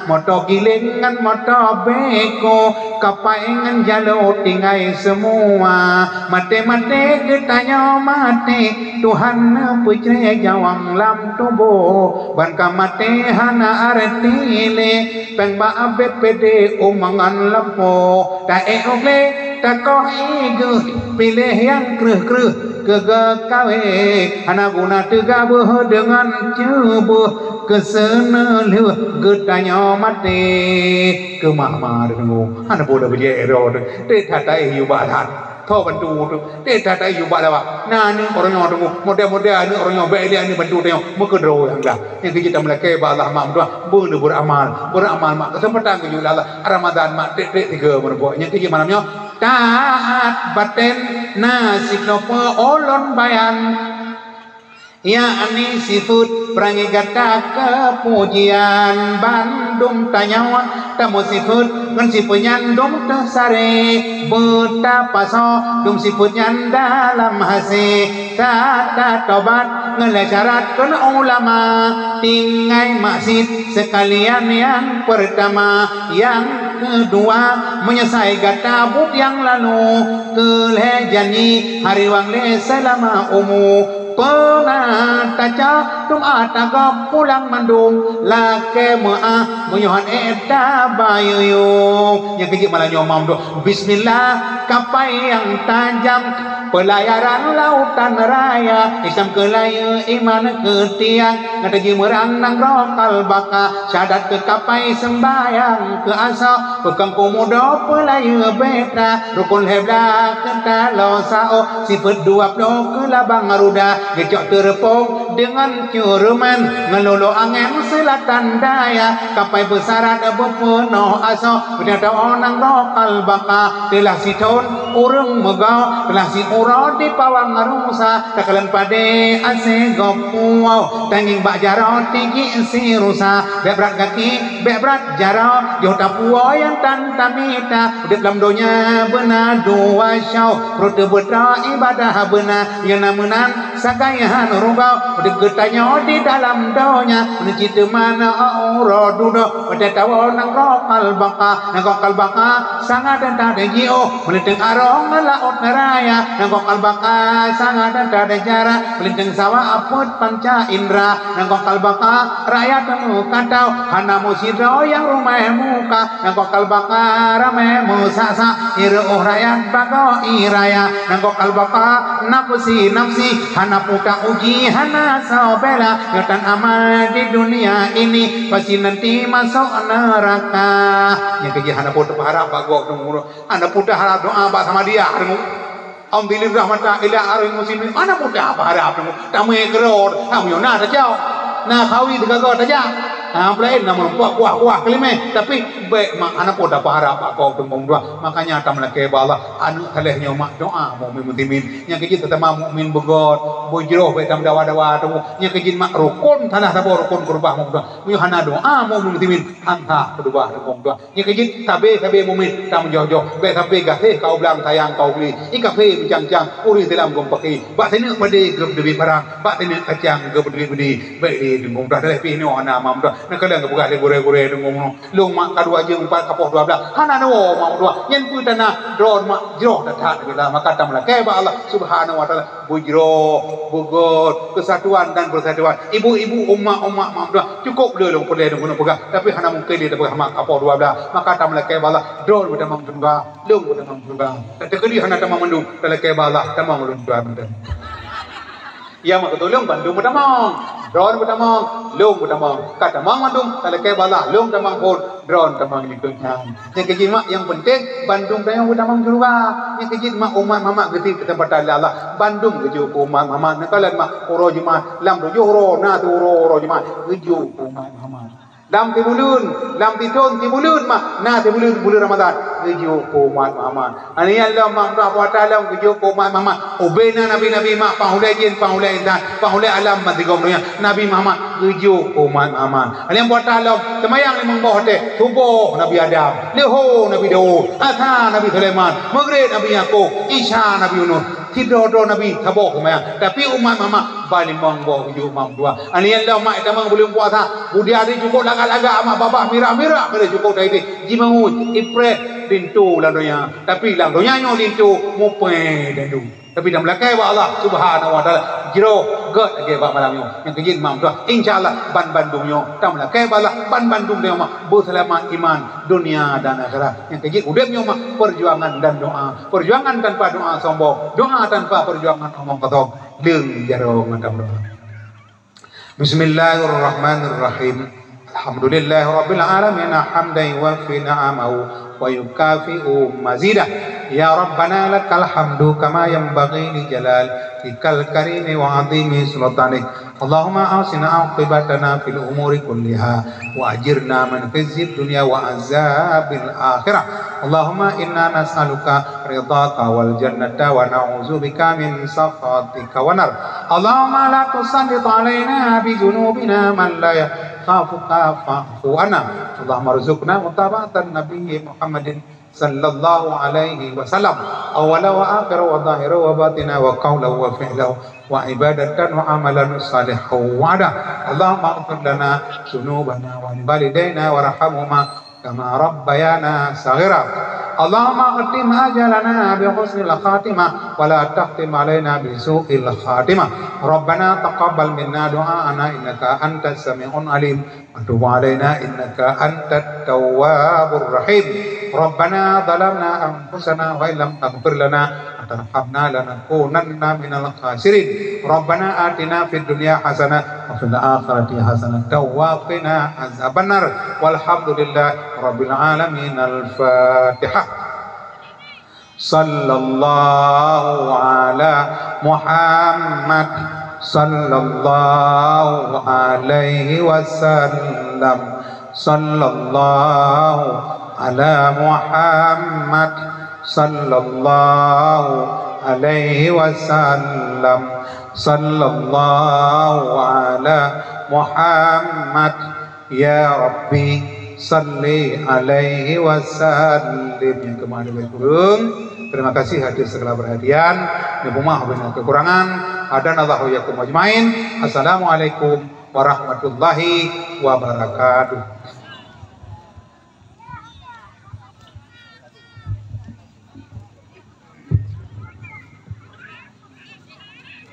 Moto giléng ngon moto beko, kapai ngon jalo tinggai seumua. Maté-maté geutanyoe maté, Tuhan neupeucré nyawöng lam tuboh. Ban ka maté hana arti lé, péng bak B P D umongan lampôh. Taék u glé, takoh ié geuh, piléh nyang kreueh-kreueh keu geukawé. Hana guna teuga beuhe deungon ceubeuh, keuseuneu lheueh geutanyoe maté. Keumah-mah deungoe, hana peue dah beujeuet droe, trép that taéh yue bak that. Tho bantu tu. Teuka tayu bak lawa. Na aneuk uroe nyoe teungoh. Model-model aneuk uroe nyoe, bék lé aneuk bantu tanyoe. Meukeudroe nyang dah. Nyang keujeuet tameulakée bak Allah mak meutuah. Beuneu beuramal. Beuramal mak. Keuseumpatan keujeuet lé Allah. Ramadhan mak trép-trép tiga meureumpok. Nyang keujeuet malam nyoe. Taát batén na sinoe peu ulôn bayan. Yakni sifeuet peurangée gata keupujian bandum tanyoe Tameusipeut ngon sipeut nyan dum teuh saré, beutapasoe dum sipeut nyan dalam hasé. That-that tobat ngon lhée syarat kheun ulama, tinggai maksiet seukalian nyang peurtama. Nyang keudua, meunyeusai gata buet nyang lalu, keu lhée janji hari wang lé seulama umu. Peuna taca dum ata gob pulang mandum, lakée meuáh meunyoe han ék tabayeue. Nyang keujeuet malam nyoe mam doh. Bismillah, kapai nyang tajam, peulayaran lautan raya, Islam keu layeue, iman keu tiang, ngon tajeumeurang nanggroe kalbaka, syahadat keu kapai, seumbahyang keu asoe, peukong peumudo peulayeue beta, rukon lhée blaih keu taloe saôh, sipeut dua ploh keu labang ruda, geucok teureupong deungon curumen, ngon lolo angén seulatan daya, kapai beusarat beupeunoh asoe, beuteutoe nanggroe kalbaka, teulah sithon ureuëng meugoe, teulah siuroe di pawang rusa, takalon padé asée gob puwoe, tangieng bak jaroe tijik sirusa, bék brat gaki, bék brat jaroe, yoh tapuwoe nyang tan tamita, udeb lam donya beuna dua shoe, rot teubeutra ibadah beuna, nyang na meunan sagai han rugoe, udeb geutanyoe di dalam donya, meunan cit teuma na uroe dudoe, watée tawoe nanggroe kalbaka, nanggroe kalbaka sangat that jiôh, meulintang arong laôt raya, nanggroe kalbaka sangat that jarak, meulintang sawa apot panca indra, nanggroe kalbaka rakyat meukatau, hana meusidroe nyang ruméh muka, nanggroe kalbaka ramé meusak-sak, ireuôh rakyat bagoe ie raya, nanggroe kalbaka nafeusi-nafeusi, hana peue ta uji, hana soe bela, nyoe tan amal di dunia ini, pasti nanti masuk neraka. Nyang keujeuet hana peue tapeuharab bak gob teungku, hana peue taharab doa bak samadiyah teungku. Alhamdulillah rahmatan lil alamin muslimin, hana peue tapeuharab teungku. Tamé keurot, kamoe na tajak, na khawi teugaga tajak. Ha, peulaén na meurumpok kuah-kuah keulimeh, tapi bék mak hana peue tapeuharab bak gob teungku dua. Makanya tameulakée bak Allah, aneuk saleh nyoe mak doa mukmin muslimin. Nyang keujeuet teutama mukmin beugöt, beujroh bék tameudawa-dawa teungku. Nyang keujeuet mak rukon salah saboh rukon keurubah mukmin. Meunyoe hana doa mukmin muslimin, han sah keudua rukon dua. Nyang keujeuet sabe-sabe mukmin tameujoh-joh, bék sabe gaséh kau blang sayang kau bli. I kafé meucang-cang, ureuëng Islam geumpaki. Bak sineuk padé geupeudeubi parang, bak sineuk kacang geupeudeubi beudi. Bék lé teungku dah, daleh pih nyoe hana mam dah. Neukalon geupeugah lé gurée-gurée teungku nyoe. Lôn mak ka dua jeuem pat ka poh dua blaih. Hana neuwoe mak dua. Nyan peue tana droe mak jroh that-that geulah. Maka tameulakée bak Allah Subhanahu wa Taala. Beujroh, beugöt, keusatuan dan peusatuan. Ibu-ibu, umat-umat mak dua. Cukôp le lôn peureulée lôn keuneuk peugah. Tapi hana mungken lé tapeugah mak ka poh dua blaih. Maka tameulakée bak Allah. Droe beutamong syeuruga. Lôn beutamong syeuruga. Teukeudi hana tamong mandum. Talakée bak Allah. Tamong lôn syeuruga. Ya, mak geutulông bandum beutamong, droe beutamong, lôn beutamong. Ka tamong mandum, talakée bak Allah, lôn tamong phon, droe tamong likot nyan. Nyang keujeuet mak nyang penting, bandum tanyoe beutamong syeuruga. Nyang keujeuet mak umat Muhammad geutiek keuseumpatan lé Allah, bandum geujok keu umat Muhammad. Neukalon mak uroe Jumat, lam tujoh uroe na siuroe uroe Jumat, geujok keu umat Muhammad. Lam sibuleuen, lam sithon sibuleuen mah, na sibuleuen buleuen Ramadhan, geujok keu umat Muhammad. Nyan lom mak, puasa lom geujok keu umat Muhammad. Ubé na nabi-nabi mak, pah ulée jin, pah ulée insan, pah ulée alam ban sigom donya, Nabi Muhammad geujok keu umat Muhammad. Nyan puasa lom, seumayang limong boh watée, suboh Nabi Adam, leuhô Nabi Daud, asa Nabi Sulaiman, meugreb Nabi Yakub, isya Nabi Yunus. Sidroe-droe nabi saboh seumayang, tapi umat Muhammad ba limong boh geujok mak dua. Nyan lom mak tamong buleuen puasa, budiah di cukôp lagak-lagak mak, babah mirah-mirah keu cukôp tadi jimangut, ipreh linto lam donya. Tapi lam donya nyoe linto mupée dan du. Tapi tameulakée bak Allah Subhanahu wa Taala, jroh gét lagée bak malam nyoe. Nyang keujeuet mak dua, insya Allah ban bandum nyoe tameulakée bak Allah, ban bandum nyoe mak beuseulamat iman dunia dan akhirat. Nyang keujeuet udeb nyoe mak perjuangan dan doa. Perjuangan tanpa doa sombong, doa tanpa perjuangan omong kosong. Deung jaroe mantap doa. Bismillahirrahmanirrahim. Alhamdulillahirabbil alamin, hamdan yuwafi ni'amahu wa yukafi'u mazidah. Ya Rabbana lakal hamdu kama yanbaghi li jalalikal karimi wa azimi sultanik. Allahumma ahsin aqibatana fil umuri kulliha wa ajirna min khizyid dunya wa azabil akhirah. Allahumma inna nas'aluka ridhaka wal jannata wa na'udzubika min sakhatika wan nar. Allahumma la tusallit alaina bi dzunubina man la عفوك فاعف عنا. اللهم ارزقنا متابعة النبي محمد صلى الله عليه وسلم، أولا وآخرا وظاهرا وباطنا وقولا وفعلا وعبادة وعملا صالحا وعدا. اللهم اغفر لنا ذنوبنا ولوالدينا وارحمهما كما ربيانا صغيرا. اللهم اختم أجالنا بحسن الخاتمة ولا تختم علينا بسوء الخاتمة. ربنا تقبل منا دعاءنا إنك أنت السميع العليم وتب علينا إنك أنت التواب الرحيم. ربنا ظلمنا أنفسنا وإن لم تغفر لنا وترحمنا لنكونن من الخاسرين. ربنا آتنا في الدنيا حسنة وفي الآخرة حسنة وقنا عذاب النار. والحمد لله رب العالمين. الفاتحة. صلى الله على محمد، صلى الله عليه وسلم، صلى الله على محمد، صلى الله عليه وسلم، صلى الله على محمد. Ya Rabbi, salli alaihi wa sallim. Nyang keumah lé kureueng, terima kasih atas segala perhatian. Neupeumaaf bak kekurangan. Hadanallahu wa iyyakum ajmain. Assalamualaikum warahmatullahi wabarakatuh.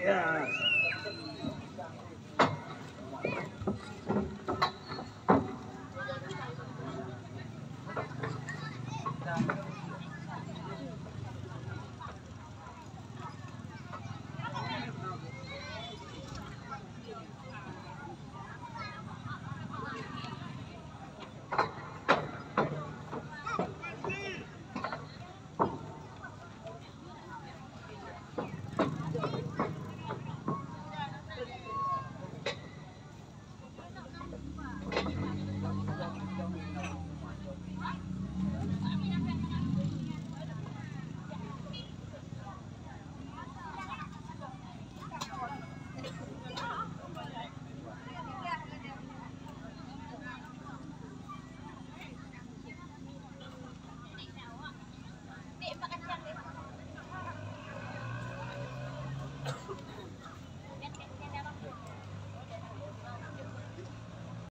Ya.